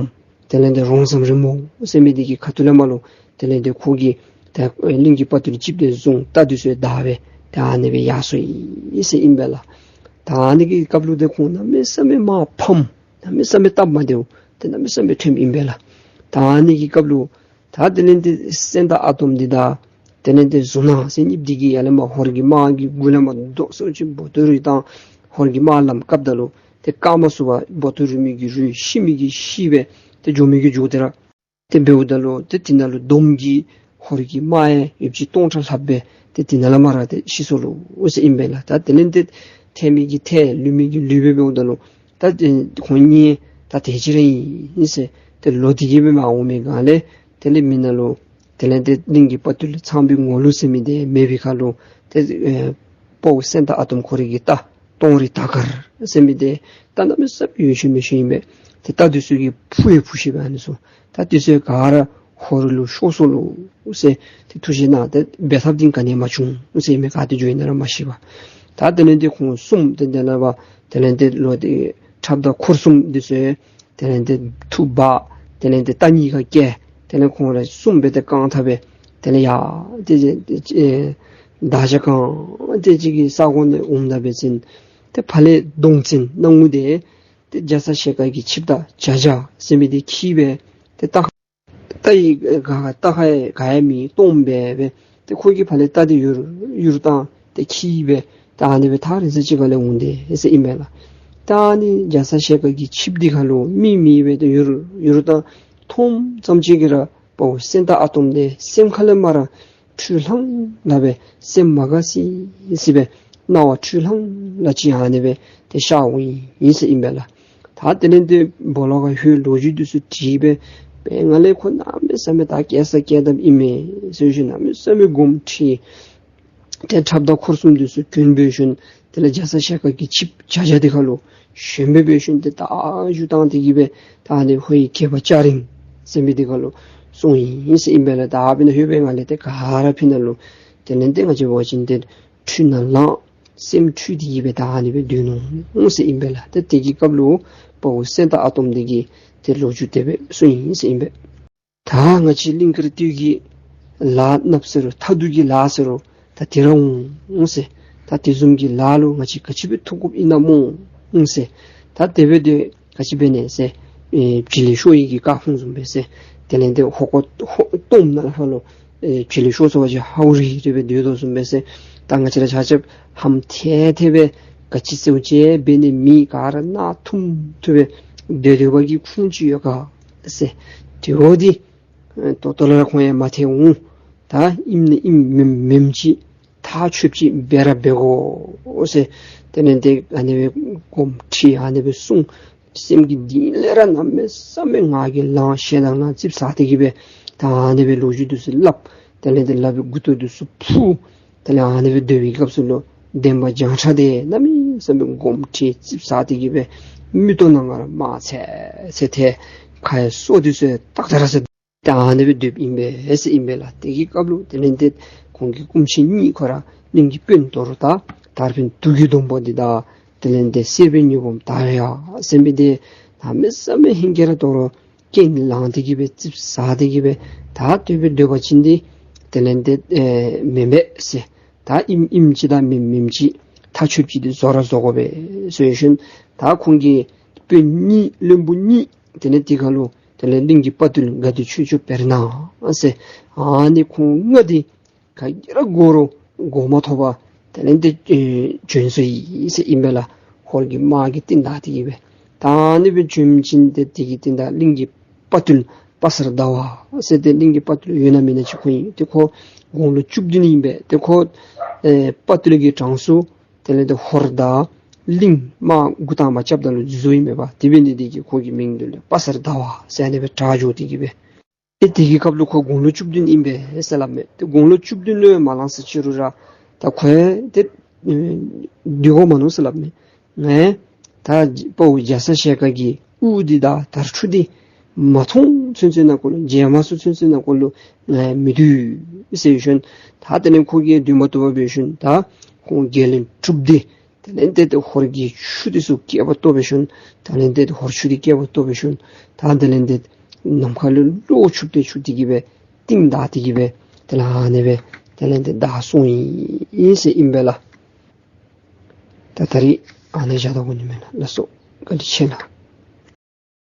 དེ་ལས་ཏེ་རོང་ཟམ་རིང་མོ་ཟེར་མི་འདི་གི་ཁ་ཐུག་ལས་མར་ལུ་དེ་ལས་ཏེ་ཁོ་གིས་ཏེ་གླིང་གི་དཔའ་བརྟུལ་ཆིབས་འདི་བཟུང་རྟ་འདི་ཚུ་བདའ་སྦེ་ཏེ་ཨ་ནི་སྦེ་ཡར་སོ་ཡི་ཟེར་ཨིན་པས་ལགས། ད་ཨ་ནི་གི་སྐབས་ལུ་ཏེ་ཁོང་གནམ་མེད་ས་མེད་མར་ཕམ། གནམ་མེད་ས་མེད་སྟབས་མ་བདེཝ་ཏེ་གནམ་མེད་ས་མེད་ཐོནམ་ཨིན་པས་ལགས། ད་ཨ་ནི་གི་སྐབས་ལུ་ད་དེ་ལས་ཏེ་སེང་སྟག་ཨ་དོམ་འདི་དང་དེ་ལས་ཏེ་གཟུགས་སྣང་ཟེར་གཉིསཔོ་འདི་གིས་ཡར་ལས་མར་ཧོར་གྱི་དམག་གི་མགུ་ལས་མར་རྡོ་སོ་ཅིག་སྦོ་ཏོ་རུ་བཏང་། ཧོར་གྱི་དམག་ལམ་བཀགཔ་ད་ལུ་ཏེ་བཀག་མ་ཚུགས་པར་སྦོ་ཏོ་རུ་མི་གིས་རུལ། ཤི་མི་གིས་ཤི་སྦེ་ཏེ་འགྱོ་མི་གིས་འགྱོ་སྟེ་ར་ཏེ་འབདཝ་ད་ལུ་ཏེ་དེ་ནང་ལུ་སྡོམ་གྱིས་ཧོར་གྱི་དམག་ཡང་ཡོདཔ་ཅིག་སྟོང་ཕྲག་ལྷགཔ་སྦེ་ཏེ་དེ་ནང་ལས་མར་ར་ཏེ་ཤི་སོ་ལོ་ཟེར་ཨིན་པས་ལགས། ད་དེ་ལས་ཏེ་ཐལ་མི་གིས་ཐལ་ལུས་མི་གིས་ལུས་སྦེ་འབདཝ་ད་ལུ་ད་ཏེ་ཁོང་གཉིས་ད་དེ་ཅིག་ར་ཨིན་ཟེར་ཏེ་ལོག་སྟེ་གིས་སྦེ་མར་འོང་མི་སྒང་ལས་དེ་ལས་མི་ནང་ལུ་དེ་ལས་ཏེ་གླིང་གི་དཔའ་བརྟུལ་ཚངས་པའི་ངོ་ལུག་ཟེར་མི་འདི་མེད་པའི་ཁར་ལུ་ཏེ་ཨེ་དཔའ་བོ་སེང་སྟག་ཨ་དོམ་ཁོ་རའི་གི་རྟ་སྟོང་རི་དར་དཀར་ཟེར་མི་འདི་རྟ་གནམ་མེད་ས་མེད་ཡོན་ཆོག་མི་ཆོག་ཨིན་པས། ཏེ་རྟ་འདི་ཚུ་གིས་འཕུར་ཡང་འཕུར་ཤེས་པས། ཨ་ནི་ཚུ་རྟ་འདི་ཚུ་ག་ར་ ཧོར་ལུ་ཤོར་སོ་ལོ་ཟེར་ཏེ་ཐུགས་བཞེད་གནང་སྟེ་འབད་ཐབས་འདི་ག་ནི་ཡང་མ་བྱུང་ཟེར་མི་ག་ཏེ་འགྱོ་ཡི་ན་ར་མ་ཤེས་པར། ད་དེ་ལས་འདི་ཁོང་གསུམ་ཏེ་དེ་ལས་འབད་དེ་ལས་འདི་ལོག་སྟེ་ཁྲབ་མདའ་འཁོར་གསུམ་འདི་ཚུ་དེ་ལས་འདི་མཐུ་འབག། དེ་ལས་འདི་རྟ་གཉིས་ཀ་བཀལ། དེ་ལས་ཁོང་ར་གསུམ་འབད་དེ་རྐང་ཐང་སྦེ་དེ་ལས་ཡར་ཏེ་ཨེ་དར་ཤ་གང་ཏེ་ཅིག་གི་ས་གོ་ནང་འོངམ་ད་འབད་བ་ཅིན་ཏེ་ཕར་ལས་གདོང་བཙན་སྣང་ངུ་དེ་ཏེ་རྒྱ་ཚ་ཞལ་དཀར་གྱི་ཆིབས་རྟ་བྱ་བྱ་ཟེར་མི་འདི་འཁྱིད་སྦེ་ཏེ་རྟ་རྟ་ཡི་ག་རྟ་ཁ་ཡང་ག་ཡང་མེད་སྟོངམ་སྦེ་སྦེ་ཏེ་ཁོ་གིས་ཕར་ལས་རྟ་འདི་ཡུར་ཡུར་བཏང་སྟེ་འཁྱིད་སྦེ་ད་ཨ་ནི་སྦེ་ཐག་རིང་ས་ཅིག་ཁ་ལས་འོང་དེས་ཟེར་ཨིན་མས་ལགས། ད་ཨ་ནི་རྒྱ་ཚ་ཞལ་དཀར་གྱི་ཆིབས་འདི་ཁ་ལུ་མི་མེད་སྦེ་ཏེ་ཡུར་ཡུར་བཏང་མཐོངམ་ཙམ་ཅིག་གིས་ར་དཔའ་བོ་སེང་སྟག་ཨ་དོམ་དེ་སེམས་ཁ་ལས་མར་ཁྲུས་ལྷང་ལྷང་སྦེ་སེམས་མ་དགའ་སི་སི་སྦེ་སྣང་བ་འཁྲུལ་ལྷང་ལྷང་ཅིག་ཨ་ནི་སྦེ་ཏེ་ཤར་འོང་ཡི་ཟེར་ཨིན་པས་ལགས། ད་དེ་ལས་ཏེ་སྦོ་ལོགས་ཁར་ལྷོད་ལོ་རྒྱུས་འདི་ཚུ་དྲིས་སྦེ་སྦེ་ང་ལས་ཁོ་གནམ་མེད་ས་མེད་ད་སྐྱེལ་ས་སྐྱེལ་དཔ་ཨིན་མས་ཟེར་ཞིནམ་གནམ་མེད་ས་མེད་དགོངསམ་ཁྲེལ། ཏེ་ཁྲབ་མདའ་འཁོར་གསུམ་འདི་ཚུ་གྱོན་སྦེ་ཞིནམ་དེ་ལས་རྒྱ་ཚ་ཞལ་དཀར་གྱི་ཆིབས་བྱ་བྱ་འདི་ཁ་ལུ་ཞོན་སྦེ་སྦེ་ཞིནམ་ཏེ་ད་བཞུགས་བཏང་སྟེ་གིས་སྦེ་ད་ཨ་ནི་ཧོར་གྱི་རྒྱལ་པོ་ལྕགས་རིང་ཟེར་མི་འདི་ཁ་ལུ་སོང་ཡི་ཟེར་ཨིན་པས་ལགས། ད་ཨ་ཕི་ནང་ལྷོད་པའི་ངང་ལས་ཏེ་ག་ར་ཕི་ནང་ལུ་དེ་ལས་ཏེ་ང་བཅས་འབད་བ་ཅིན་ཏེ་འཁྲུལ་སྣང་ལངས་སེམས་འཁྲུལ་ཏེ་གིས་སྦེ་ད་ཨ་ནི་སྦེ་སྡོད་ནུག་ཟེར་ཨིན་པས་ལགས། ཏེ་དེ་གི་སྐབས་ལུ་དཔའ་བོ་སེང་སྟག་ཨ་དོམ་འདི་གིས་ཏེ་ལོ་རྒྱུས་དེ་སྦེ་གསུངས་ཡི་ཟེར་ཨིན་པས། ད་ང་བཅས་གླིང་དཀར་སྟོད་ཀྱི་ལཱ་ནགཔོ་ཟེར་རུང་མཐའ་སྡུག་གི་ལཱ་ཟེར་རུང་ད་དེ་ར་འོང་ཟེར། ད་དེ་བཟུམ་གྱི་ལཱ་ལུ་ང་བཅས་ག་ཅི་སྦེ་ཐུག་དགོཔ་ཨིན་ན་སྨོ་ཟེར། ད་དེ་སྦེ་དེ་ག་ཅི་འབད་ནི་ཟེར། ཨེ་བྱི་ལི་ཤོར་ཡི་གི་ཀ་ཁུང་བཟུམ་སྦེ་ཟེར། དེ་ལས་ཏེ་ཧོ་ཀོ་ཧོ་སྟོངམ་ནང་ལྷ་ལུ་ཨེ་བྱི་ལི་ཤོར་སོང་བ་ཅིན་ཧའུ་རི་རི་སྦེ་སྡོད་དོ་བཟུམ་སྦེ་ཟེར། ད་ང་བཅས་ར་ཆ་ཁྱབ་ཧམ་ཐལ་ཐལ་སྦེ་ག་ཅི་ཟེར་བ་ཅིན་འབད་ནི་མེད། ག་ར་ནང་ཐུམ་ཐུམ་སྦེ་སྡོད་སྡོད་པ་གི་ཁུངས་ཅིག་ཡོད་ག་ཟེར། དེ་འོ་འདི་ཨེ་ད་ལྟོ་ལས་ར་ཁོང་ཡང་མ་ཐལ་འོང་། ད་ཨིནམ་ནི་ཨིནམ་མེནམ་མེནམ་ཅིག་ཐག་ཆོད་པ་ཅིག་འབད་ར་འབད་དགོ་ཟེར། དེ་ལས་ཏེ་ཨ་ནི་སྦེ་དགོངསམ་ཁྲེལ་ཨ་ནི་སྦེ་གསུངས། སེམས་ཀྱི་གཏིང་ལས་ར་གནམ་མེད་ས་མེད་ངང་གིས་ལངས། ཞེ་སྡང་ལངས་ཙིགཔ་ཟ་སྟེ་གིས་སྦེ་ད་ཨ་ནི་སྦེ་ལོ་རྒྱུས་འདི་ཚུ་སླབ། དེ་ལས་ཏེ་ལག་པའི་མགུ་ཏོ་འདི་ཚུ་ཕུ། དེ་ལས་ཨ་ནི་སྦེ་སྡོད་པའི་སྐབས་སུ་ལུ་འདན་མ་བྱང་ཁྲ་དེ་གནམ་མེད་ས་མེད་དགོངསམ་ཁྲེལ་ཙིགཔ་ཟ་སྟེ་གིས་སྦེ་མིག་ཏོ་ནང་ང་ར་དམར་ཚེར་ཚེར་ཐལ། ཁ་ཡང་སོ་འདི་ཚུ་ཡང་ཏག་ཏ་ར་ཟེར། ད་ཨ་ནི་སྦེ་སྡོདཔ་ཨིན་པས་ཟེར་ཨིན་པས་ལགས། དེ་གི་སྐབས་ལུ་དེ་ལས་ཏེ་ཁོང་གི་སྐུ་མཆེད་གཉིས་ཁོ་ར་གླིང་གི་དཔོན་དོ་རུང་དར་དར་འཕེན་དུག་གི་སྡོང་པོ་འདི་དང་དེ་ལས་ཏེ་སེར་པོའི་མྱོས་བུམ་དར་ཡག་ཟེར་མི་འདི་གནམ་མེད་ས་མེད་ཧིང་གིས་ར་དོ་རུང་གྱེན་ལངས་ཏེ་གིས་སྦེ་ཙིགཔ་ཟ་སྟེ་གིས་སྦེ་ད་དེ་སྦེ་སྡོད་པ་ཅིན་འདི་དེ་ལས་ཏེ་ཨེ་མེན་པས་ཟེར། ད་ཨིནམ་ཨིནམ་ཅིག་དང་མེནམ་མེནམ་ཅིག་ཐག་ཆོད་པ་ཅིག་འདི་བཟོ་ར་བཟོ་དགོ་པས་ཟེར་ཞིནམ་ད་ཁོང་གི་དཔོན་གཉིས་བློན་པོ་གཉིས་དེ་ལས་དེ་ཁ་ལུ་དེ་ལས་གླིང་གི་དཔའ་བརྟུལ་དགའ་བདེ་ཆོས་སྐྱོང་བེར་ནག་ཟེར་ཨ་ནི་ཁོང་ལྔ་འདི་ག་གིས་ར་འགོག་རུང་འགོག་མ་ཐོབ་པར་དེ་ལས་ཏེ་ཨེ་བྱོན་སོ་ཡི་ཟེར་ཨིན་པས་ལགས། ཧོར་གྱི་དམག་གིས་རྟིང་བདའ་སྟེ་གིས་སྦེ་ད་ཨ་ནི་སྦེ་བྱོན་ཞིནམ་ཏེ་དེ་གི་རྟིང་བདའ་གླིང་གི་དཔའ་བརྟུལ་དཔའ་གསར་ཟླ་བ་ཟེར་ཏེ་གླིང་གི་དཔའ་བརྟུལ་ཡོད་ན་མེད་ན་ཅིག་ཁོ་ཨིན། ཏེ་ཁོ་དགུང་ལོ་བཅུ་བདུན་ཨིན་པས། ཏེ་ཁོ་ཨེ་དཔའ་བརྟུལ་གྱི་གྲངས་སུ་དེ་ལས་ཏེ་ཧོར་དང་གླིང་དམག་འགོ་དང་པ་རྐྱབ་ད་ལུ་འཛུལ་སོ་ཨིན་མས་པ། དེ་འབད་ནི་དེ་གིས་ཁོ་གི་མིང་འདི་ལུ་དཔའ་གསར་ཟླ་བ་ཟེར་ཨ་ནི་སྦེ་གྲགས་འགྱོ་སྟེ་གིས་སྦེ། ཏེ་དེ་གི་སྐབས་ལུ་ཁོ་དགུང་ལོ་བཅུ་བདུན་ཨིན་པས་ཟེར་སླབ་མས། ཏེ་དགུང་ལོ་བཅུ་བདུན་ལུ་མ་ལང་ས་ཅིག་རུང་ར་ད་ཁོ་ཡང་ཏེ་ཨེ་སྡོད་དགོ་མ་མནོ་ཟེར་སླབ་མས། ངས་ད་དཔའ་བོ་རྒྱ་ཚ་ཞལ་དཀར་གྱི་དབུ་འདི་དང་དར་ཕྲུ་འདི་མ་མཐོང་ཚུན་ཚོད་ནང་འཁོད་ལུ་མཇལ་མ་སོང་ཚུན་ཚོད་ནང་འཁོད་ལུ་ངས་མི་སྡོད་ཟེར་ཞིནམ་ད་དེ་ལས་ཁོ་གིས་སྡོད་མ་བཏུབ་པར་འབད་ཞིནམ་ད་ཁོང་རྒྱལ་བློན་གྲུབ་སྟེ་དེ་ལས་ཏེ་ཏེ་ཧོར་གྱི་ཆུ་འདི་ཚུ་སྐྱེལ་བར་སྤྲོ་བའི་ཤུལ། དེ་ལས་ཏེ་ཧོར་ཆུ་འདི་སྐྱེལ་བར་སྤྲོ་བའི་ཤུལ། ད་དེ་ལས་ཏེ་ནམ་མཁའ་ལུ་གློག་འཁྱུག་སྟེ་འཁྱུག་སྟེ་གིས་སྦེ་རྟིང་བདའ་སྟེ་གིས་སྦེ་དེ་ལས་ཨ་ནི་སྦེ་དེ་ལས་ཏེ་བདའ་སོང་ཡི་ཟེར་ཨིན་པས་ལགས། ད་ད་རིས་ཨ་ནི་བཞག་ད་དགོ་ནི་མས་ལགས། ལགས་སོ། བཀའ་དྲིན་ཆེ་ལགས།